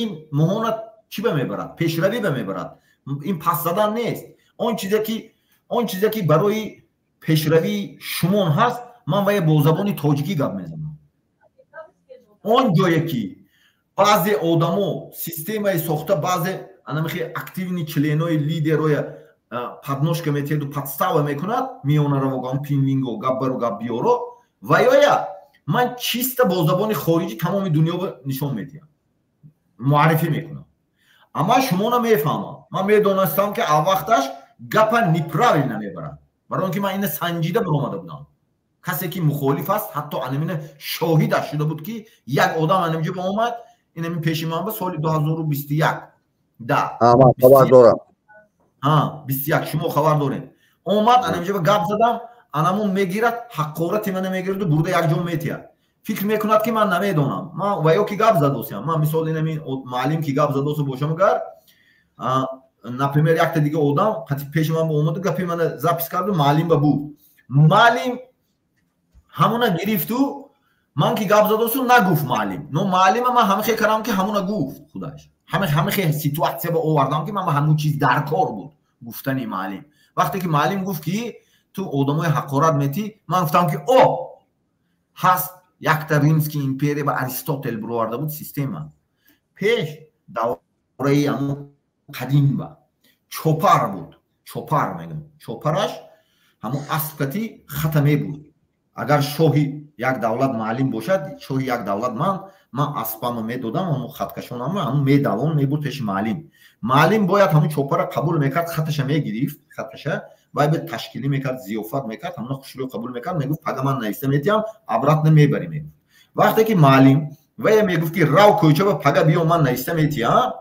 Ин моҳона чӣ ба мебарад? Пешравӣ ба мебарад. Ин пас задан нест. Он чизе ки барои пешравии шумон ҳаст, ман вая бо забони тоҷикӣ гап мезанам. Он ҷое ки баъзе одамо системаи сохта, баъзе анамихи активный член ои лидероя подножка метиҳаду подстава мекунад, миёнаравоган, пинвинго, гап бару гап биёро, ва ёя ман чисто бо забони хориҷӣ тамоми дунё нишон медиҳам, муаррифӣ мекунам. Амма шумо намефаҳмам. Ман медонистам, ки аввақташ гапа неправильно мебарад, барои он ки ман ина санҷида баромада будам. Касе ки мухолиф аст, ҳатто анамина шоҳидаш шуда буд, ки як одам анамҷо ба омад, инами пеши ман ба соли 2021 да. Хабар дорам. 21, шумо хабар доред. Омад анамҷо ба гап задам, анамун мегирад, ҳақорати мана мегираду бурда як ҷо метиҳад, фикр мекунад, ки ман намедонам. Ман ва ё ки гап задосиям, ман, мисол, инами маълим ки гап задосу бошам, агар, например, якта дига одам қати пеши ман омаду гапи мана запись карду маълим ба буд, маълим ҳамуна гирифту ман ки гап задосу нагуфт маълим, но маълима ман ҳамихе кардам, ки ҳамуна гуфт худаш. Ҳамихе ситуация ба овардам, ки ман ба ҳамун чиз дар кор буд гуфтани маълим. Вақте ки маълим гуфт, ки ту одамои ҳақорат метӣ, ман гуфтам, ки о ҳаст якта Римский империя ба Аристотел бироварда буд система. Пеш давраи ҳамун қадим ба чопар буд, чопар мегӯям, чопараш ҳамун аспкати хата мебуд. Агар шоҳи як давлат маълим бошад, шоҳи як давлат, ман аспама медодам, ҳамун хаткашонама, ҳамун медавон мебуд пеши маълим. Маълим бояд ҳамун чопара қабул мекард, хаташа мегирифт, хаташа вай бе ташкилӣ мекард, зиёфат мекард, ҳамуна хушрӯ қабул мекард, мегуфт: «Пага ман нависта метиҳам, обратно мебарӣ», мегуфт. Вақте ки маълим вая мегуфт, ки рав кӯчаба, пага биё, ман нависта метиҳам,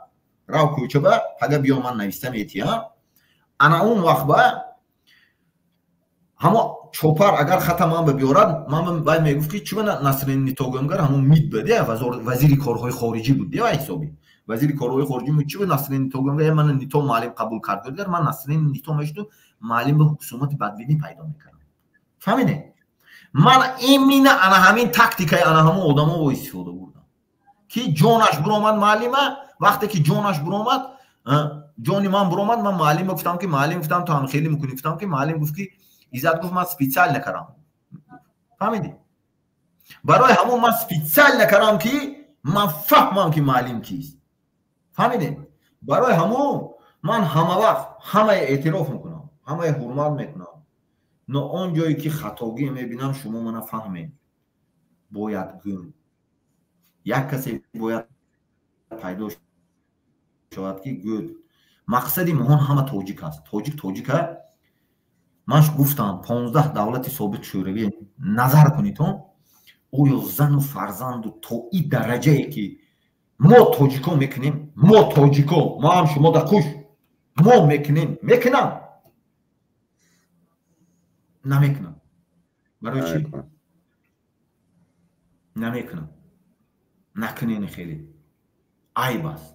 рав кӯчаба, пага биё, ман нависта метиҳам, ана он вақт ба ҳамо чопар агар хата ман ба биёрад, ман вай мегуфт, ки чуба Насрин Нитогамгар ҳамун МИД ба де вазири корҳои хориҷӣ буд, де вай ҳисоби вазири корҳои хориҷӣ, чуба Насрин Нитогамгар мана нито маълим қабул кард, гар ман Насрин нито мешуду, маълим ба ҳусумати бадбинӣ пайдо мекардам. Фаҳмиде? Ман имина ана ҳамин тактикаи ана ҳамун одамо истифода бурдам, ки ҷонаш буромад маълима. Вақте ки ҷонаш буромад, ҷони ман буромад, ман маълима гуфтам, ки маълим, гуфтам, ту ҳам хеле мекунӣ, гуфтам, ки маълим гуфт, ки Иззат гуфт, ман специально кардам. Фаҳмидӣ? Барои ҳамон ман специально кардам, ки ман фаҳмам, ки муаллим кист. Фаҳмидем? Барои ҳамон ман ҳама вақт ҳамаи эътироф мекунам, ҳамаи ҳурмат мекунам, но он ҷое ки хатогӣ мебинам, шумо мана фаҳмед, бояд гӯм. Як касе бояд пайдо шавад, ки гӯд: мақсади моҳон ҳама тоҷик аст, тоҷик тоҷика. Ман гуфтам, 15 давлати собиқ Шӯравӣ назар кунитон, оё зану фарзанду то и дараҷае ки мо тоҷико мекунем, мо тоҷико, мо ҳам шумо да хуш мо мекунем, мекунам, намекунам? Барои чӣ намекунам? Накунени, хеле айб аст.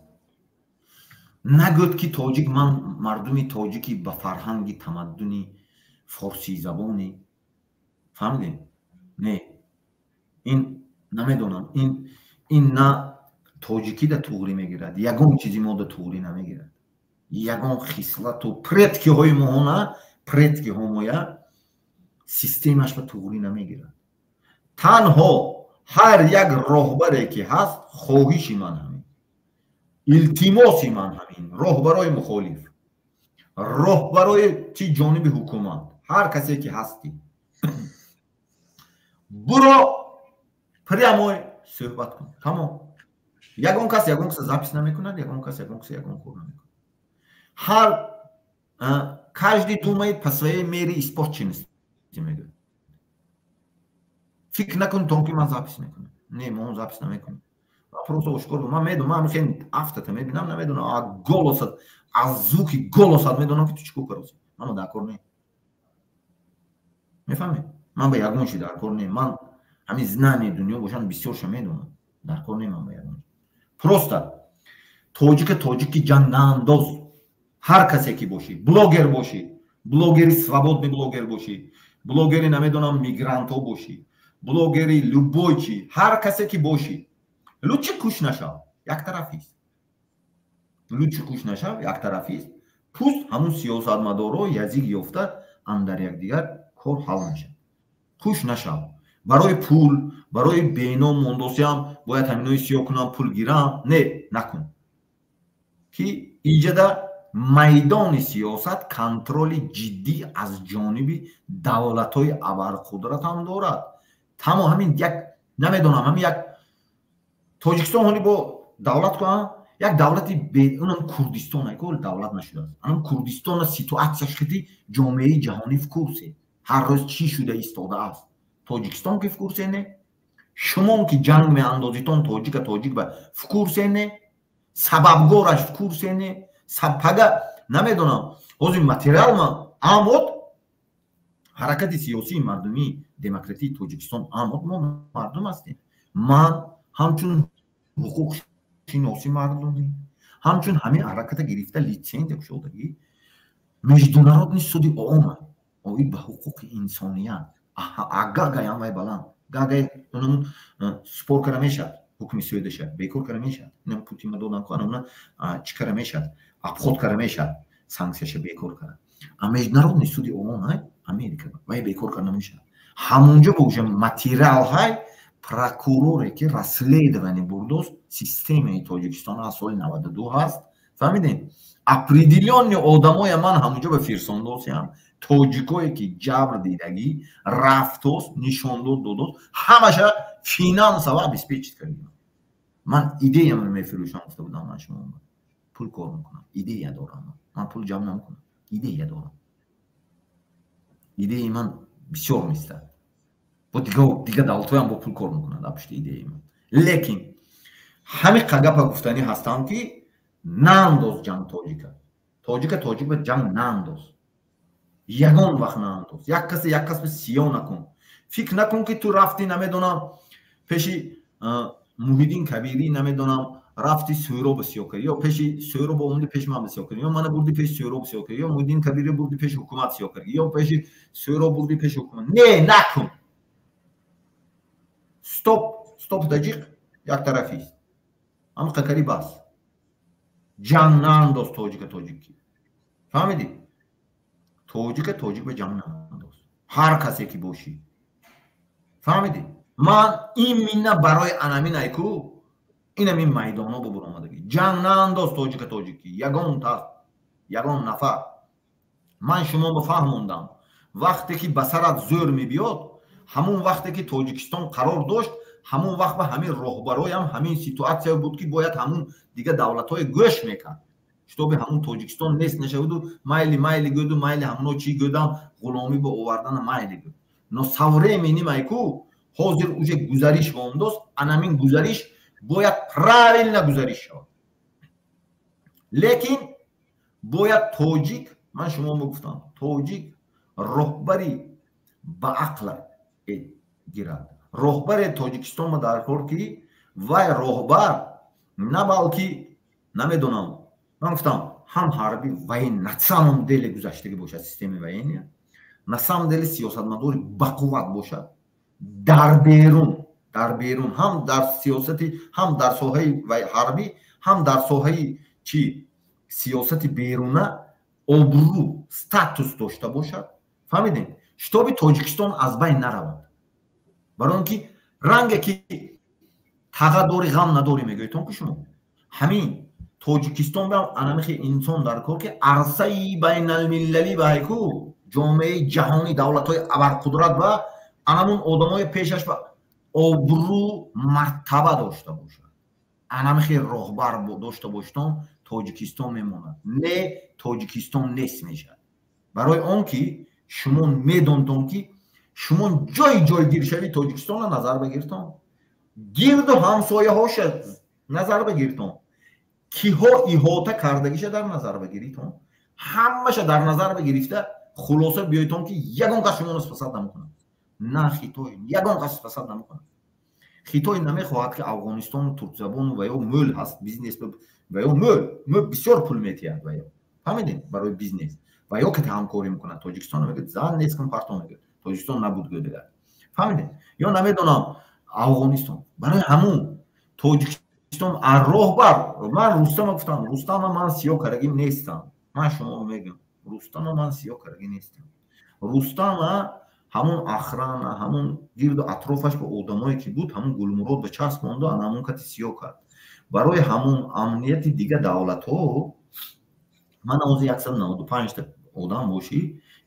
Нагӯд, ки тоҷик, ман мардуми тоҷики ба фарҳанги тамаддуни форсизабонӣ, фаҳмидем? Не, ин намедонам, ин на тоҷикида туғрӣ мегирад, ягон чизи мода туғрӣ намегирад, ягон хислату предки ҳои моҳона, предки ҳо моя системаш ба туғрӣ намегирад. Танҳо ҳар як роҳбаре ки ҳаст, хоҳиши ман ҳамин, илтимоси ман ҳамин: роҳбарои мухолиф, роҳбарои чи ҷониби ҳукумат, ҳар касе ки ҳастӣ, буро, прямой суҳбат кун, тамом. Ягон кас ягон каса запись намекунад, ягон кас ягон каса ягон кор намекунад. Ҳар каждый думает по своей мере испорченности, мегӯяд. Фикр накун то ки ман запись мекунам. Не, мо запись намекунем, просто ошкор ман медонам. Ман хеле афтата мебинам, намедонам, а голос ат, аз звуки голос ат медонам, ки ту чӣ кор кароси. Ман дар кор не, мефаҳмед? Ман ба ягон чи дар кор не. Ман ҳамин знание дунё бошанд, бисёрша медонам, дар кор не ман ба ягон. Просто тоҷика тоҷики ҷанг наандоз. Ҳар касе ки бошӣ, блогер бошӣ, блогери свободный блогер бошӣ, блогери, намедонам, мигрантҳо бошӣ, блогери любой чи, ҳар касе ки бошӣ, лучше куш нашав, яктарафист. Лучше куш нашав, яктарафист. Пусть ҳамун сиёсатмадоро язик ёфта, андар якдигар кор ҳал мешавад. Куш нашав барои пул, барои беном мондосиам, бояд ҳаминои сиёҳ кунам, пул гирам. Не, накун, ки иҷада майдони сиёсат контроли ҷиддӣ аз ҷониби давлатҳои абарқудрат ҳам дорад. Тамо ҳамин як, намедонам, ҳамин як Тоҷикистон ҳоли бо давлат кунам, як давлати, унам Курдистон айко давлат нашудааст. Анам Курдистона ситуация ш хити ҷомеаи ҷаҳонӣ в курсе, ҳар рӯз чӣ шуда истодааст. Тоҷикистон ки в курсе не, шумон ки ҷанг меандозитон тоҷика тоҷик ба, в курсе не, сабабгораш в курсе не. Пага, намедонам, ҳозир материал ма амод, ҳаракати сиёсии мардумии демократии Тоҷикистон амод, мо мардум ҳастем. Ман ҳамчун ҳуқуқшиноси мардумӣ, ҳамчун ҳамин ҳараката гирифта, литсензия кушодагӣ, Международный суди ООН оид ба ҳуқуқи инсоният, Гагаям вай баланд, Гагай спор кара мешавад, ҳукми суедаша бекор кара мешавад. Инам Путинма додан, анамна чӣ кара мешавад, обход кара мешавад, санксияша бекор кара. А Международный суди ООН ай Америка вай бекор кара намешавад. Ҳамонҷо бо уже материалҳай прокуроре ки расследование бурдост, системаи Тоҷикистон аз соли 92 ҳаст, фаҳмидем? Определённый одамоя ман ҳамонҷо ба фирсондосиям, тоҷикое ки ҷабр дидагӣ, рафтост, нишондод додост, ҳамаша финансово обеспечить кардем. Ман идеямро мефурӯшам, гуфта будам ман шумо, пул кор мекунам, идея дорам. Ман пул ҷамъ намекунам, идея дорам. Идеяи ман бисёр местад, бо дига давлатҳоям бо пул кор мекунанд пушти идеяи ман. Лекин ҳамин гапа гуфтанӣ ҳастам, ки наандоз ҷанг тоҷика тоҷика тоҷик ба ҷанг наандоз, ягон вақт наандоз. Як касе як касби сиёҳ накун. Фикр накун, ки ту рафтӣ, намедонам, пеши Муҳиддин Кабирӣ, намедонам, рафти, Сӯроба сиёҳ кардӣ, ё пеши Сӯроба омади, пеши ман сиёҳ кардӣ, ё мана бурди, пеши Сӯроб сиёҳ кардӣ, ё Муҳиддин Кабирӣ бурди, пеши ҳукумат сиёҳ кардӣ, ё пеши Сӯроб бурди, пеши ҳукумат. Не, накун. Стоп, стоп, таҷиқ яктарафист, ҳама қакари бас. Ҷанг наандоз тоҷика тоҷикӣ, фаҳмидӣ? Тоҷика тоҷик ба ҷанг наандоз, ҳар касе ки бошӣ, фаҳмидӣ? Ман именно барои анамин айку инамин майдонҳо бубуромадагӣ. Ҷанг наандоз тоҷика тоҷикӣ, ягон та, ягон нафар. Ман шумо бифаҳмондам, вақте ки ба сарат зӯр мебиёд, ҳамун вақте ки Тоҷикистон қарор дошт, ҳамун вақт ба ҳамин роҳбароям ҳамин ситуация буд, ки бояд ҳамун дига давлатҳое гӯш мекард, чтобы ҳамун Тоҷикистон нест нашаваду майли майли гӯду майли ҳамуно чӣ гӯдам, ғуломӣ ба овардана майли гӯд. Но со временем айку ҳозир уже гузариш вондост, анамин гузариш бояд правильно гузариш шавад. Лекин бояд тоҷик, ман шумо гуфтам, тоҷик роҳбари ба ақла гирад. Роҳбари Тоҷикистон дар кор, ки вай роҳбар на балки намедонам, ман гуфтам, ҳам ҳарби воен на самом деле гузаштагӣ бошад, системаи военная, на самом деле сиёсатмадори бақувват бошад дар берун, ҳам дар сиёсати, ҳам дар соҳаи ҳарбӣ, ҳам дар соҳаи чи сиёсати беруна обрӯ, статус дошта бошад. Фаҳмидем, чтобы Тоҷикистон аз байн наравад. Барои он ки ранге ки таға дори, ғам надорӣ, мегӯедтон ки шумо ҳамин Тоҷикистон бам анамихи инсон дар кор, ки арсаи байналмилалӣ ба ҳайку ҷомеаи ҷаҳонӣ, давлатҳои абарқудрат ба анамун одамои пешаш ба обрӯ, мартаба дошта бошад. Анамихи роҳбар дошта боштон, Тоҷикистон мемонад, не Тоҷикистон нест мешавад. Барои он ки шумо медонтон, ки шумо ҷои ҷойгиршавии Тоҷикистонро назар багиртон, гирду ҳамсояҳоша назар багиртон, киҳо иҳота кардагиша дар назар багиритон, ҳамаша дар назар багирифта хулоса биёйтон, ки ягон кас шуморо спасать намекунад. На Хитой, ягон кас спасать намекунад. Хитой намехоҳад, ки Афғонистону туркзабону ва ё мӯл ҳаст бизнес, ва ё мӯл бисёр пул метиҳад, ва ё фаҳмидем, барои бизнес ва ё кати ҳамкорӣ мекунад. Тоҷикистон мегӯяд, зан нест кун, парто мегӯяд, Тоҷикистон набуд гӯ дигар. Фаҳмидем? Ё намедонам, Афғонистон. Барои ҳамун Тоҷикистон роҳбар, ман Рустама гуфтам, Рустама ман сиёҳ карагӣ нестам. Ман шумо мегӯям, Рустама ман сиёҳ карагӣ нестам. Рустама ҳамун охрана, ҳамун гирду атрофаш ба одамое ки буд, ҳамун Гулмурод ба часп монду, ана ҳамун кати сиёҳ кард. Барои ҳамун амнияти дига давлатҳо, ман ҳозир 195та одам бошӣ,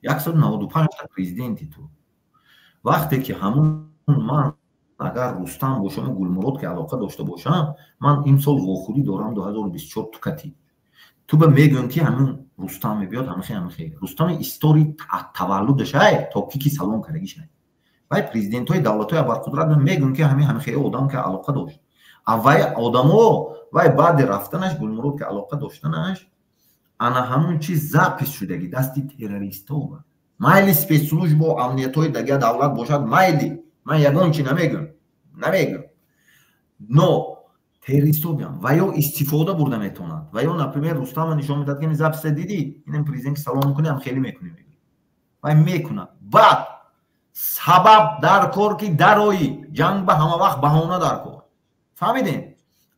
195та президенти ту, вақте ки ҳамун ман агар Рустам бошаму Гулмурод ки алоқа дошта бошам, ман имсол вохӯрӣ дорам 2024 тукати ту ба мегӯям, ки ҳамун Рустам мебиёд, ҳамихе ҳамихе Рустами истории таваллудашай то ки салом кардагишай, вай президентҳои давлатҳои абарқудрат мегӯям, ки ҳамин ҳамихе одам ки алоқа дошт, а вай одамо вай баъди рафтанаш, Гулмурод ки алоқа доштанаш, ана ҳамун чиз запись шудаги дасти террористҳо. Майли, спецслужбо, амниятҳои дага давлат бошад, майли, ман ягон чи намегӯям, но террористҳо биям ва ё истифода бурда метавонад. Ва ё, например, Рустама нишон медиҳад, ки запись а дидӣ, инам президент салом мекунӣ, ҳам хеле мекунӣ, вай мекунад. Баъд сабаб дар кор, ки дарои ҷанг ба ҳама вақт баҳона дар кор. Фаҳмидем?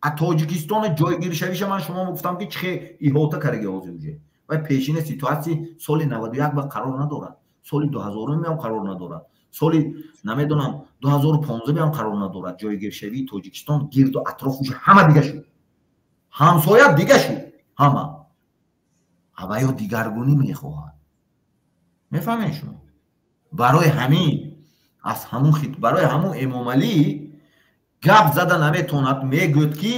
А Тоҷикистони ҷойгиршавиша ман шумо гуфтам, ки чихе иҳота кардаги ҳозир уже вай пешина ситуация соли 91 ба қарор надорад, соли 2000 ҳам қарор надорад, соли намедонам 2015 ҳам қарор надорад. Ҷойгиршавии Тоҷикистон гирду атрофуш ҳама дига шуд, ҳамсоя дига шуд, ҳама аваё дигаргунӣ мехоҳад. Мефаҳмед шумо? Барои ҳамин аз ҳамун барои ҳамун Эмомалӣ гап зада наметавонад, мегӯяд, ки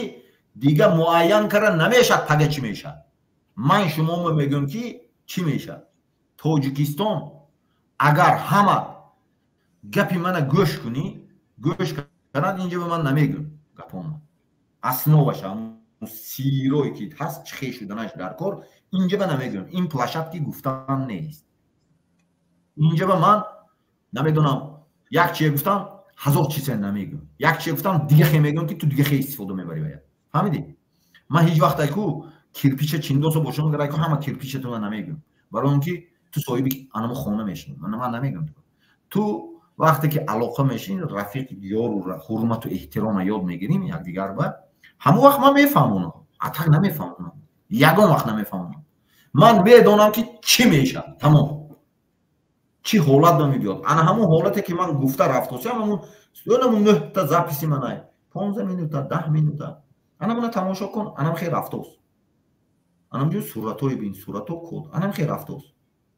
дига муайян карда намешад пага чӣ мешавад. Ман шумомо мегӯям, ки чӣ мешавад. Тоҷикистон агар ҳама гапи мана гӯш кунӣ, гӯш кардан инҷа ба ман намегӯям гапома, основа ша сирое ки ҳаст, чихе шуданаш дар кор, инҷа ба намегӯям. Ин площадки гуфтан нест. Инҷа ба ман намедонам, як чие гуфтам, ҳазор чизе намегӯям, як чие гуфтам, дига хе мегӯям, ки ту дига хе истифода мебарӣ вая. Фаҳмидӣ? Ман ҳеҷ вақт айку кирпича чиндосо бошам, айку ҳама кирпичатона намегӯям, барои он ки ту соҳиби анамо хона мешинӣ. Ман намегӯям. Ту вақте ки алоқа мешинӣ, рафиқ, ёру, ҳурмату эҳтирома ёд мегирим якдигар, ба ҳамон вақт ман мефаҳмонам, а так намефаҳмонам, ягон вақт намефаҳмонам. Ман медонам, ки чӣ мешавад, тамом, чӣ ҳолат ба мебиёд. Ана ҳамон ҳолате ки ман гуфта рафтосиам, ҳамун. Ёнаму 9 та записи манай 15 минута, 10 минута. Анамуна тамошо кун, анам хел рафтост. Анамҷо суратҳои бин, сурато код, анам хел рафтост.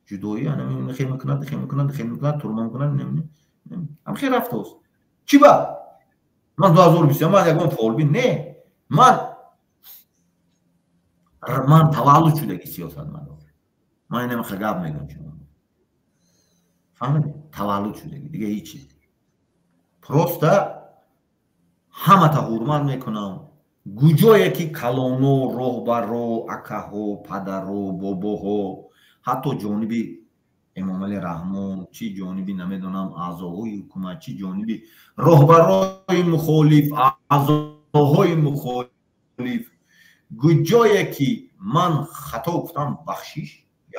Ҷудоӣ анам хел мекунад, хел мекунад, хел мекунад, турма мекунад, ам хел рафтост. Чӣ ба? Ман 2020 ман ягон фолбин не. Ман таваллуд шудаги сиёсатмадор. Ман инамаха гап мегӯям шумо. Фаҳмидед? Таваллуд шудаги, дига ҳеҷ чиз. Просто ҳамата ҳурмат мекунам. Гуҷое ки калоно, роҳбаро, акаҳо, падаро, бобоҳо, ҳатто ҷониби Эмомалӣ Раҳмон, чӣ ҷониби, намедонам, аъзоҳои ҳукумат, чӣ ҷониби роҳбарои мухолиф, аъзоҳои мухолиф, гуҷое ки ман хато гуфтам, бахшиш.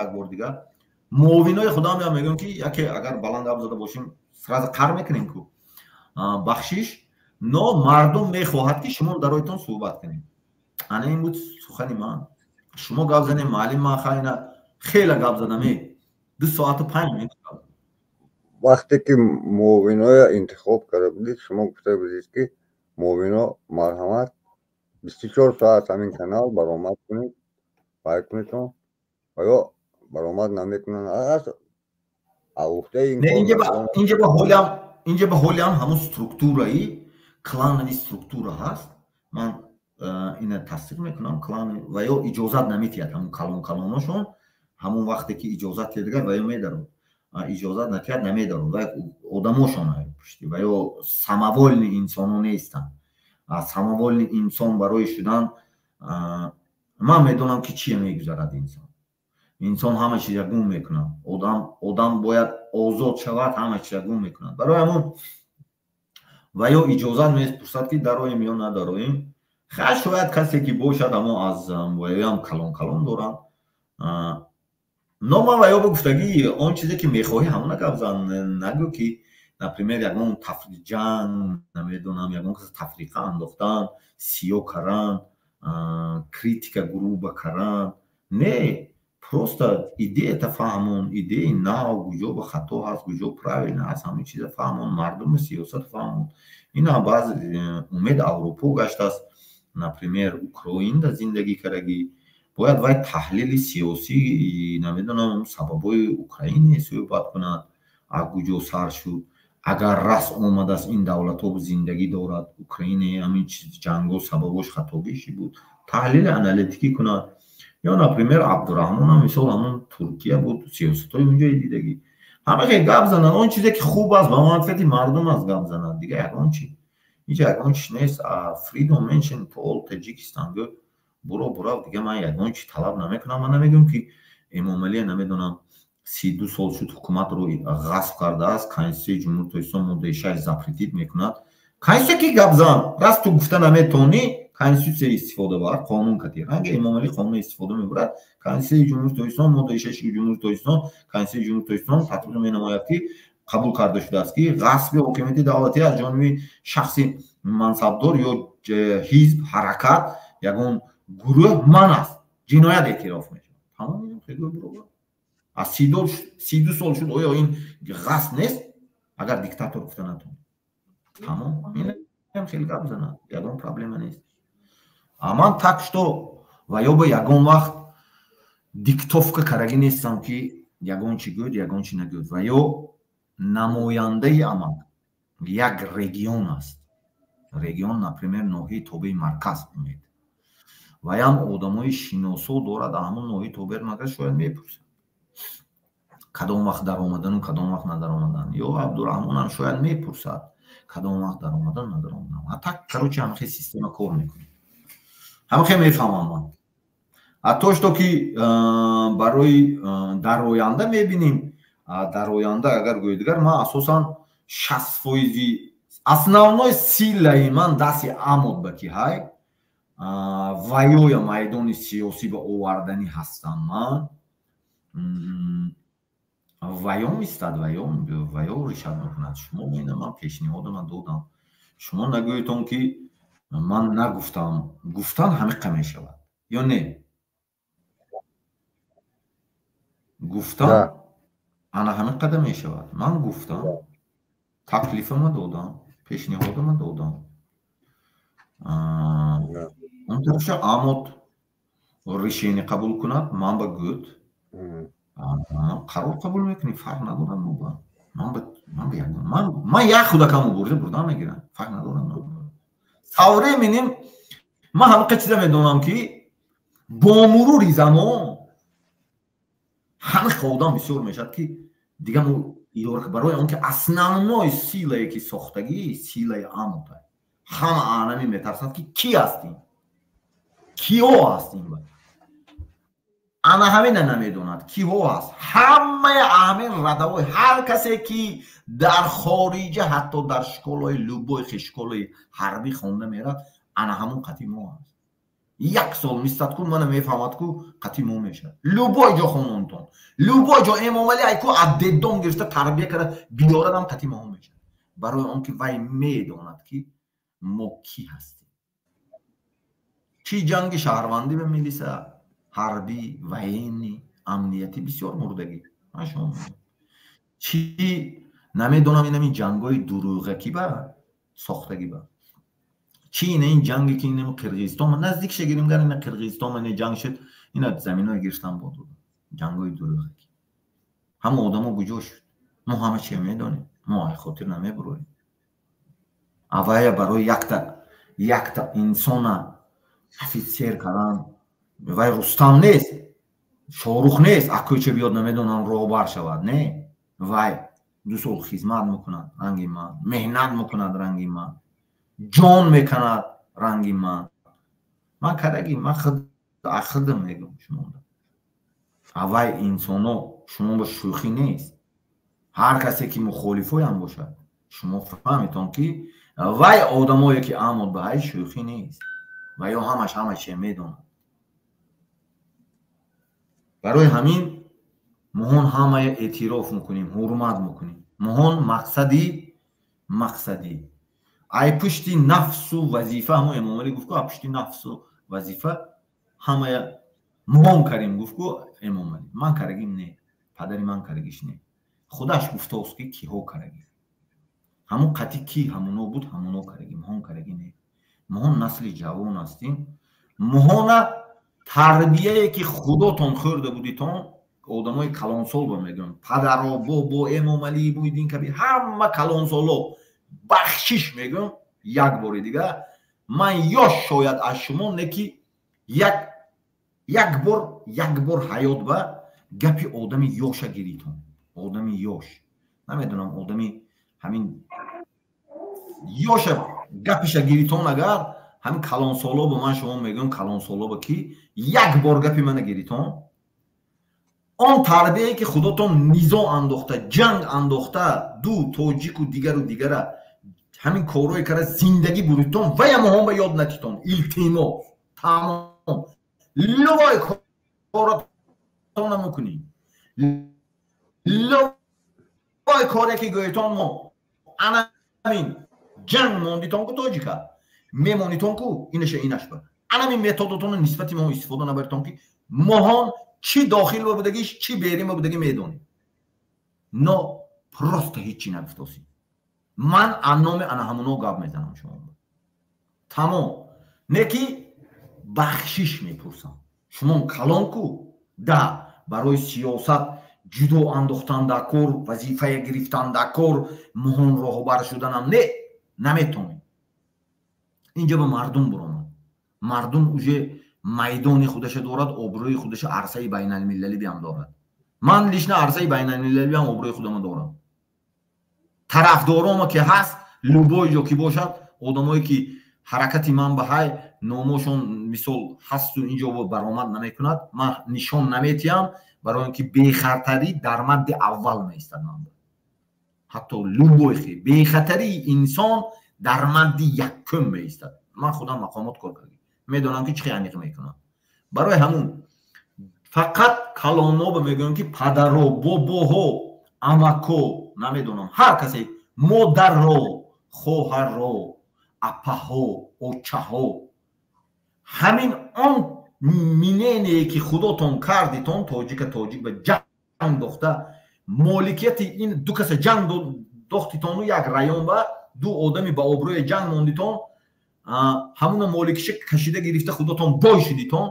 Як бор дигар муовинои худам ям мегӯям, ки яке агар баланд гап зада бошем, сразу қар мекунем ку, бахшиш. Но мардум мехоҳад, ки шумо дароитон суҳбат кунем. Ана ин буд сухани ман. Шумо гап занем, маълим. Ман хайна хеле гап задаме, 2 соату 5 минут. Вақте ки муовиноя интихоб карда будед, шумо гуфта будед, ки муовино, марҳамат, 24 соат ҳамин канал баромад кунед, вай кунедон ва ё баромад намекунанд аз уҳдаи. Инҷа ба ҳолиам ҳамун структураи клановый структура ҳаст. Ман ина тасдиқ мекунам. Клан ва ё иҷозат наметиҳад. Ҳамун калон калоношон ҳамун вақте ки иҷозат дигар ва ё медарод, иҷозат натиҳад, намедарод. Ва одамошон пушти ва ё самовольный инсоно нестанд. Самовольный инсон барои шудан, ман медонам, ки чие мегузарад. Инсон ҳама чиза гум мекунад. Одам бояд озод шавад, ҳама чиза гум мекунад. Барои ҳамун ва ё иҷозат мепурсад, ки дароем ё надароем. Ха, шояд касе ки бошад, амо аз ваёям калон калон доранд. Но ман ва ё гуфтагӣ, он чизе ки мехоҳӣ, ҳамона гап зан. Нагӯ, ки, например, ягон ҷанг, намедонам, ягон кас тафриқа андохтан, сиё каран, критика груба каран не. Просто идеята фаҳмон, идеяи нав, куҷо ба хато ҳаст, куҷо правильно ҳаст, ҳамин чиза фаҳмон, мардуми сиёсат фаҳмон. Ина баъзе умед Аврупо гаштааст, например, Украинда зиндагӣ кардагӣ, бояд вай таҳлили сиёсӣ, намедонам, сабабҳои Украине суҳбат кунад, аз куҷо сар шуд, агар раст омадааст, ин давлатҳо зиндагӣ дорад Украине, ҳамин ҷангҳо сабабош хатобиши буд, таҳлили аналитикӣ кунад. Ё, например, Абдураҳмонам, мисол, ҳамун Туркия буд, сиёсатҳои унҷои дидагӣ, ҳама хел гап занад. Он чизе ки хуб аст, ба манфиати мардум аст, гап занад. Дига ягон чи ҳеҷ ягон чиз нест. Freedom mention to all Tajikistan гӯ, буро, бурав. Дига ман ягон чи талаб намекунам. Ман намегӯям, ки Эмомалия, намедонам, 32 сол шуд, ҳукуматро ғасб кардааст, Конститутсияи Ҷумҳурии Тоҷикистон моддаи 6 запретить мекунад. Конститутсия ки гап зан, раст ту гуфта наметавонӣ, конститутсия истифода бар, қонун кати ранги Эмомалӣ қонун истифода мебарад. Конститутсияи Ҷумҳурии Тоҷикистон, моддаи 6 Ҷумҳурии Тоҷикистон, Конститутсияи Ҷумҳурии Тоҷикистон татбиқ менамояд, ки қабул карда шудааст, ки ғасби ҳокимияти давлатӣ аз ҷониби шахси мансабдор ё ҳизб, ҳаракат, ягон гурӯҳ ман аст, ҷиноят эътироф мешавад. Тамом. Аз 32 сол шуд, оё ин ғасб нест, агар диктатор гуфта натавонӣ? Тамом, инам хеле гап занад, ягон проблема нест. А ман так что ва ё ба ягон вақт диктовка карагӣ нестам, ки ягон чи гӯяд, ягон чи нагӯяд. Ва ё намояндаи амал як регион аст. Регион, например, ноҳияи тобеи марказ умед, ваям одамои шиносо дорад. Ҳамон ноҳияи тобеи марказ шояд мепурсад, кадом вақт даромадану кадом вақт надаромадан. Ё Абдураҳмонам шояд мепурсад, кадом вақт даромадан, надаромадан. А так, короче, ҳамахе система кор мекунад, ҳамахе мефаҳмам ман. А то что ки барои дар оянда мебинем, дар оянда агар гӯи дигар, ман асосан 60 фоизи основной силаи ман дасти амод ба ки ҳай ваёя майдони сиёсӣ ба оварданӣ ҳастам. Ман ваём истад, ваё решат мекунад. Шумо ина ман пешниҳодама додам, шумо нагӯедон, ки ман нагуфтам. Гуфтан ҳамиқа мешавад ё не? Гуфтан ана ҳамин қадар мешавад. Ман гуфтам, таклифама додам. Пешниҳодама додам. Он тарафша Амот решение қабул кунад, ман ба гӯд. Қарор қабул мекунӣ, фарқ надорад мо ба. Ман як худакам мубориза бурдан мегирам, фарқ надорад. Со временем ман ҳамақа чиза медонам, ки бо мурури замон ҳамақа одам бисёр мешавад, ки дига мо идора, барои он ки основной силае ки сохтагӣ, силаи Амота, ҳама анами метарсад, ки ки ҳастим, киҳо ҳастим. Ана ҳамина намедонад, киҳо ҳаст. Ҳамаи ҳамин радавой, ҳар касе ки дар хориҷа, ҳатто дар школаи любой школаи ҳарбӣ хонда мерад, ана ҳамун қатъи мо ҳаст. Як сол мистад ку, мана мефаҳмад ку, қатъи мо мешавад. Любой ҷо хононтон, любой ҷо Эмомалӣ айку аз детдом гирифта тарбия карда биёрадам, қатъи мо мешавад, барои он ки вай медонад, ки мо кӣ ҳастем. Чӣ ҷанги шаҳрвандӣ ба милиса, ҳарбӣ, военный, амниятӣ бисёр мурдагӣ, ман шумо мегӯям. Чӣ намедонам, инами ҷангҳои дурӯғакӣ ба сохтагӣ ба чӣ, ина ин ҷанге ки инами Қирғизистон наздик шагирим гар, ина Қирғизистон ина ҷанг шуд, ина заминои гирифтан бо додам, ҷангҳои дурӯғакӣ. Ҳама одамо куҷо шуд? Мо ҳама чия медонем, мо ай хотир намебуроем. Авая барои якта инсона офитсер кардан, вай Рустам нест, Шорух нест, а кӯча биёд, намедонам, роҳбар шавад. Не, вай 2 сол хизмат мекунад ранги ман, меҳнат мекунад ранги ман, ҷон меканад ранги ман. Ман караги, ман худам мегӯм шумо. Аввай инсоно шумо ба шӯхӣ нест. Ҳар касе ки мухолифоям бошад, шумо фаҳметон, ки вай одамое ки амод ба ҳай шӯхӣ нест ва ё ҳамаш ҳама чия медонад. Барои ҳамин моҳон ҳамая эътироф мекунем, ҳурмат мекунем. Моҳон мақсади ай пушти нафсу вазифа, ҳамо Эмомалӣ гуфт ку, ай пушти нафсу вазифа ҳамая моҳон карем, гуфт ку Эмомалӣ. Ман карагим не, падари ман карагиш не, худаш гуфтааст, ки киҳо карагӣ, ҳамун қатӣ ки ҳамуно буд, ҳамуно карагӣ, моҳон карагӣ не. Моҳон насли ҷавон ҳастем. Моҳона тарбияе ки худотон хӯрда будитон, одамои калонсол ба мегӯям, падаро, бобо, Эмомалӣ, Муҳиддин Кабир, ҳама калонсоло, бахшиш мегӯям як бори дигар. Ман ёш шояд аз шумо не, ки як бор ҳаёт ба гапи одами ёша гиритон. Одами ёш, намедонам, одами ҳамин ёша гапиша гиритон. Агар ҳамин калонсоло ба ман шумо мегӯям, калонсоло ба ки як бор гапи мана гиритон, он тарбияе ки худотон низо андохта, ҷанг андохта, ду тоҷику дигару дигара ҳамин корҳое кара зиндагӣ буритон, вая моҳон ба ёд натитон, илтимос. Тамом, любой коротона мекунӣ, любой коре ки гӯетон, мо анамин ҷанг мондитон ку, тоҷика мемонитон ку, инаша инаш ба анамин методотонро нисбати мо истифода набаритон, ки моҳон чӣ дохил ба будагиш, чӣ берин ба будагӣ медонем. Но просто ҳечи нагуфтосӣ. Ман анноми ана ҳамуно гап мезанам шумо, тамом. Не ки бахшиш мепурсам, шумо калон ку, да барои сиёсат ҷудо андохтан дар кор, вазифае гирифтан дар кор, моҳон роҳбар шуданам не, наметонем. Инҷа ба мардум буромад, мардум уже майдони худаша дорад, обрӯи худаша арсаи байналмилалӣ биам дорад. Ман лично арсаи байналмилалӣ биам обрӯи худама дорам. Тарафдорома ки ҳаст, любой ҷо ки бошад, одамое ки ҳаракати ман ба ҳай номошон мисол ҳасту инҷо баромад намекунад, ман нишон наметиҳам, барои он ки бехатарӣ дар мадди аввал меистад. Ман ҳатто любой хе бехатарии инсон дар мадди якум меистад. Ман худам мақомот кор кардем, медонам, ки чӣ хел аниқ мекунам. Барои ҳамун фақат калоноба мегӯям, ки падаро, бобоҳо, амако, намедонам, ҳар касе, модарро, хоҳарро, апаҳо, очаҳо, ҳамин он минение ки худотон кардитон, тоҷика тоҷик ба ҷанг дохта, моликияти ин ду каса ҷанг дохтитону як район ба Ду одами ба обрӯи ҷанг мондитон, ҳамуна моликиша кашида гирифта худотон бой шудитон.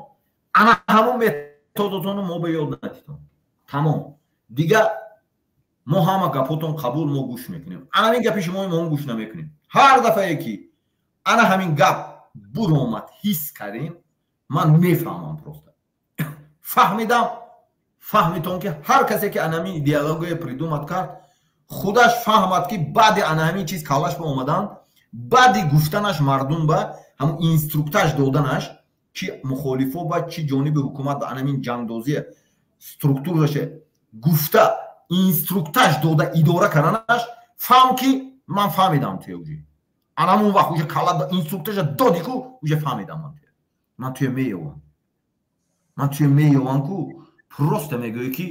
Ана ҳамун методотонро мо ба ёд надитон. Тамом. Дига мо ҳама гапотон қабул, мо гӯш мекунем. Ана ҳамин гапи шумо мо гӯш намекунем. Ҳар дафъае ки ана ҳамин гап буромад, ҳис кардем, ман мефаҳмам, просто фаҳмидам. Фаҳмитон ки ҳар касе ки ана ҳамин идеология придумать кард, худаш фаҳмад, ки баъди ана ҳамин чиз каллаш ба омадан, баъди гуфтанаш мардум ба ҳамун инструктаж доданаш, чи мухолифо ба, чи ҷониби ҳукумат ба, ана ҳамин ҷангдозия структураша гуфта, инструктаж дода, идора карданаш, фаҳм ки ман фаҳмидам туя уже. Ана ҳамун вақт уже калла инструктажа доди ку, уже фаҳмидам ман туя. Ман туя меёвам. Ман туя меёвам ку, просто мегӯӣ ки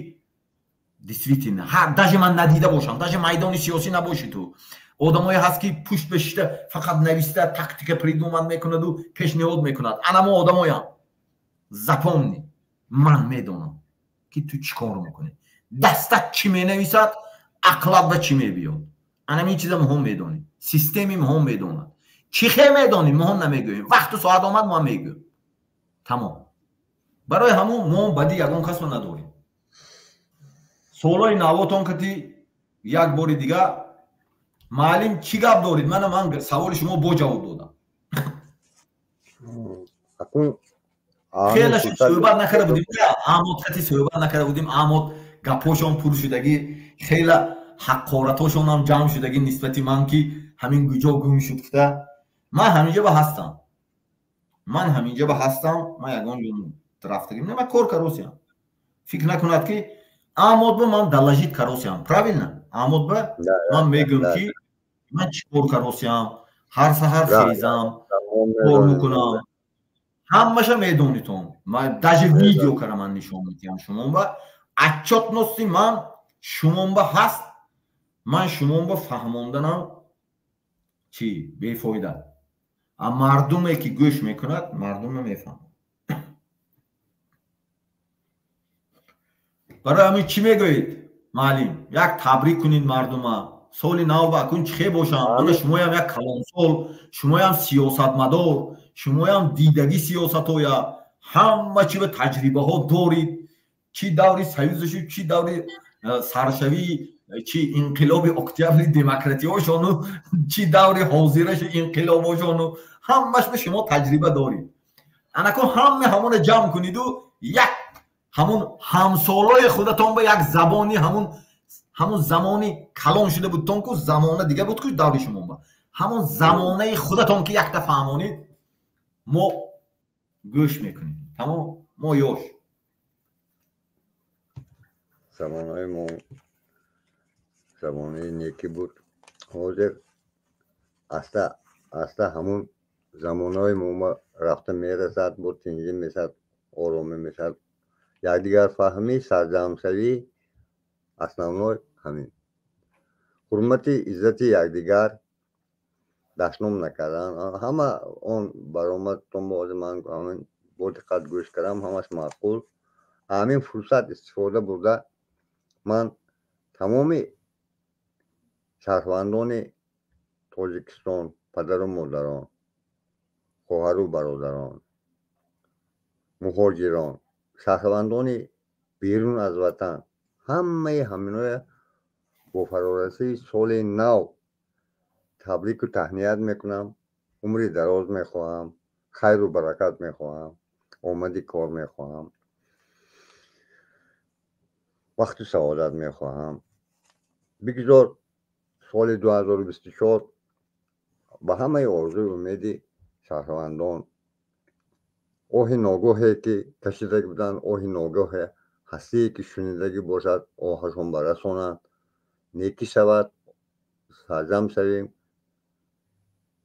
действительно, даже ман надида бошам, даже майдони сиёсӣ набошӣ ту. Одамое ҳаст ки пушт бешишта фақат нависта, тактика придумать мекунаду пешниҳод мекунад. Ана мо одамоям. Запомни, ман медонам ки ту чӣ кор мекунӣ. Дастат чӣ менависад, ақлат ба чӣ мебиёд. Ана ин чиза моҳом медонем. Системи моҳом медонад. Чӣ хе медонем, моҳом намегӯем. Вақту соат омад, мо мегӯем. Тамом. Барои ҳамун мо бади ягон касро надорем. Солҳои навотон кати як бори дига, маълим, чӣ гап дорид? Мана ман саволи шумо бо ҷавоб додам. Хеле суҳбат накарда будем, Амод кати суҳбат накарда будем. Амод гапҳошон пур шудагӣ, хеле ҳақоратҳошонам ҷамъ шудагӣ нисбати ман, ки ҳамин гуҷо гум шуд гуфта. Ман ҳаминҷа ба ҳастам. Ман ҳаминҷа ба ҳастам, ман ягон ҷо рафтагим не, ман кор каросиям. Фикр накунад ки Амод ба ман доложить каросиям. Правильно? Амод ба ман мегӯям ки ман чӣ кор каросиям, ҳар саҳар хезам, кор мекунам. Ҳамаша медонитон. Ман даже видео кара ман нишон медиҳам шумоба. Отчётности ман шумоба ҳаст. Ман шумоба фаҳмонданам чӣ бефоида. А мардуме ки гӯш мекунад, мардуме мефаҳмад. Барои ҳамин чӣ мегӯед, маълим? Як табрик кунед мардума. Соли нав ба акун чӣ хе бошам? Ана шумоям як калонсол, шумоям сиёсатмадор, шумоям дидагӣ сиёсатоя, ҳама чӣ ба таҷрибаҳо дорид. Чӣ даври союзашу, чӣ даври саршавии, чӣ инқилоби октябри демократиҳошону, чӣ даври ҳозирашу инқилобошону, ҳамаш ба шумо таҷриба дорид. Анакун ҳама ҳамона ҷамъ куниду як ҳамун ҳамсолои худатон ба як забони ҳамун замони калон шуда будтон ку, замона дига буд ку даври шумо ба. Ҳамун замонаи худатон ки якта фаҳмонид, мо гӯш мекунем. Тамом, мо ёш. Замонаи мо замонаи некӣ буд. Ҳозир аста аста ҳамун замонаи мо рафта мерасад, бо тинҷӣ мешавад, оромӣ мешавад. Якдигарфаҳмӣ, сарҷамъшавӣ основной ҳамин. Ҳурмати иззати якдигар, дашном накардан. Ҳама он баромадтон боз ман ҳамин бо диққат гӯш кардам, ҳамаш маъқул. Ҳамин фурсат истифода бурда ман тамоми шаҳрвандони Тоҷикистон, падару модарон, хоҳару бародарон, муҳоҷирон, шаҳрвандони берун аз ватан, ҳамаи ҳаминоя бо фарорасии соли нав табрику таҳният мекунам. Умри дароз мехоҳам, хайру баракат мехоҳам, омади кор мехоҳам, вақту саодат мехоҳам. Бигзор соли 2024 ба ҳамаи орзую умеди шаҳрвандон, оҳи ногоҳе ки кашида буданд, оҳи ногоҳе ҳастие ки шунидагӣ бошад, оҳашон барасонанд, некӣ шавад, сарҷамъ шавем,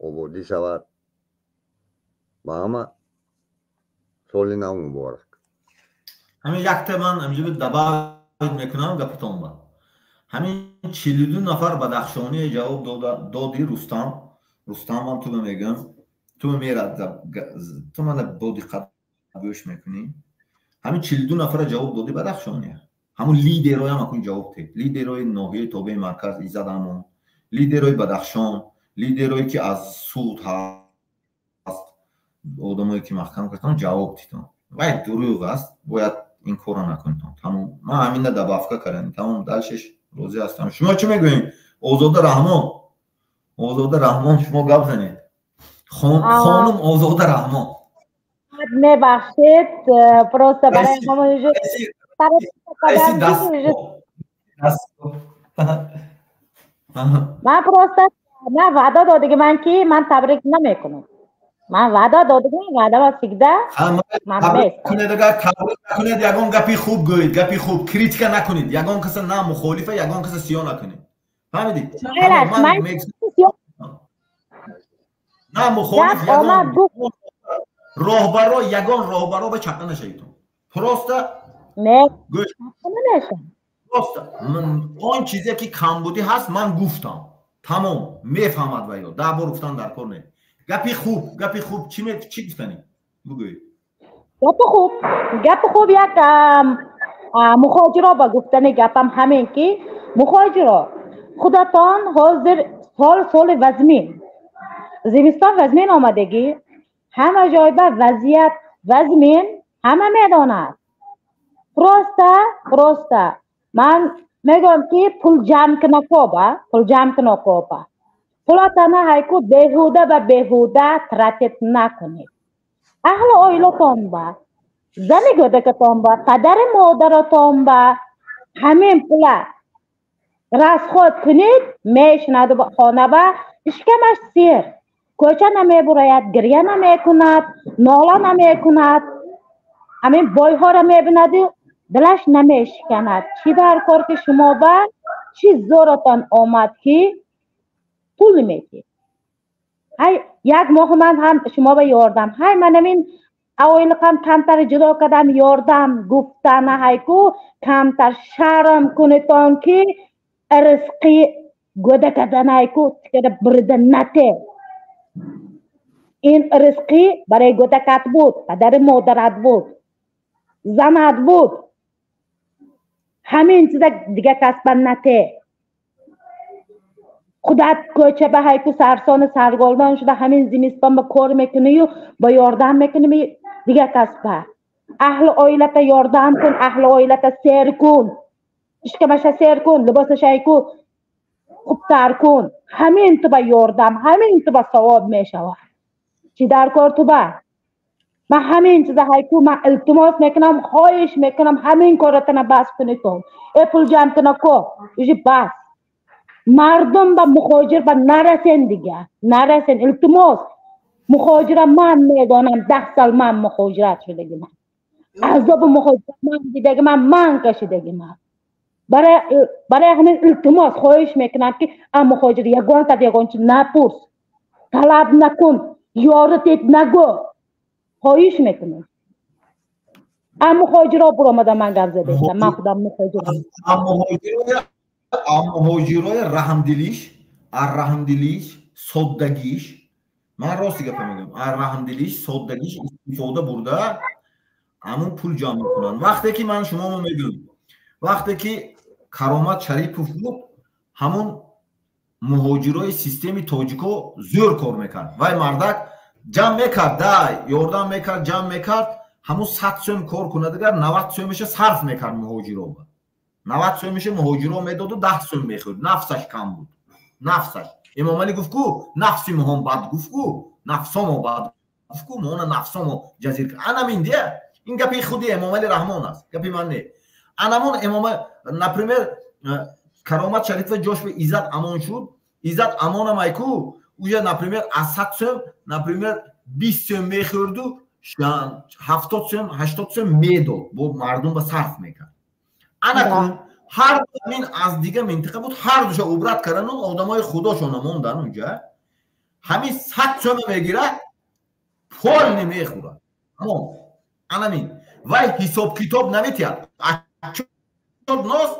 ободӣ шавад. Ба ҳама соли нав муборак. Ҳамин якта ман ҳаминҷо добавить мекунам гапатон ба. Ҳамин 42 нафар бадахшоние ҷавоб доди Рустам. Рустам, ман ту мегӯям, ту мерад, ту мана бо диққат гӯш мекунӣ. Ҳамин 42 нафара ҷавоб доди бадахшония. Ҳамун лидероям акун ҷавоб тед. Лидерои ноҳияи тобеи марказ Иззат Амон, лидерои Бадахшон, Лидерое ки аз суд ҳаст, одамое ки маҳкам кардам, ҷавоб дидам. Вай дурӯғ аст, бояд ин корро накунитон. Тамом, ман ҳамина добавка кардам, тамом, дальше ш розӣ ҳастам. Шумо чӣ мегӯед, Озода Раҳмон? Озода Раҳмон, шумо гап занед. Хонум Озода Раҳмон. Мебахшед, просто барои Раиси ман просто ман ваъда додагӣ ман ки ман табрик намекунам. Ман ваъда додагӣ, ваъдама всегда ман кунед. Агар табрик накунед, ягон гапи хуб гӯед, гапи хуб, критика накунед, ягон каса на мухолифа, ягон каса сиё накунед. Фаҳмидед? На мухолиф, ягон роҳбаро, ягон роҳбаро ба чапа нашаведтон. Просто просто он чизе ки камбудӣ ҳаст, ман гуфтам, тамом, мефаҳмад ва ё 10 бор гуфтан дар кор не. Гапи хуб, гапи хуб чӣ чӣ гуфтанӣ, бугӯед. Гапи хуб, гапи хуб як мухоҷиро ба гуфтани гапам ҳамин ки мухоҷиро худатон ҳозир сол соли вазмин, зимистон вазмин омадагӣ, ҳама ҷой ба вазъият вазмин, ҳама медонад. Просто ман мегӯям ки пул ҷамъ кунакоба, пул ҷамъ кунакоба, пулатана ҳайку беҳуда ба беҳуда тратить накунед. Аҳли оилатон ба, зани гӯдакатон ба, падари модаратон ба ҳамин пула расход кунед, мешинаду хона ба ишкамаш сер, кӯча намебурояд, гиря намекунад, нола намекунад, ҳамин бойҳоро мебинаду дилаш намешиканад. Чӣ дар кор ки шумо ба чӣ зоратон омад ки пул метиҳед? Ҳай як моҳ ман ҳам шумо ба ёрдам, ҳай ман ҳамин оилақам камтар ҷудо кардам, ёрдам гуфтана ҳайку камтар шарм кунетон ки ризқи гӯдакаданайку тикара бирида нате. Ин ризқи барои гӯдакат буд, падари модарат буд, занат буд. Ҳамин чиза дига касба нате. Худат кӯча ба ҳайку сарсони сарголдон шуда ҳамин зимистон ба кор мекунию ба ёрдам мекунӣ дига касба. Аҳли оилата ёрдам кун, аҳли оилата сер кун, ишкамаша сер кун, либосаша ҳайку хубтар кун. Ҳамин ту ба ёрдам, ҳамин ту ба савоб мешавад. Чӣ дар кор ту ба? Ман ҳамин чиза ҳайку ман илтимос мекунам, хоҳиш мекунам, ҳамин коротана бас кунитон. Э пул ҷамъ кунако, уже бас. Мардум ба мухоҷир ба нарасен дига, нарасен, илтимос. Мухоҷира ман медонам, 10 сол ман мухоҷират шудагиман. Азоби мухоҷират ман дидагиман, ман кашидагиман. Барои ҳамин илтимос хоҳиш мекунам ки а мухоҷир ягон кас ягон чиз напурс, талаб накун, ёри тет нагӯ. Хоҳиш мекунам. А мухоҷиро буромада ман гап задастам, ман худам мухоҷирам. Муҳоҷирои раҳмдилиш, раҳмдилиш, соддагиш, ман рости гапа мегӯям, раҳмдилиш, соддагиш истифода бурда ҳамун пул ҷамъ мекунанд. Вақте ки ман шуморо мегӯям, вақте ки Каромат Шарипов буд, ҳамун муҳоҷирои системи тоҷико зӯр кор мекард. Вай мардак ҷамъ мекард, да ёрдам мекард, ҷамъ мекард, ҳамун 100 сӯм кор кунад, агар 90 сӯмаша сарф мекард муҳоҷиро. 90 сӯмаша муҳоҷиро медоду 10 сӯм мехӯрд. Нафсаш кам буд. Нафсаш. Эмомалӣ гуфт ку нафси моҳон бад гуфт ку, нафсомо бад гуфт ку, моҳона нафсомо ҷазир кард. Анамин дия. Ин гапи худи Эмомалӣ Раҳмон аст. Гапи ман не. Анамон Эмома, например, Каромат Шарипов ҷош ба Иззат Амон шуд. Иззат Амонам айку, уже например аз 100 сӯм, например 20 сӯм мехӯрду, 70 сӯм, 80 сӯм медод, бо мардум ба сарф мекард. Анакун ҳар ҳамин аз дига минтиқа буд, ҳар душа убрат кардану одамои худошона мондан унҷа. Ҳамин 100 сӯма мегирад, полни мехӯрад. Тамом. Анамин. Вай ҳисоб-китоб наметиҳад. Отчётност,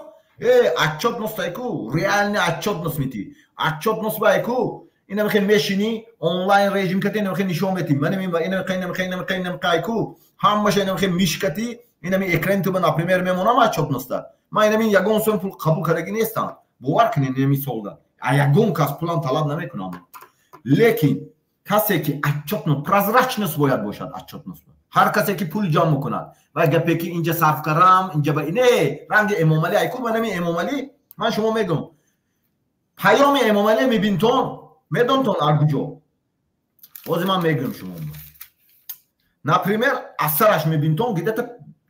отчётност айку, реальный отчётност метиҳ. Отчётност ба айку, ина мехе мешини онлайн режим кати, ина мехе нишон метиҳ. Ман ина мехе, ина мехе, ина мехе, ина мехе айку, ҳамаша ина мехе мишкати, ина ми экрани ту ба например мемонам отчётноста. Ман ина ми ягон сӯм пул қабул кардагӣ нестам. Бовар кунед, ина ми солда. А ягон кас пулам талаб намекунам. Лекин касе ки отчётно, прозрачность бояд бошад, отчётность. Ҳар касе ки пул ҷамъ мекунад ва гапе ки инҷа сарф кардам, инҷа ба не ранги Эмомалӣ айку, манами Эмомалӣ, ман шумо мегӯм, паёми Эмомалӣ мебинтон, медонтон аз куҷо? Ҳозир ман мегӯям шумо. Например, аз сараш мебинтон, где-то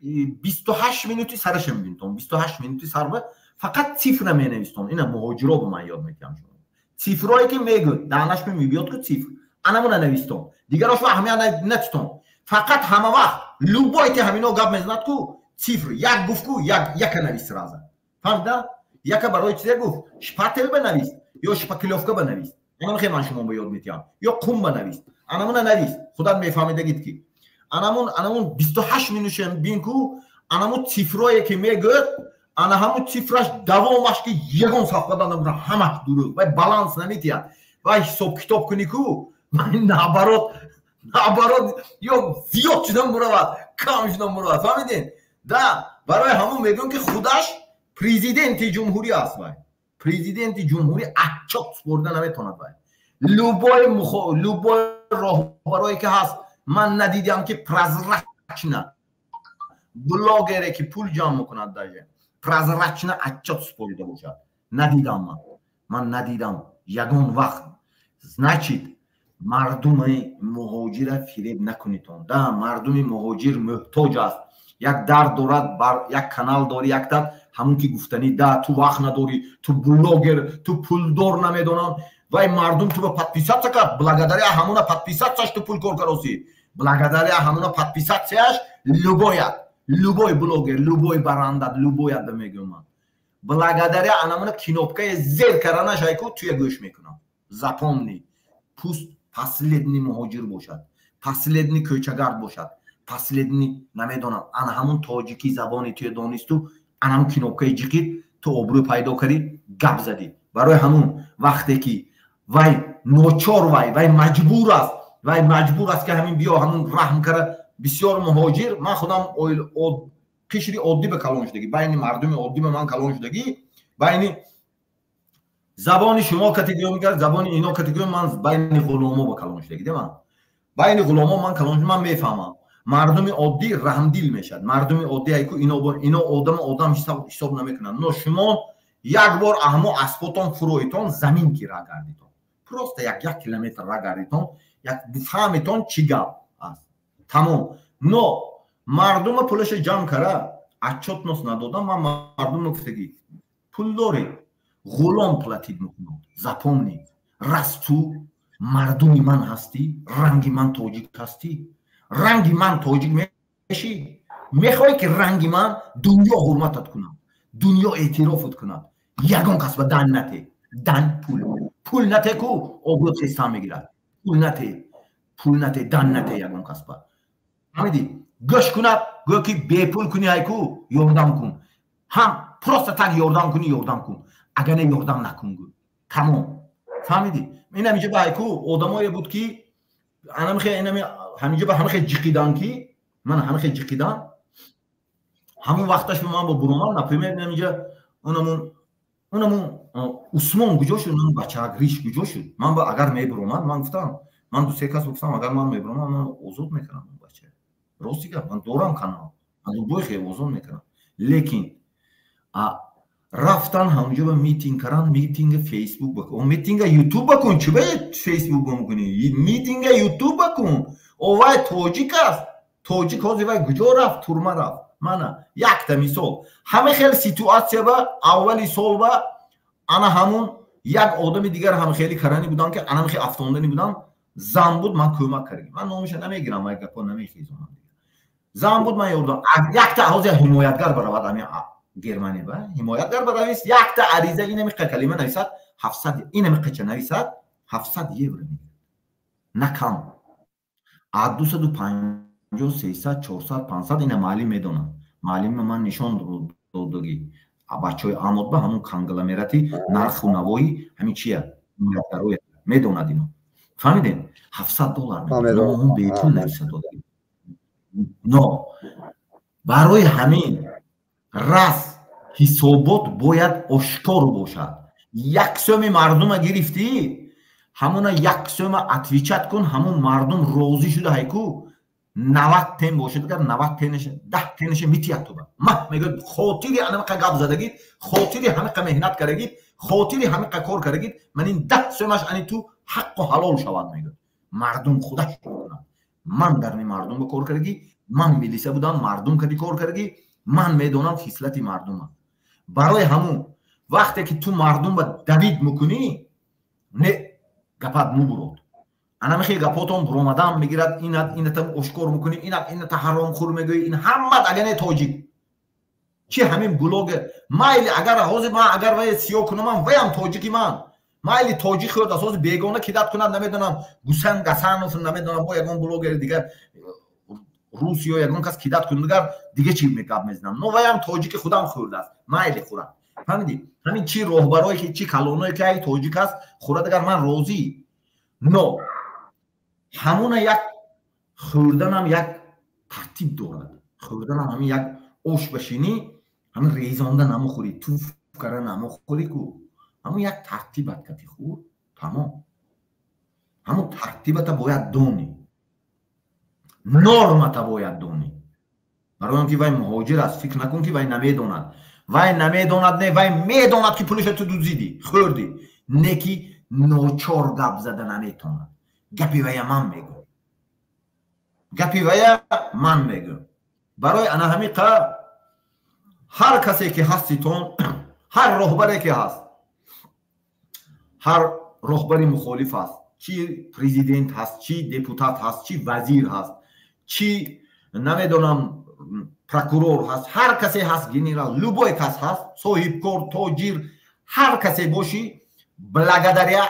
28 минути сараша мебинтон, 28 минути сарба фақат цифра менавистон. Ина муҳоҷиро ба ман ёд метиҳам шумо. Цифрое ки мегӯд, даҳнаш мебиёд ку цифр, анамуна навистон. Дигарошро аҳамият натитон. Фақат ҳама вақт любой ки ҳамино гап мезанад ку, цифр як гуфт ку, як яка навис сразу. Фаҳмида? Яка барои чизе гуфт, шпатель банавис ё шпаклёвка банавис. Анам хел ман шумо ба ёд метиҳам. Ё қум банавис. Анамуна навис. Худат мефаҳмидагид ки. Анамун 28 минутшем бин ку, анамун цифрое ки мегӯяд, ана ҳамун цифраш давомаш ки ягон савқада намура, ҳамаш дурӯғ. Вай баланс наметиҳад. Вай ҳисоб китоб кунӣ ку, наоборот, ё зиёд шудан муравад, кам шудан муравад. Фаҳмидед? Да, барои ҳамун мегӯям ки худаш президенти ҷумҳурӣ аст. Вай президенти ҷумҳурӣ отчёт супорида наметавонад. Вай любой роҳбарое ки ҳаст, ман надидам ки прозрачно блогере ки пул ҷамъ мекунад, даже прозрачно отчёт супорида бошад, надидам. Ман надидам ягон вақт. Значит, мардуми муҳоҷира фиреб накунитон. Да, мардуми муҳоҷир муҳтоҷ аст, як дард дорад, бар як канал дорӣ, якта ҳамун ки гуфтанӣ, да, ту вақт надорӣ, ту блогер, ту пулдор, намедонам, вай мардум ту ба подписаться кард, благодаря ҳамуна подписаться ш ту пул кор каросӣ, благодаря ҳамуна подписаться ш. Любоят, любой блогер, любой барандат, любоят ба мегӯям ман, благодаря анамуна кнопкаи зер карданаш айку туя гӯш мекунам. Запомни, пусть последний муҳоҷир бошад, последний кӯчагард бошад, последний намедонам, ана ҳамун тоҷикӣ забони туя донисту, ана ҳамун кнопкаи ҷиқид, ту обрӯ пайдо кардӣ, гап задӣ. Барои ҳамун вақте ки вай ночор, вай маҷбур аст, вай маҷбур аст ки ҳамин биё, ҳамун раҳм кара. Бисёр муҳоҷир, ман худам қишри оддӣ ба калон шудагӣ, байни мардуми оддӣ ба ман калон шудагӣ, байни забони шумо категория мекард, забони ино категория, ман байни ғуломо ба калон шудагӣ, де, ман байни ғуломо ман калон шуд, ман мефаҳмам, мардуми оддӣ раҳмдил мешавад. Мардуми оддӣ айку ино одам одам ҳисоб намекунанд. Но шумо як бор аҳмо аспотон фуроитон, замин ки ра гардитон, просто як километр ра гардитон, як фаҳмитон чӣ гап аст, тамом. Но мардума пулаша ҷамъ кара, отчётность надодам. Ман мардума гуфтагӣ: пул дорӣ, ғулом платить мекунад. Запомни, раз ту мардуми ман ҳастӣ, ранги ман тоҷик ҳастӣ, ранги ман тоҷик мешӣ, мехоҳӣ ки ранги ман дунё ҳурматат кунад, дунё эътирофат кунад, ягон кас ба дан нате, дан пул, пул нате ку, обрӯ тезтан мегирад. Пул нате, пул нате, дан нате ягон кас ба. Фаҳмидӣ? Гӯш кунад, гӯ ки бепул кунӣ, айку ёрдам кун, ҳам просто так ёрдам кунӣ, ёрдам кун, агар не, ёрдам накун, гӯ, тамом. Фаҳмидӣ? Ин ҳаминҷа ба айку одамое буд ки анамихе инами ҳаминҷа ба ҳамихе ҷиқидан ки ман ҳамихе ҷиқидан. Ҳамун вақташ ба ман бо буромад, например, инаминҷа унамун Усмон куҷо шуд, унамун бачаак риш куҷо шуд? Ман ба агар мебуромад, ман гуфтам, ман ду се кас гуфтам, агар ман мебуромад, ман озод мекардам бача. Рости гап, ман дорам канал, ман любой хел озод мекардам. Лекин рафтан ҳамунҷо ба митинг кардан, митинга Фейсбук бакун, митинга Ютуб бакун. Чӣ ба Фейсбук бикунӣ? Митинга Ютуб бакун. О, вай тоҷик аст, тоҷик. Ҳозир вай куҷо рафт? Турма рафт. Мана якта мисол. Ҳама хел ситуация ба аввали сол ба ана ҳамун як одами дигар ҳам хеле карани будам ки анам хел афтондани будам, зан буд, ман кӯмак кардем. Ман номиша намегирам, вай гапо намехезонам. Зан буд, ман ёрдам. Якта ҳозир ҳимоятгар баравад, ами Германия ба ҳимоятгар баравис, якта ариза инамиқа калима нависад, 700, инамиқача нависад, 700 евро мегирад, на кам. А 250, 300, 400, 500, ина маълим медонад. Маълими ман нишон додагӣ бачаҳои амод ба ҳамун конгломерати нарху навои ҳамин чия ҳимоятгароя медонад ино. Фаҳмидем? 700 доллар бепул нависад. Но барои ҳамин раз ҳисобот бояд ошкор бошад. Як сӯми мардума гирифтӣ. Ҳамона як сӯма отвечать кун, ҳамун мардум розӣ шуда ҳайку 90 тен бошад, агар 90 тенаша, 10 тенаша митият туба. Мах мегӯяд, хотири анамақа гап задагид, хотири ҳамиқа меҳнат кардагид, хотири ҳамиқа кор кардагид, ман ин 10 сӯмаш ани ту ҳаққу ҳалол шавад, мегӯяд. Мардум худаш кунад. Ман дарни мардум ба кор кардагӣ, ман милиса будам, мардум кади кор кардагӣ, ман медонам хислати мардума. Барои ҳамун вақте ки ту мардум ба давид мекунӣ, не гапат мубурод. Анамихе гапотон буромадан мегирад, инат инатам ошкор мекунӣ, инат ината ҳаромхӯр мегӯӣ, ин ҳамат агар не тоҷик. Чи ҳамин блогер, майли агар ҳозир ман агар вай сиёҳ кунамам, ваям тоҷики ман. Майли тоҷик хӯрд аст, ҳозир бегона кидат кунад, намедонам Гусан Гасанов, намедонам бо ягон блогери дигар рус ё ягон кас кидат кунад, дигар дига чи гап мезанам. Но ваям тоҷики худам хӯрдааст, майли хӯрад. Фаҳмидӣ? Ҳамин чи роҳбарое ки, чи калоное ки ай тоҷик аст, хӯрад агар ман розӣ. Но ҳамона як хӯрданам як тартиб дорад. Хӯрданам ҳамин як ош башинӣ, ҳамин резонда намухӯрӣ, туф кара намухӯрӣ ку. Ҳамон як тартибат кати хӯр, тамом. Ҳамон тартибата бояд донӣ. Нормата бояд донӣ. Барои он ки вай муҳоҷир аст, фикр накун ки вай намедонад. Вай намедонад, не, вай медонад ки пулиша ту дуздидӣ, хӯрдӣ. Не ки ночор гап зада наметонад. Гапи вая ман мегӯям. Гапи вая ман мегӯям. Барои ана ҳамиқа ҳар касе ки ҳаститон, ҳар роҳбаре ки ҳаст, ҳар роҳбари мухолиф аст, чи президент ҳаст, чи депутат ҳаст, чи вазир ҳаст, чи намедонам прокурор ҳаст, ҳар касе ҳаст, генерал, любой кас ҳаст, соҳибкор, тоҷир, ҳар касе бошӣ, благодаря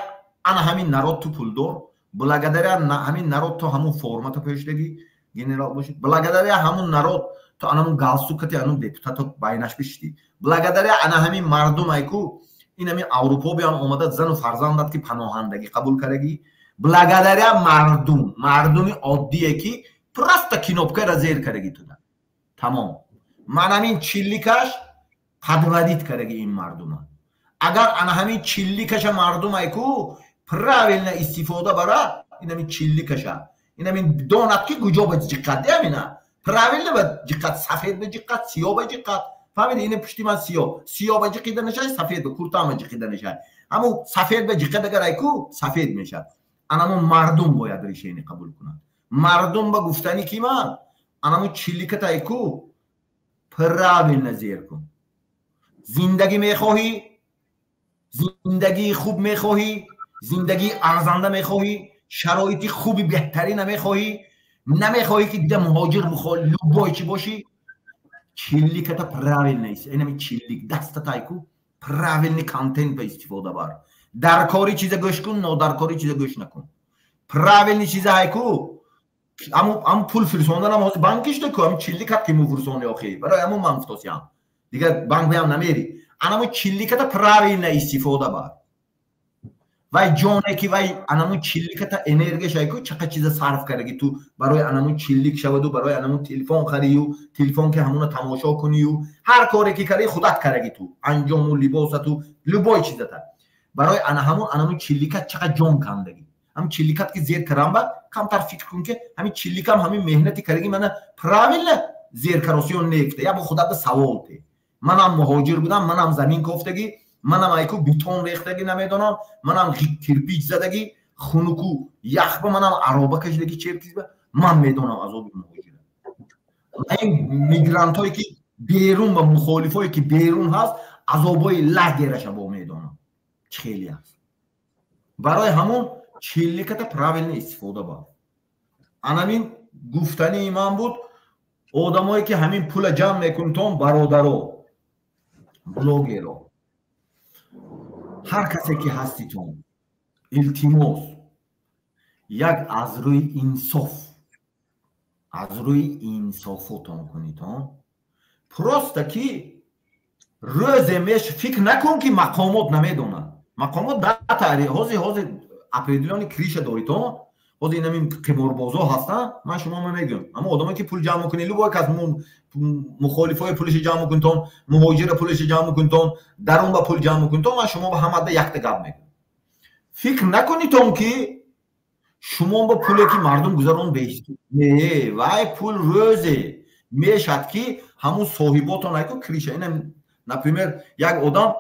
ана ҳамин народ ту пулдор, благодаря ҳамин народ ту ҳамун формата пӯшидагӣ, генерал бошӣ, благодаря ҳамун народ ту анамун галстукати анун депутато байнаш бишидӣ, благодаря ана ҳамин мардум айку ин ҳамин Аврупо биям омада зану фарзандат ки паноҳандагӣ қабул кардагӣ, благодаря мардум, мардуми оддие ки просто кнопкаро зер кардагӣ туда. Тамом. Ман ҳамин чилликаш подводить кардагӣ ин мардума. Агар ана ҳамин чилликаша мардум айку правильно истифода барад, ин ҳамин чилликаша, ин ҳамин донад ки куҷо ба ҷиққат ҳамина правильно ба ҷиққат, сафед ба ҷиққат, сиёҳ ба ҷиққат. Фаҳмиди? Ин пушти ман сиёҳ, сиёҳ ба ҷиқида нашай, сафед ба куртаам ба ҷиқида нашай. Ҳамун сафед ба ҷиққат агар айку сафед мешавад. Анамун мардум бояд решение қабул кунад. Мардум ба гуфтани ки ман анамун чилликата айку правильно зер кун. Зиндагӣ мехоҳӣ, зиндагии хуб мехоҳӣ, зиндагии арзанда мехоҳӣ, шароити хуби беҳтарина мехоҳӣ, намехоҳӣ ки дига муҳоҷир любой чӣ бошӣ, чилликата правильно, инами чиллик дастата айку правильный контент ба истифода бар. Даркори чиза гӯш кун, нодаркори чиза гӯш накун. Правильный чиза айку ҳамун пул фирсонданам ҳозир банкишда ку, ҳамин чилликат ки муфирсони охи. Барои ҳамун ман гуфтосиям. Дигар банк баям намери. Анамун чилликата правильно истифода бар. Вай ҷоне ки вай анамун чилликата энергияш айку чақа чиза сарф кардаги ту барои анамун чиллик шаваду, барои анамун телефон харию, телефон ки ҳамуна тамошо кунию, ҳар коре ки кардаи худат кардаги ту, анҷому либосату, любой чизата. Барои ана ҳамун анамун чилликат чақа ҷон кандаги. Ҳамин чилликат ки зер карамба, камтар фикр кун ки ҳамин чилликам ҳамин меҳнати кардаги мана правильно зер каросиё нефта. Я бо худат савол те. Манам муҳоҷир будам, манам замин кофтагӣ, манам айку бетон рехтагӣ, намедонам, манам кирпич задагӣ, хунуку яхба, манам ароба кашидагӣ, черкизба, ман медонам азоби муҳоҷира. Ин мигрантҳое ки берун ва мухолифое ки берун ҳаст, азобҳои лагераша бо медонам чӣ хеле аст. Барои ҳамон чилликата правильно истифода бар. Анамин гуфтании ман буд. Одамое ки ҳамин пула ҷамъ мекунтон, бародаро, блогеро, ҳар касе ки ҳаститон, илтимос, як аз рӯи инсоф, аз рӯи инсофотон кунитон. Просто ки рӯзе меш фикр накун ки мақомот намедонад. Мақомот датари ҳозир ҳозир определённый крыша доритон. Ҳозир инамин қиморбозо ҳастанд, ман шумо мегӯям. Аммо одамое ки пул ҷамъ мекунед, любой кас, мухолифои пулиша ҷамъ мекунтон, муҳоҷира пулиша ҷамъ мекунтон, дарун ба пул ҷамъ мекунтон, ман шумо ба ҳамада якта гап мегӯям. Фикр накунитон, ки шумо бо пуле, ки мардум гузарон, беҳисоб. Не, вай пул рӯзе мешад, ки ҳамун соҳиботон айку крыша. Ина, например, як одам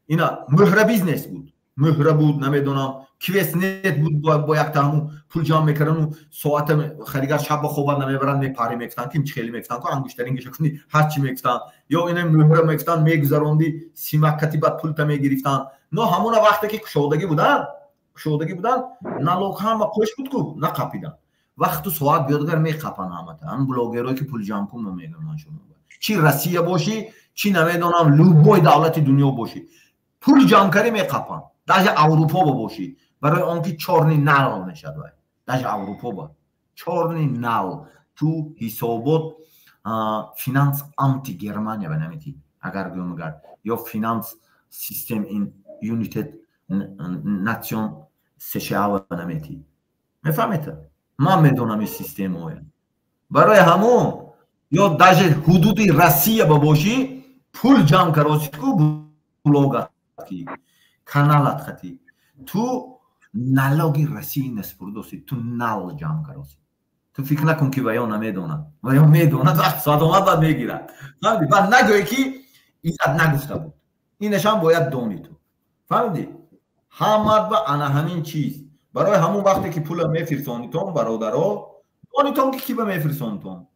ина мӯҳра бизнес буд, мӯҳра буд, намедонам, квестнет буд, бо якта ҳамун пул ҷамъ мекардану соата харигар шаб ба хобат намебаранд, мепарӣ мегуфтанд, ки хеле мегуфтанд, ангуштарингиша куни, ҳарчи мегуфтанд, ё ина мӯҳра мегуфтанд, мегузаронди симаккати, баъд пулта мегирифтанд. Но ҳамуна вақте ки кушодагӣ буданд, налог ҳама қӯш буд ку, нақапиданд. Вақту соат биёдгар, меқапанд ҳамата. Ҳам блогерое, ки пул ҷамъ кун, мегӯям ман шумо, чи Россия бошӣ, чи намедонам, любой давлати дунё бошӣ, пул ҷамъ карӣ, меқапанд. Даже Аврупо ба бошӣ, барои он ки чёрный нал мешад вай. Даже Аврупо ба чёрный нал. Ту ҳисобот Finanzamt и Германия ба наметӣ, агар гӯям, агар ё Finanzsystem ин United Nation США ба наметӣ. Мефаҳмед, ман медонам ин системаоя. Барои ҳамун ё даже ҳудуди Россия ба бошӣ, пул ҷамъ кароси ку, блогат ки, каналат хати, ту налоги России наспурдоси, ту нал ҷамъ кароси. Ту фикр накун, ки ваё намедонад. Ваё медонад, вақт соат омад, баъд мегирад. Фаҳмидӣ? Баъд нагӯе, ки Иззат нагуфта буд. Инашам бояд дони ту. Фаҳмидӣ? Ҳамат ба ана ҳамин чиз. Барои ҳамун вақте ки пула мефирсонитон, бародаро, донитон, ки ки ба мефирсонитон: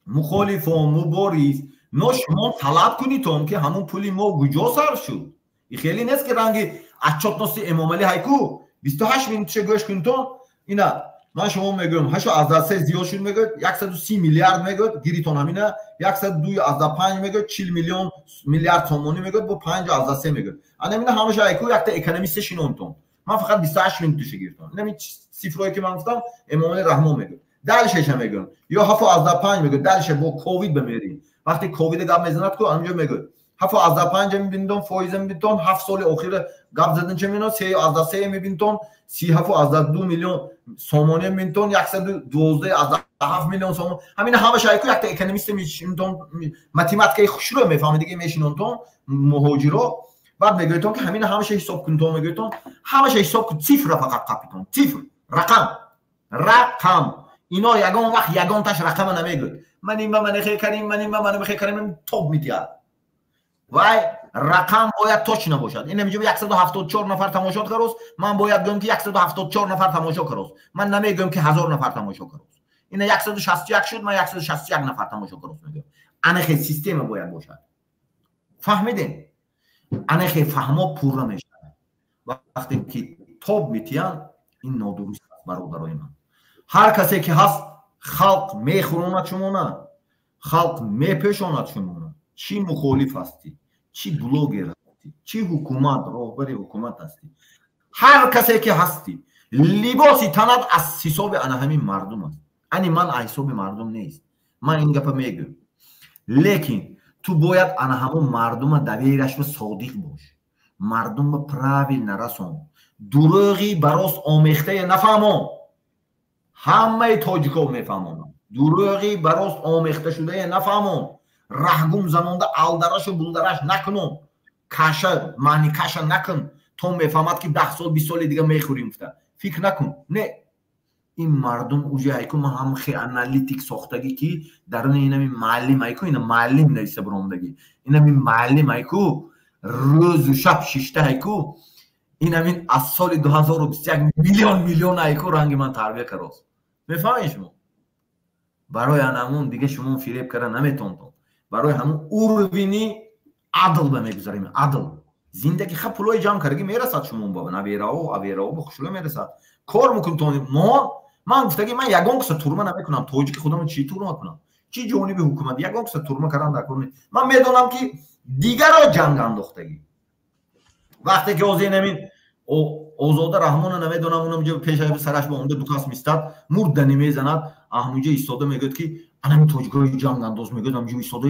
мухолифон, мубориз. Но шумо талаб кунитон, ки ҳамун пули мо куҷо сарф шуд. И хеле нест, ки ранги отчётности Эмомалӣ ҳайку, 28 минутша гӯш кунитон. Ина ман шумо мегӯям, 8,3 зиёд шуд мегӯяд, 130 миллиард мегӯяд, гиритон ҳамина, 102,5 мегӯяд, 40 миллион миллиард сомонӣ мегӯяд, бо 5,3 мегӯяд. Ана ина ҳамаша айку якта экономиста шинонтон. Ман фақат 28 минуташа гирифтам. Инами цифрое, ки ман гуфтам, Эмомалӣ Раҳмон мегӯяд. Дальшеша мегӯям, ё 7,5 мегӯяд. Дальше бо ковид бамерем. Вақте ковида гап мезанад ку, анҷо мегӯяд, 7,5 мебинитон, фоиза мебинитон, 7 соли охира гап задан ча мебинон, 3,3 мебинитон, 37,2 миллион сомонӣ мебинитон, 112,7 миллион сомон. Ҳамина ҳамаша айку якта экономиста мешинонтон, математикаи хушрӯ мефаҳмед, дига мешинонтон муҳоҷиро. Баъд мегӯятон, ки ҳамина ҳамаша ҳисоб кунтон, мегӯятон, ҳамаша ҳисоб кун, цифра фақат қапитон, цифр, рақам, рақам. Ино ягон вақт ягонташ рақама намегӯяд. Ман ин ба манехе карим, ман ин ба манехе карим, тоб метиҳад. Вай рақам бояд точно бошад. Ин инҷо 174 нафар тамошо карост, ман бояд гӯям, ки 174 нафар тамошо карост. Ман намегӯям, ки 1000 нафар тамошо карост. Ина 161 шуд, ман 161 нафар тамошо карост мегӯям. Анахе система бояд бошад. Фаҳмидем? Анахе фаҳмо пурра мешавад. Вақте ки тоб метиҳанд, ин нодуруст аст, бародарои ман. Ҳар касе ки ҳаст, халқ мехӯронад шумона, халқ мепешонад шумона. Чӣ мухолиф ҳастӣ, чӣ блогер ҳастӣ, чӣ ҳукумат, роҳбари ҳукумат ҳастӣ, ҳар касе ки ҳастӣ, либоси танат аз ҳисоби ана ҳамин мардум аст. Ани ман аз ҳисоби мардум нест, ман ин гапа мегӯям, лекин ту бояд ана ҳамон мардума доверияшба содиқ бош, мардумба правильно расон, дурӯғи ба рост омехтае нафаҳмон. Ҳамаи тоҷико мефаҳмонанд, дурӯғи ба рост омехташудае нафаҳмон, раҳгум занонда алдарашу булдараш накунон, каша маъни каша накун, то мефаҳмад, ки 10 сол, 20 соли дига мехӯрим гуфта фикр накун. Не, ин мардум уже айку ман ҳам хе аналитик сохтагӣ, ки даруни инами маълим айку, ина маълим нависа биромадагӣ, инами маълим айку рӯзу шаб шишта айку, инамин аз соли 2021 миллион миллион айку ранги ман тарбия карост. Мефаҳмед шумо? Барои анамун дига шумо фиреб карда наметонтон. Барои ҳамун уровни адл ба мегузарем, адл зиндаги. Ха, пулои ҷамъ кардаги мерасад шумо ба наверао, аверао, ба хушрӯ мерасад. Кор мекунтон. Мо, ман гуфтаги, ман ягон каса турма намекунам. Тоҷики худам чӣ турма кунам, чӣ ҷониби ҳукумат? Ягон каса турма кардан дар кор нест. Ман медонам, ки дигаро ҷанг андохтагӣ. Вақте ки ҳозир инамин Озода Раҳмона, намедонам, унам ҷо пеша сараш ба омда ду кас мистад, мурдани мезанад, аҳмуҷа истода мегӯяд, ки анами тоҷикои ҷанг андоз мегӯяд, ҳамҷо истода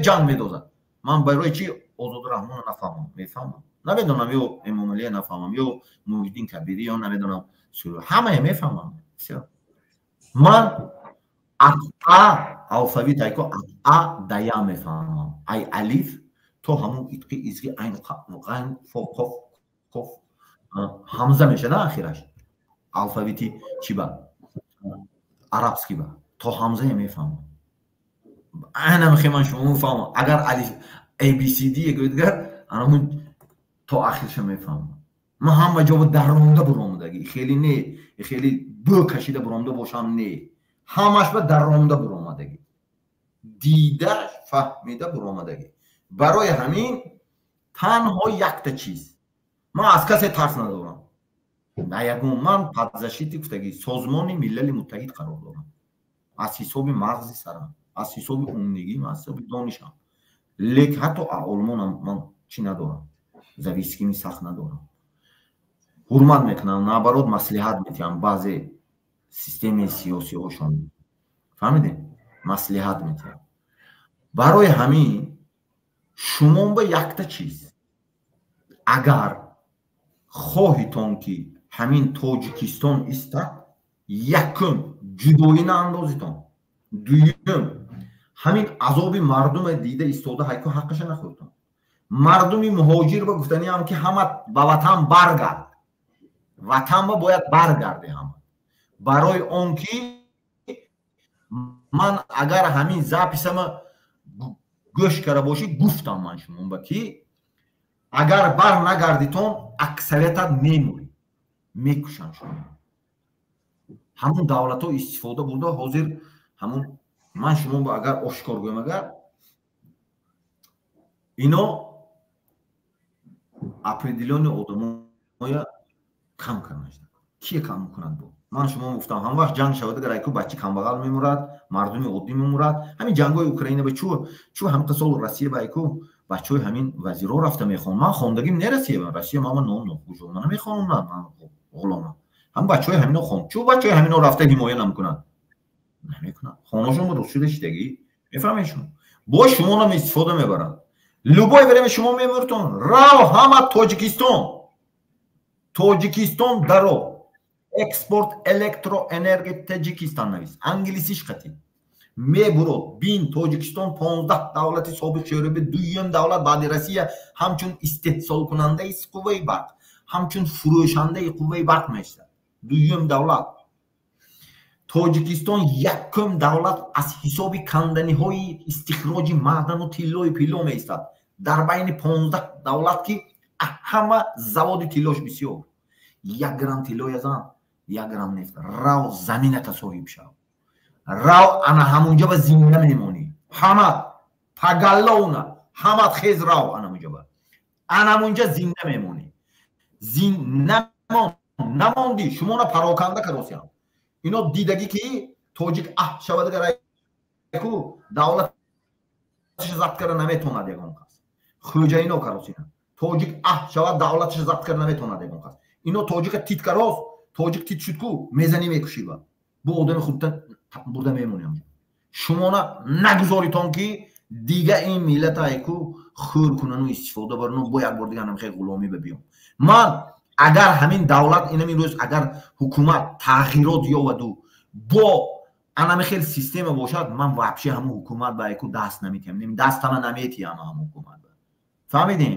ҷанг медозад. Ман барои чи Озода Раҳмона нафаҳмам? Мефаҳмам. Намедонам, ё Эмомалия нафаҳмам, ё Муҳиддин Кабирӣ, ё намедонам, ҳамае мефаҳмам. Ман аз а алфавит айко, аз а да я мефаҳмам, ай алиф то ҳамун итқи изги, айн, ғайн, фо, қоф, коф. Ҳамза мешада ахираш. Алфавити чӣ ба? Арабский ба. То ҳамзае мефаҳмам. Ана мехе ман шумо мефаҳмам. Агар алиф ABCD гӯидгар, анамун то ахирша мефаҳмам. Ман ҳама ҷо даронда буромадагӣ. Хеле не, хеле бӯ кашида буромада бошам не. Ҳамаш ба даронда буромадагӣ. Дида фаҳмида буромадагӣ. Барои ҳамин танҳо якта чиз. Ман аз касе тарс надорам. На ягон ман под защитой гуфтагӣ Созмони Милали Муттаҳид қарор дорам. Аз ҳисоби мағзи сарам, аз ҳисоби умнигим, аз ҳисоби донишам. Лек ҳатто олмонам ман чӣ надорам. Зависимый сахт надорам. Ҳурмат мекунам, наоборот маслиҳат метиҳам баъзе системаи сиёсиҳошон. Фаҳмидем? Маслиҳат метиҳам. Барои ҳамин шумо ба якта чиз. Агар хоҳитон ки ҳамин Тоҷикистон истад, якум ҷудоӣ наандозитон. Дуюм ҳамин азоби мардуме дида истода ҳайку ҳаққаша нахӯртон. Мардуми муҳоҷир ба гуфтаниам ки ҳама ба ватан баргард. Ватан ба бояд баргарде ҳама. Барои он ки ман агар ҳамин записама гӯш карда бошӣ, гуфтам ман шумо ба ки агар бар нагардитон аксариятат мемурӣ, мекушанд шумо. Ҳамун давлатҳо истифода бурда ҳозир ҳамун ман шумо агар ошкор гӯям, агар ино определённый одамоя кам карданаш, кие кам мекунад? Бо ман шумо гуфтам, ҳам вақт ҷанг шавад, агар айку бачи камбағал мемурад, мардуми оддӣ мемурад. Ҳамин ҷангҳои Украина ба чу ҳамқа сол Россия ба айку бачаҳои ҳамин вазирҳо рафта мехонанд. Ман хондагим не Россия, Россия мама ном нохуш, ман намехонам, ман ғуломам. Ҳам бачаҳои ҳамино хон, чу бачаҳои ҳамино рафта ҳимоя намекунанд, намекунанд. Хонашон ба рус шуда шидагӣ, мефаҳмед шумо? Бо шумонам истифода мебаранд. Любое время шумо мемуртон. Рав ҳама Тоҷикистон, Тоҷикистон даро экспорт электроэнергия Таҷикистон навис, англисиш қатӣ мебурод. Бин, Тоҷикистон 15 давлати собиқ Шӯравӣ дуюм давлат баъди Россия ҳамчун истеҳсолкунандаи қувваи барқ, ҳамчун фурӯшандаи қувваи барқ мешавад. Дуюм давлат Тоҷикистон, якум давлат аз ҳисоби канданиҳои истихроҷи маъдану тиллою пилло меистад дар байни 15 давлат, ки ҳама заводи тиллош бисёр. 1 грамм тилло язан, 1 грамм нефт. Рав замината соҳиб шав, рав ана ҳамунҷа ба зинда мемонӣ. Ҳамат поголовно, ҳамат хез, рав анамунҷа ба анамунҷа зинда мемонӣ. Намондӣ, шумона пароканда каросиям. Ино дидагӣ ки тоҷик аҳ шавад, ку давлаташ забт карда наметавонад ягон кас. Хӯҷаино каросина. Тоҷик аҳ шавад, давлаташ забт карда наметавонад ягон кас. Ино тоҷика тит карос, тоҷик тит шуд ку, мезанӣ, мекушӣ, ба бо одами худта бурда мемонӣ. Шумона нагузоритон ки дига ин миллата айку хӯр кунану истифода барану бо як бор дига ҳам хел ғуломӣ ба биём. Ман агар ҳамин давлат инамин рӯз агар ҳукумат тағйирот ёваду бо анами хел система бошад, ман вообще ҳамун ҳукумат ба айку даст наметиҳам, дастама наметиҳам ҳамун ҳукумат. Фаҳмидем?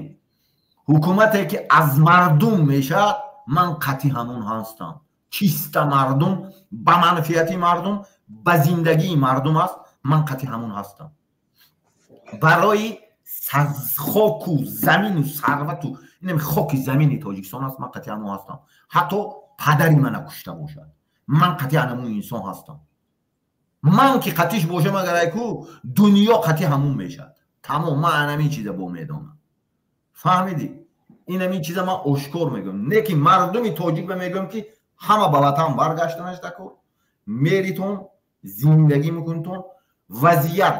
Ҳукумате ки аз мардум мешавад, ман қатъи ҳамун ҳастам. Чиста мардум, ба манфиати мардум, ба зиндагии мардум аст, ман қатъи ҳамун ҳастам. Барои хоку замину сарвату инам хоки замини Тоҷикистон аст, ман қатъи ҳамун ҳастам. Ҳатто падари мана кушта бошад, ман қатъи ҳамун инсон ҳастам. Ман ки қатъиш бошам, агар айку дунё қатъи ҳамун мешавад, тамом. Ман анамин чиза бо медонам, фаҳмидӣ? Инамин чиза ман ошкор мегӯям. Не ки мардуми тоҷик ба мегӯям ки ҳама ба ватан баргаштанаш дакор, меритон, зиндагӣ мекунитон, вазъият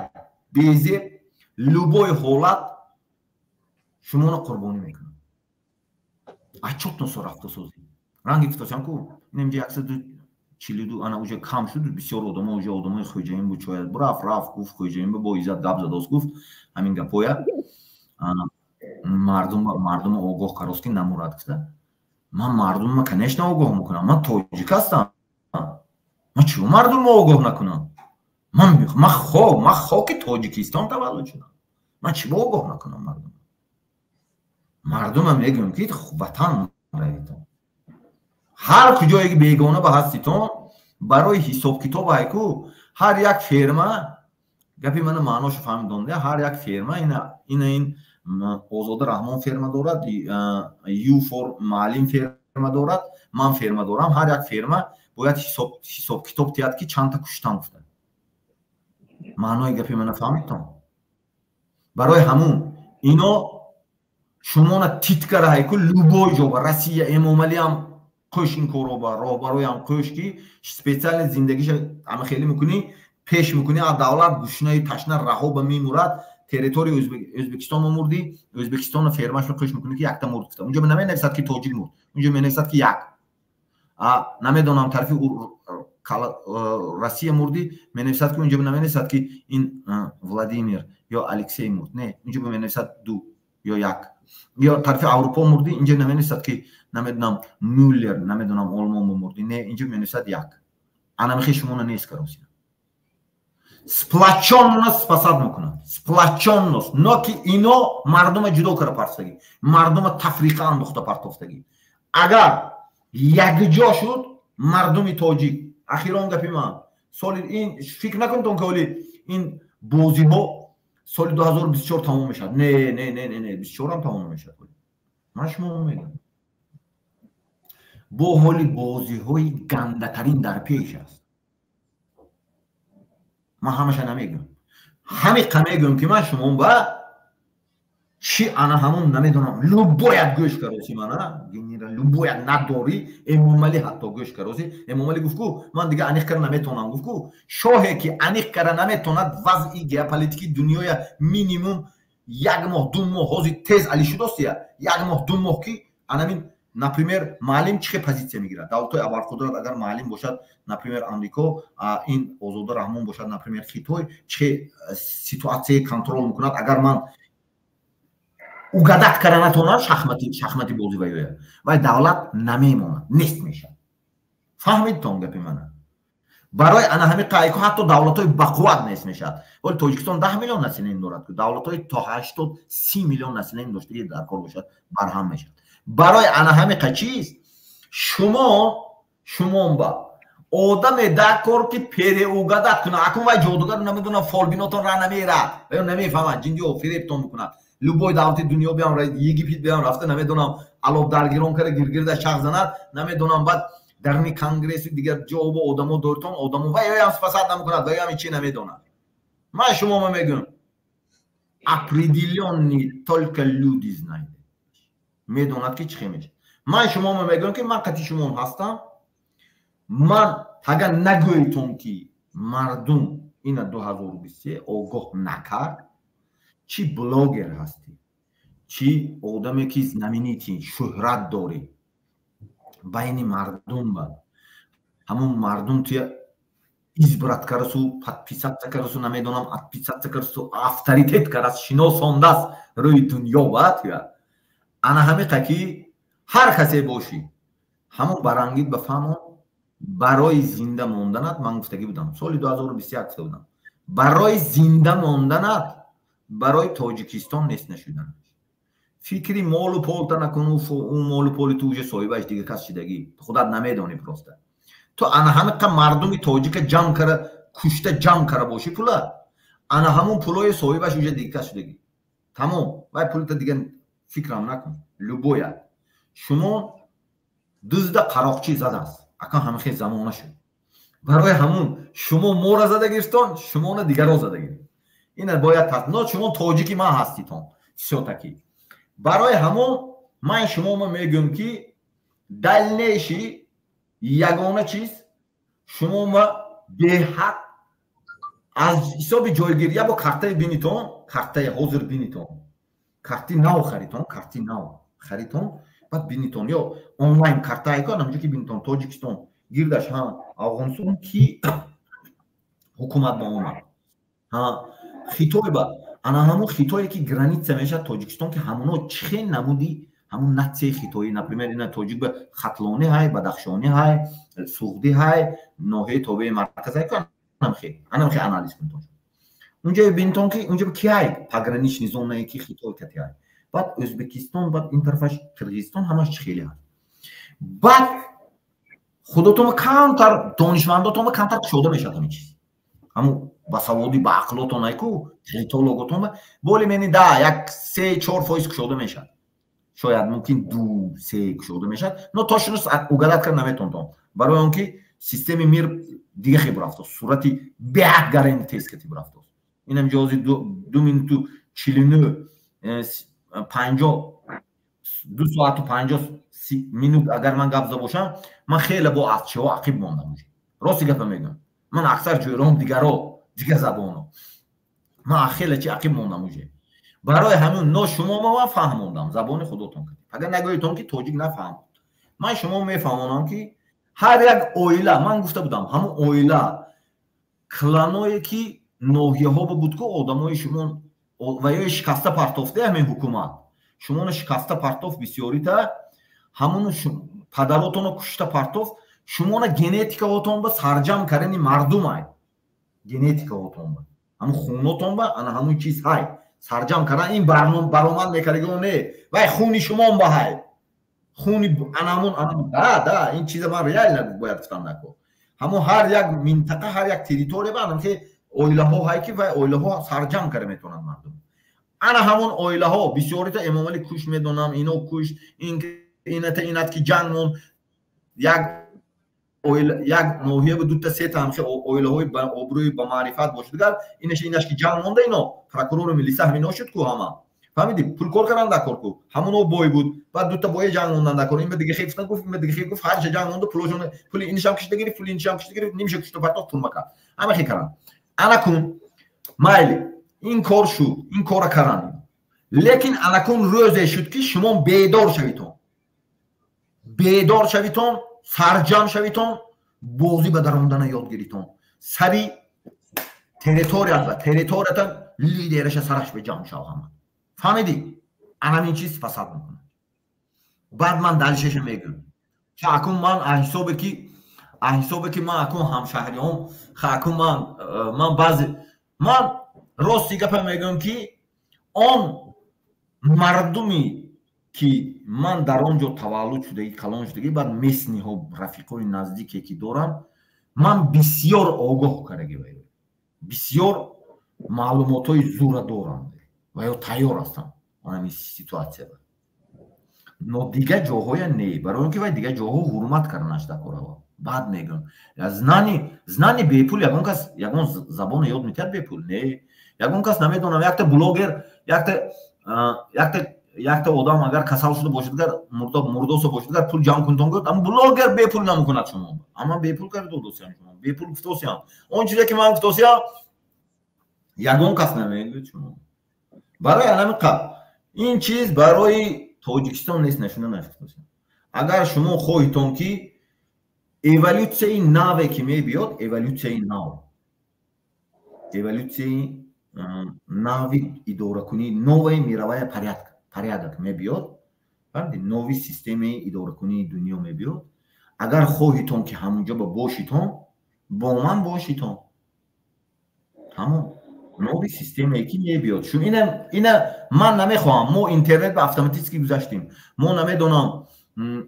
безеб, любой ҳолат шуморо қурбонӣ мекунад. Отчётно рафтосозӣ ранги гуфтасам ку, инамҷа 142 ана уже кам шуд. Бисёр одамо уже одамои хӯҷаин буд, шояд рафт, рафт, гуфт хӯҷаин бо иззат гап задост, гуфт ҳамин гапоя мардум, мардумо огоҳ карост ки намурад гуфта. Ман мардумма, конечно, огоҳ мекунам. Ман тоҷик ҳастам, ман чиро мардумро огоҳ накунам? Ман хоки Тоҷикистон таваллуд шудам, ман чиро огоҳ накунам мардум? Мардумам мегӯям ки ватан равитон. Ҳар куҷое ки бегона ба ҳаститон, барои ҳисобкитоб ҳайку ҳар як ферма, гапи мана маъношо фаҳмидонда, ҳар як ферма ина ин Озода Раҳмон ферма дорад, Юфор маълим ферма дорад, ман ферма дорам. Ҳар як ферма бояд ҳисобкитоб диҳад, ки чандта куштан гуфта. Маънои гапи мана фаҳмидтон? Барои ҳамун ино шумона титкара ҳайку любой ҷо ба Россия Эмомалиам қӯш, ин корро ба роҳбароям қӯш, ки специально зиндагиша ама хеле мекунӣ, пеш мекунӣ, аз давлат гушнаи ташна раҳо ба мемурад. Территорияи Ӯзбекистон мурдӣ, Ӯзбекистона фермашро қӯш мекунӣ, ки якта мурд гуфта. Унҷо наменависад, ки тоҷик мурд, унҷо менависад, ки як. Намедонам, тарафи Россия мурдӣ, менависад, ки унҷо наменависад, ки ин Владимир ё Алексей мурд, не, унҷо менависад ду ё як. Ё тарафи Аврупо мурдӣ, инҷо наменависад, ки намедонам, Мюллер, намедонам, Олмон мурдӣ, не, инҷо менависад як. Анамихе шумона нест каросия, сплочённость спасать мекунад, сплочённость. Но ки ино мардума ҷудо кара партофтагӣ, мардума тафриқа андохта партофтагӣ. Агар якҷо шуд мардуми тоҷик, ахирон гапи ман, соли ин фикр накунтон, ки оли ин бозиҳо соли 2024 тамом мешавад. Не, не, не, не, не, 24ам тамом намешавад. Ман шумо мегӯям, бо ҳоли бозиҳои гандатарин дар пеш аст. Ман ҳамаша намегӯям, ҳамиқа мегӯям, ки ман шумо ба чӣ ана ҳамон намедонам, любой ят гӯш кароси, мана генерал любой ят надорӣ, Эмомалӣ ҳатто гӯш кароси. Эмомалӣ гуфт ку: «Ман дига аниқ кара наметонам», гуфт ку. Шоҳе ки аниқ кара наметонад вазъи геополитикии дунёя, минимум як моҳ, 2 моҳ, ҳозир тез али шудостия, як моҳ, 2 моҳ, ки анамин, например, маълим чӣ хел позитсия мегирад, давлатҳои абарқудрат, агар маълим бошад, например, Амрико, ин Озода Раҳмон бошад, например, Хитой, чӣ хел ситуатсия контроль мекунад. Агар ман угадать кара натонам шахмати бозӣ ва ёя, вай давлат намемонад, нест мешавад. Фаҳмидтон гапи мана? Барои ана ҳами қайко ҳатто давлатҳои бақувват нест мешавад. Вале Тоҷикистон 10 миллион население дорад, давлатҳои то 80-30 миллион население доштаги дар кор бошад, барҳам мешавад. Барои ана ҳамиқа чиз шумо ба одаме дар кор, ки переугадать кунад. Акун вай ҷодугар, намедонам, фолбинотон ра намерад ё намефаҳмад, ҷиндиё фиребтон мекунад. Любой давлати дунё биям, Египет биям рафта, намедонам, алоб даргирон кара, гиргирда чах занад, намедонам, баъд дарни конгрессу дигар ҷо бо одамо дортон, одамо ва ёям спасать намекунад, ва ёям чи намедонад. Ман шумома мегӯям, определённый только люди знают, медонад, ки чӣ хел мешавад. Ман шумома мегӯям, ки ман қати шумон ҳастам. Ман агар нагӯйтон, ки мардум ина 2023 огоҳ накард, чӣ блогер ҳастӣ, чӣ одаме ки знаменитый, шӯҳрат дорӣ байни мардум, ба ҳамон мардум туя избрать карасу, подписаться карасу, намедонам, отписаться карасу, авторитет карас, шиносондааст рӯи дунё ба туя. Ана ҳамиқа ки ҳар касе бошӣ, ҳамон барангид ба фаҳмон, барои зинда монданат, ман гуфтагӣ будам, соли 2021 гуфта будам, барои зинда монданат, барои Тоҷикистон нест нашуданаш, фикри молу полта накун. Ӯ молу поли ту уже соҳибаш дига кас шидагӣ, худат намедонӣ просто. Ту ана ҳамиқа мардуми тоҷика ҷамъ кара, кушта ҷамъ кара бошӣ пула, ана ҳамон пулои соҳибаш уже дига кас шудагӣ, тамом. Вай пулта дига фикрам накун. Любой я шумо дузда қароқчӣ задааст, акан ҳамихел замона шуд. Барои ҳамун шумо мора зада гирифтон, шумона дигаро зада гирифт. Ина бояд но шумо тоҷики ман ҳаститон всё-таки. Барои ҳамон ман шумома мегӯям, ки дальнейший ягона чиз шумома беҳад аз ҳисоби ҷойгирия бо картаи бинитон, картаи ҳозир бинитон, карти нав харитон, карти нав харитон, баъд бинитон ё онлайн картае ко намҷо ки бинитон, Тоҷикистон гирдаш ҳа Афғонистон ки ҳукумат ба омад, ҳа Хитой ба ана ҳамун Хитое ки граница мешавад Тоҷикистон, ки ҳамуно чӣ хел намуди ҳамун нация и хитоӣ. Например, ина тоҷик ба Хатлонӣ ҳай, Бадахшонӣ ҳай, Суғдӣ ҳай, ноҳияи тобеи марказ ҳай, анамхе анализ кунтон. Унҷо бинтон, ки унҷо ки ҳай пограничный зона е ки Хитой кати ҳай, баъд Ӯзбекистон, баъд ин тарафаш Қирғизистон, ҳамаш чӣ хеле ҳаст. Баъд Худотон камтар, донишмандотон камтар кушода мешавад ҳамин чиз. Ҳамун басаводӣ, ба ақлотон айку, политологотон боли мени да як 3-4% кушода мешавад. Шояд мумкин 2-3 кушода мешавад, но точно угадать кард наметонтон. Барои он ки системи мир дига хеб рафтост, сурати беҳад гарени тез кати рафтост. Инам ҷози 2 минуту 49 50, 2 соату 50 минут агар ман гап зада бошам, ман хеле бо аз чиҳо ақиб мондам. Рости гапа мегӯям, ман аксар ҷӯром дигаро, дига забоно, ман хеле чи ақиб мондам уже. Барои ҳамин но шумо ман фаҳмондам забони худотон. Агар нагӯедтон ки тоҷик нафаҳмд, ман шумо мефаҳмонам, ки ҳар як оила, ман гуфта будам, ҳамун оила кланое ки ноҳияҳо буд ку, одамои шумо ва ё шикаста партофте, ҳамин ҳукумат шумоно шикаста партоф, бисёрита ҳамуну падаротонро кушта партоф, шумона генетикаотон ба сарҷам кардани мардумай, генетикаотон ба ҳамун хунотон ба ана ҳамун чиз ҳай сарҷам кардан, ин баромад мекардагио не, вай хуни шумон ба ҳай хуни анамун. Да, ин чиза ман реально бояд гуфтам нако. Ҳамун ҳар як минтақа, ҳар як территория ба анам ки оилаҳо ҳай, ки вай оилаҳо сарҷам карда метавонанд мардум. Ана ҳамон оилаҳо бисёрита Эмомалӣ куш, медонам, ино куш, ината инат ки ҷанг мон, як як ноҳия ба дута сета ҳамхе оилаҳои ба обрӯи, ба маърифат бошад, дигар инаш инаш ки ҷанг монда, ино прокурору милиса ҳамино шуд ку, ҳама фаҳмидӣ, пулкор кардан дар кор ку, ҳамоно бой буд, баъд дута боя ҷанг мондан дар кор, ин ба дига хе гуфтан, гуфт, ин ба дига хе гуфт, ҳарча ҷанг монда, пулошон, пули инишам кишида гирифт, пули инишам кишида гирифт, нимша кушта партофт, турма кард, ҳама хе кардан. Ана кун майли, ин кор шуд, ин кора кардан, лекин анакун рӯзе шуд, ки шумо бедор шавитон, бедор шавитон, сарҷам шавитон, бозӣ ба даромадана ёд гиритон, сари территорият ба территориятан лидераша сараш ба ҷамъ шав, ҳама фаҳмидӣ, анамин чиз фасад мекунад. Баъд ман дальшеша мегӯям. Акун ман аҳисобе ки ман акун ҳамшаҳриҳом, акун ман баъзе, ман рости гапа мегӯям, ки он мардуми ки ман дар он ҷо таваллуд шудагӣ, калон шудагӣ, баъд местныйҳо, рафиқои наздике ки дорам, ман бисёр огоҳ кардагӣ, ва бисёр маълумотҳои зура дорам ва ё тайёр ҳастам ҳамин ситуатсия. Но дига ҷоҳоя не, барои он ки вай дига ҷоҳо ҳурмат карданаш дар корава. Баъд мегӯям, знание бепул ягон кас ягон забоно ёд метиҳад бепул? Не, ягон кас намедонам. Якта блогер, якта одам агар касал шуда бошад, агар мурдоса бошад, агар пул ҷамъ кунтон гӯяд, ам блогер бепул намекунад. Шумо ама бепул карда додосиям, шумо бепул гуфтосиям, он чизе ки ман гуфтосиям, ягон кас намегӯяд шумо. Барои анами ин чиз барои Тоҷикистон нест, нашуна нафтосиям. Агар шумо хоҳитон ки эволюсияи наве ки мебиёд, эволюсияи нав, эволюсияи нави идоракунӣ, новая мировая порядок мебиёд, нови системаи идоракунии дунё мебиёд, агар хоҳитон ки ҳамунҷо ба бошитон, бо ман бошитон, ҳамон нови системае ки мебиёд. Чун ина ман намехоҳам, мо интернет ба автоматически гузаштем, мо намедонам,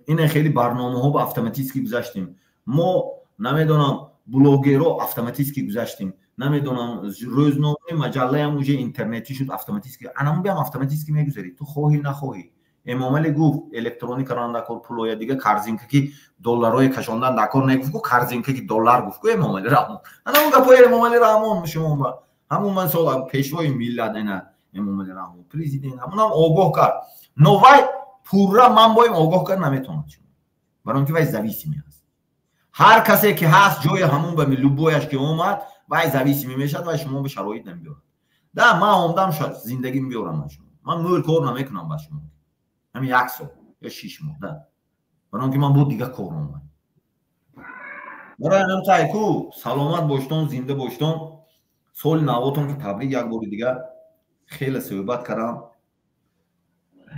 ина хеле барномаҳо ба автоматически гузаштем, мо намедонам, блогерро автоматически гузаштем, намедонам, рӯзномаи маҷаллаам уже интернетӣ шуд, автоматически, анамун биам автоматически мегузарӣ, ту хоҳӣ нахоҳӣ. Эмомалӣ гуфт, электронӣ кардан дар кор, пулоя дига корзинка ки долларҳое кашондан дар кор негуфт ку, корзинка ки доллар гуфт ку Эмомалӣ Раҳмон. Анамун гапҳои Эмомалӣ Раҳмон шумо ба ҳамун ман сол пешвои миллат, ина Эмомалӣ Раҳмон президент, ҳамунам огоҳ кард, но вай пурра ман боем огоҳ кард наметавонад, барои он ки вай зависимый аст. Ҳар касе ки ҳаст ҷои ҳамун ба любояш ки омад, вай зависимый мешавад, вай шумо ба шароит намебиёрад. Да, ман омдам, зиндагӣ мебиёрам, ман шумо, ман мӯл кор намекунам ба шумо, ҳамин як сол ё 6 моҳ, да, барои он ки ман бо дига кор омад. Барои ҳамин қайку саломат боштон, зинда боштон, соли навотон ки табрик як бори дига. Хеле суҳбат кардам,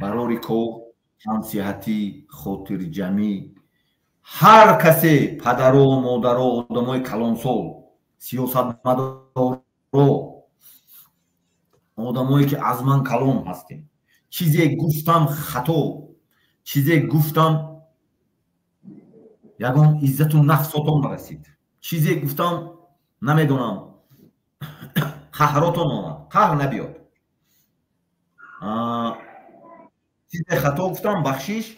барори кор, ҳамсиҳатӣ, хотирҷамӣ. Ҳар касе, падаро, модаро, одамои калонсол, сиёсатмадоро, одамое ки аз ман калон ҳастем, чизе гуфтам хато, чизе гуфтам. Ягон иззату нафсотон нарасид. Чизе гуфтам, намедонам, қаҳротон омад, қаҳр набиёд. Чизе хато гуфтам, бахшиш.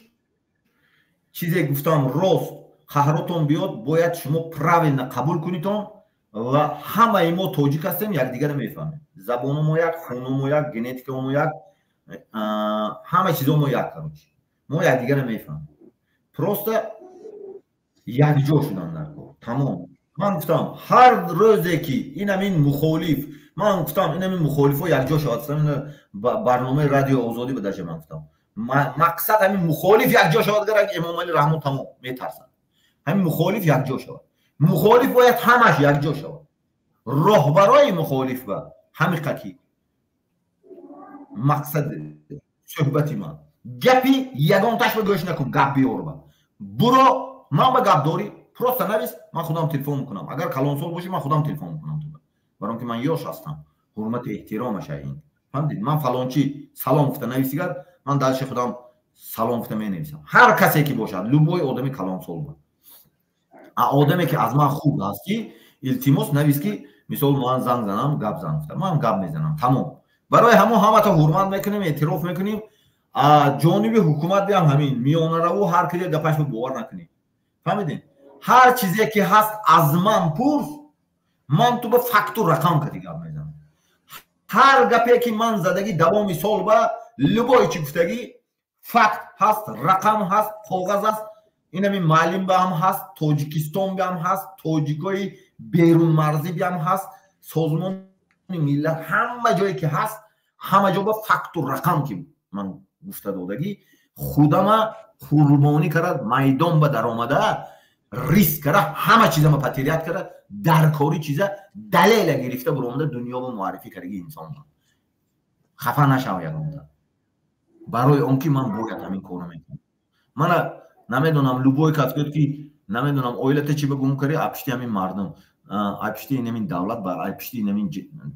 Чизе гуфтам рост, қаҳротон биёд, бояд шумо правильно қабул кунитон ва ҳамаи мо тоҷик ҳастем, якдигарро мефаҳмем. Забоно мо як, хуно мо як, генетика мо як, ҳама чизо мо як, короче. Мо якдигарро мефаҳмем. Просто якҷо шудан дар кор. Тамом. Ман гуфтам, ҳар рӯзе ки инамин мухолиф, ман гуфтам, инамин мухолифо якҷо шавад, барномаи Радио Озодӣ ба даже ман гуфтам. Мақсад ҳамин мухолиф якҷо шавад, гар Эмомалӣ Раҳмон тамом метарсад. Ҳамин мухолиф якҷо шавад. Мухолиф бояд ҳамаш якҷо шавад. Роҳбарои мухолиф ба ҳамиқа ки мақсад суҳбати ман. Гапи ягонташ ба гӯш накун, гап биёрба. Буро ман ба гап дорӣ, просто навис, ман худам телефон мекунам. Агар калонсол бошӣ, ман худам телефон мекунам туба. Баром ки ман ёш ҳастам. Ҳурмату эҳтиромаша ин. Фаҳмидед? Ман фалончи салом гуфта нависигар, ман дальше худам салом гуфта менависам. Ҳар касе ки бошад, любой одами калонсол ба. А одаме ки аз ман хуб ҳастӣ, илтимос навис ки мисол ман занг занам, гап зан гуфта. Ман гап мезанам, тамом. Барои ҳамон ҳамата ҳурмат мекунем, эътироф мекунем. Ҷониби ҳукумат биам ҳамин миёнараву ҳар киде гапашро бовар накунем. Фаҳмидед? Ҳар чизе ки ҳаст аз ман пурс, ман ту ба факту рақам кади гап мезанам. Ҳар гапе ки ман задагӣ давоми сол ба любой чӣ гуфтагӣ факт ҳаст, рақам ҳаст, коғаз аст. Инами маълим ба ҳам ҳаст, Тоҷикистон ба ҳам ҳаст, тоҷикои берунмарзӣ ба ҳам ҳаст, Созмони Миллат, ҳама ҷое ки ҳаст, ҳама ҷо ба факту рақам ки ман гуфта додагӣ, худама қурбонӣ кард, майдон ба даромада, риск карда, ҳама чизама потерять карда, дар кори чиза далела гирифта буромада дунё ба муаррифӣ кардаги инсон. Хафа нашав ягонта. Барои он ки ман бояд ҳамин корро мекунам. Мана намедонам, любой кас гӯяд ки намедонам, оилата чӣ ба гум кардӣ, апишти ҳамин мардум, апишти инамин давлат, ба апишти инамин,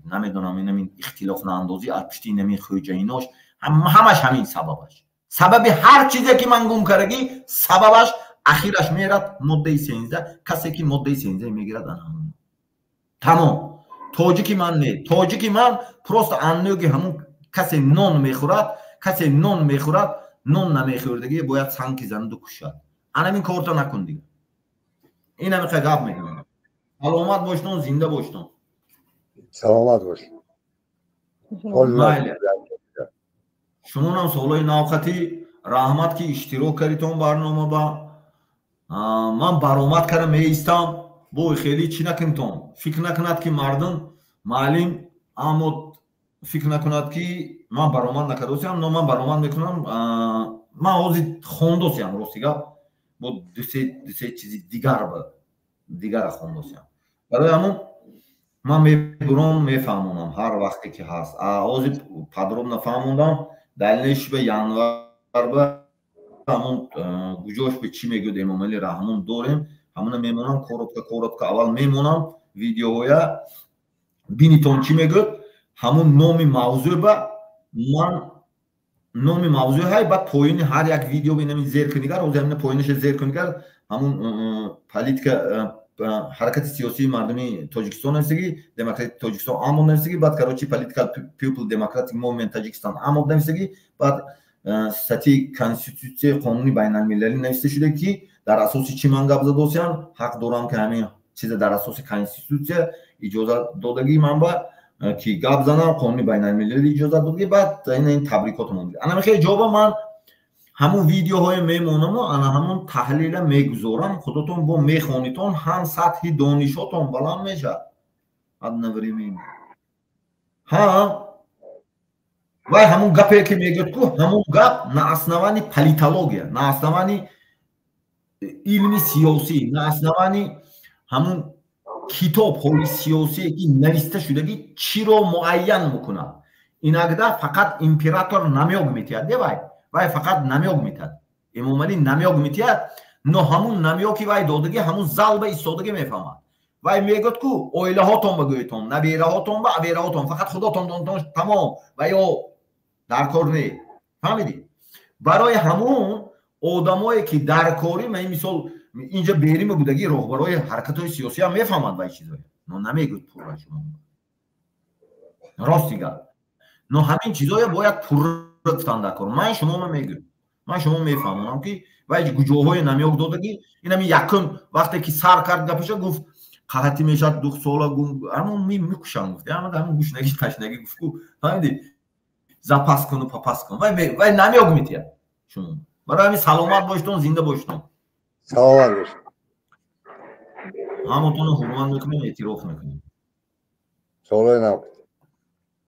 намедонам, инамин ихтилофнаандозӣ, апишти инамин хӯҷаинош, ҳамаш ҳамин сабабаш. Сабаби ҳар чизе ки ман гум кардагӣ, сабабаш ахираш мерад моддаи 13, касе ки моддаи 13 мегирад, ана ҳамон. Тамом. Тоҷики ман не. Тоҷики ман просто аннӯги ҳамун касе нон мехӯрад, касе нон мехӯрад, нон намехӯрдагӣ бояд санг занаду кушад. Анамин корта накун дига. Ин ҳамиқа гап мекунам. Саломат боштон, зинда боштон. Саломат бош. Майли. Шумонам солҳои навқатӣ, раҳмат ки иштирок кардитон барнома ба. Ман баромад кардам, меистам, бо хеле чӣ накунтон. Фикр накунад ки мардум маълим, аммо фикр накунад ки ман баромад накардосиам, но ман баромад мекунам. Ман ҳозир хондосиам, рости гап, бо дусе чизи дигар ба дигара хондосиам. Барои ҳамон ман мебурам, мефаҳмонам ҳар вақте ки ҳаст. Ҳозир подробно фаҳмондам, далелиш ба январ ба ҳамон гуҷош ба чӣ мегӯяд Эмомалӣ Раҳмон дорем, ҳамона мемонам, коротко коротко аввал мемонам видеоҳоя, бинитон чӣ мегӯяд, ҳамон номи мавзӯъ ба ман номи мавзӯъ ҳай, баъд поёни ҳар як видео инами зер кунигар, ҳозир ҳамина поёниша зер кунигар, ҳамон политика, ҳаракати сиёсии мардуми Тоҷикистон нависагӣ, Демократии Тоҷикистон амод нависагӣ, баъд короче Political People Democratic Movement Таҷикистон амод нависагӣ, баъд статьи Конститутсияи қонуни байналмилалӣ нависта шуда ки дар асоси чӣ ман гап задосиям, ҳақ дорам ки ҳамин чиза дар асоси Конститутсия иҷозат додагӣ ман ба ки гап занам, қонуни байналмилалӣ иҷозат додагӣ, баъд ин табрикотам омад. Ана мехе ҷоба ман ҳамун видеоҳое мемонаму ана ҳамун таҳлила мегузорам, худотон бо мехонитон, ҳам сатҳи донишотон баланд мешавад одновременно. Ҳам вай ҳамун гапе ки мегӯяд ку, ҳамун гап на основании политология, на основании илми сиёсӣ, на основании ҳамун китобҳои сиёсие ки нависта шудагӣ чиро муайян мекунад. Иногда фақат император намёк метиҳад, не вай, вай фақат намёк метиҳад. Эмомалӣ намёк метиҳад, но ҳамун намёки вай додагӣ ҳамун зал ба истодагӣ мефаҳмад. Вай мегӯяд ку оилаҳотон ба гӯетон, набераҳотон ба абераҳотон, фақат худотон донтон, тамом, ва ё дар кор не. Фаҳмидӣ? Барои ҳамун одамое ки дар корӣ, ман мисол Инҷа берима будагӣ роҳбарои ҳаракатҳои сиёсӣ ҳам мефаҳманд вай чизое, но намегӯд пурра шумо рости гап. Но ҳамин чизое бояд пурра гуфтан дар кор. Ман шумо мегӯям, ман шумо мефаҳмонам, ки вай гуҷоҳое намёк додагӣ. Инами якум вақте ки сар кард гапаша, гуфт: «Қаҳатӣ мешавад, 2 сола ҳамон мекушам», гуфт. Ҳамон гушнагӣ, ташнагӣ гуфт ку, фаҳмидӣ? Запас куну папас кун, вай намёк метиҳад шумо. Барои ҳамин саломат боштон, зинда боштон. Саломат бош. Ҳамотонро ҳурмат мекунем, эътироф мекунем. Солои нав.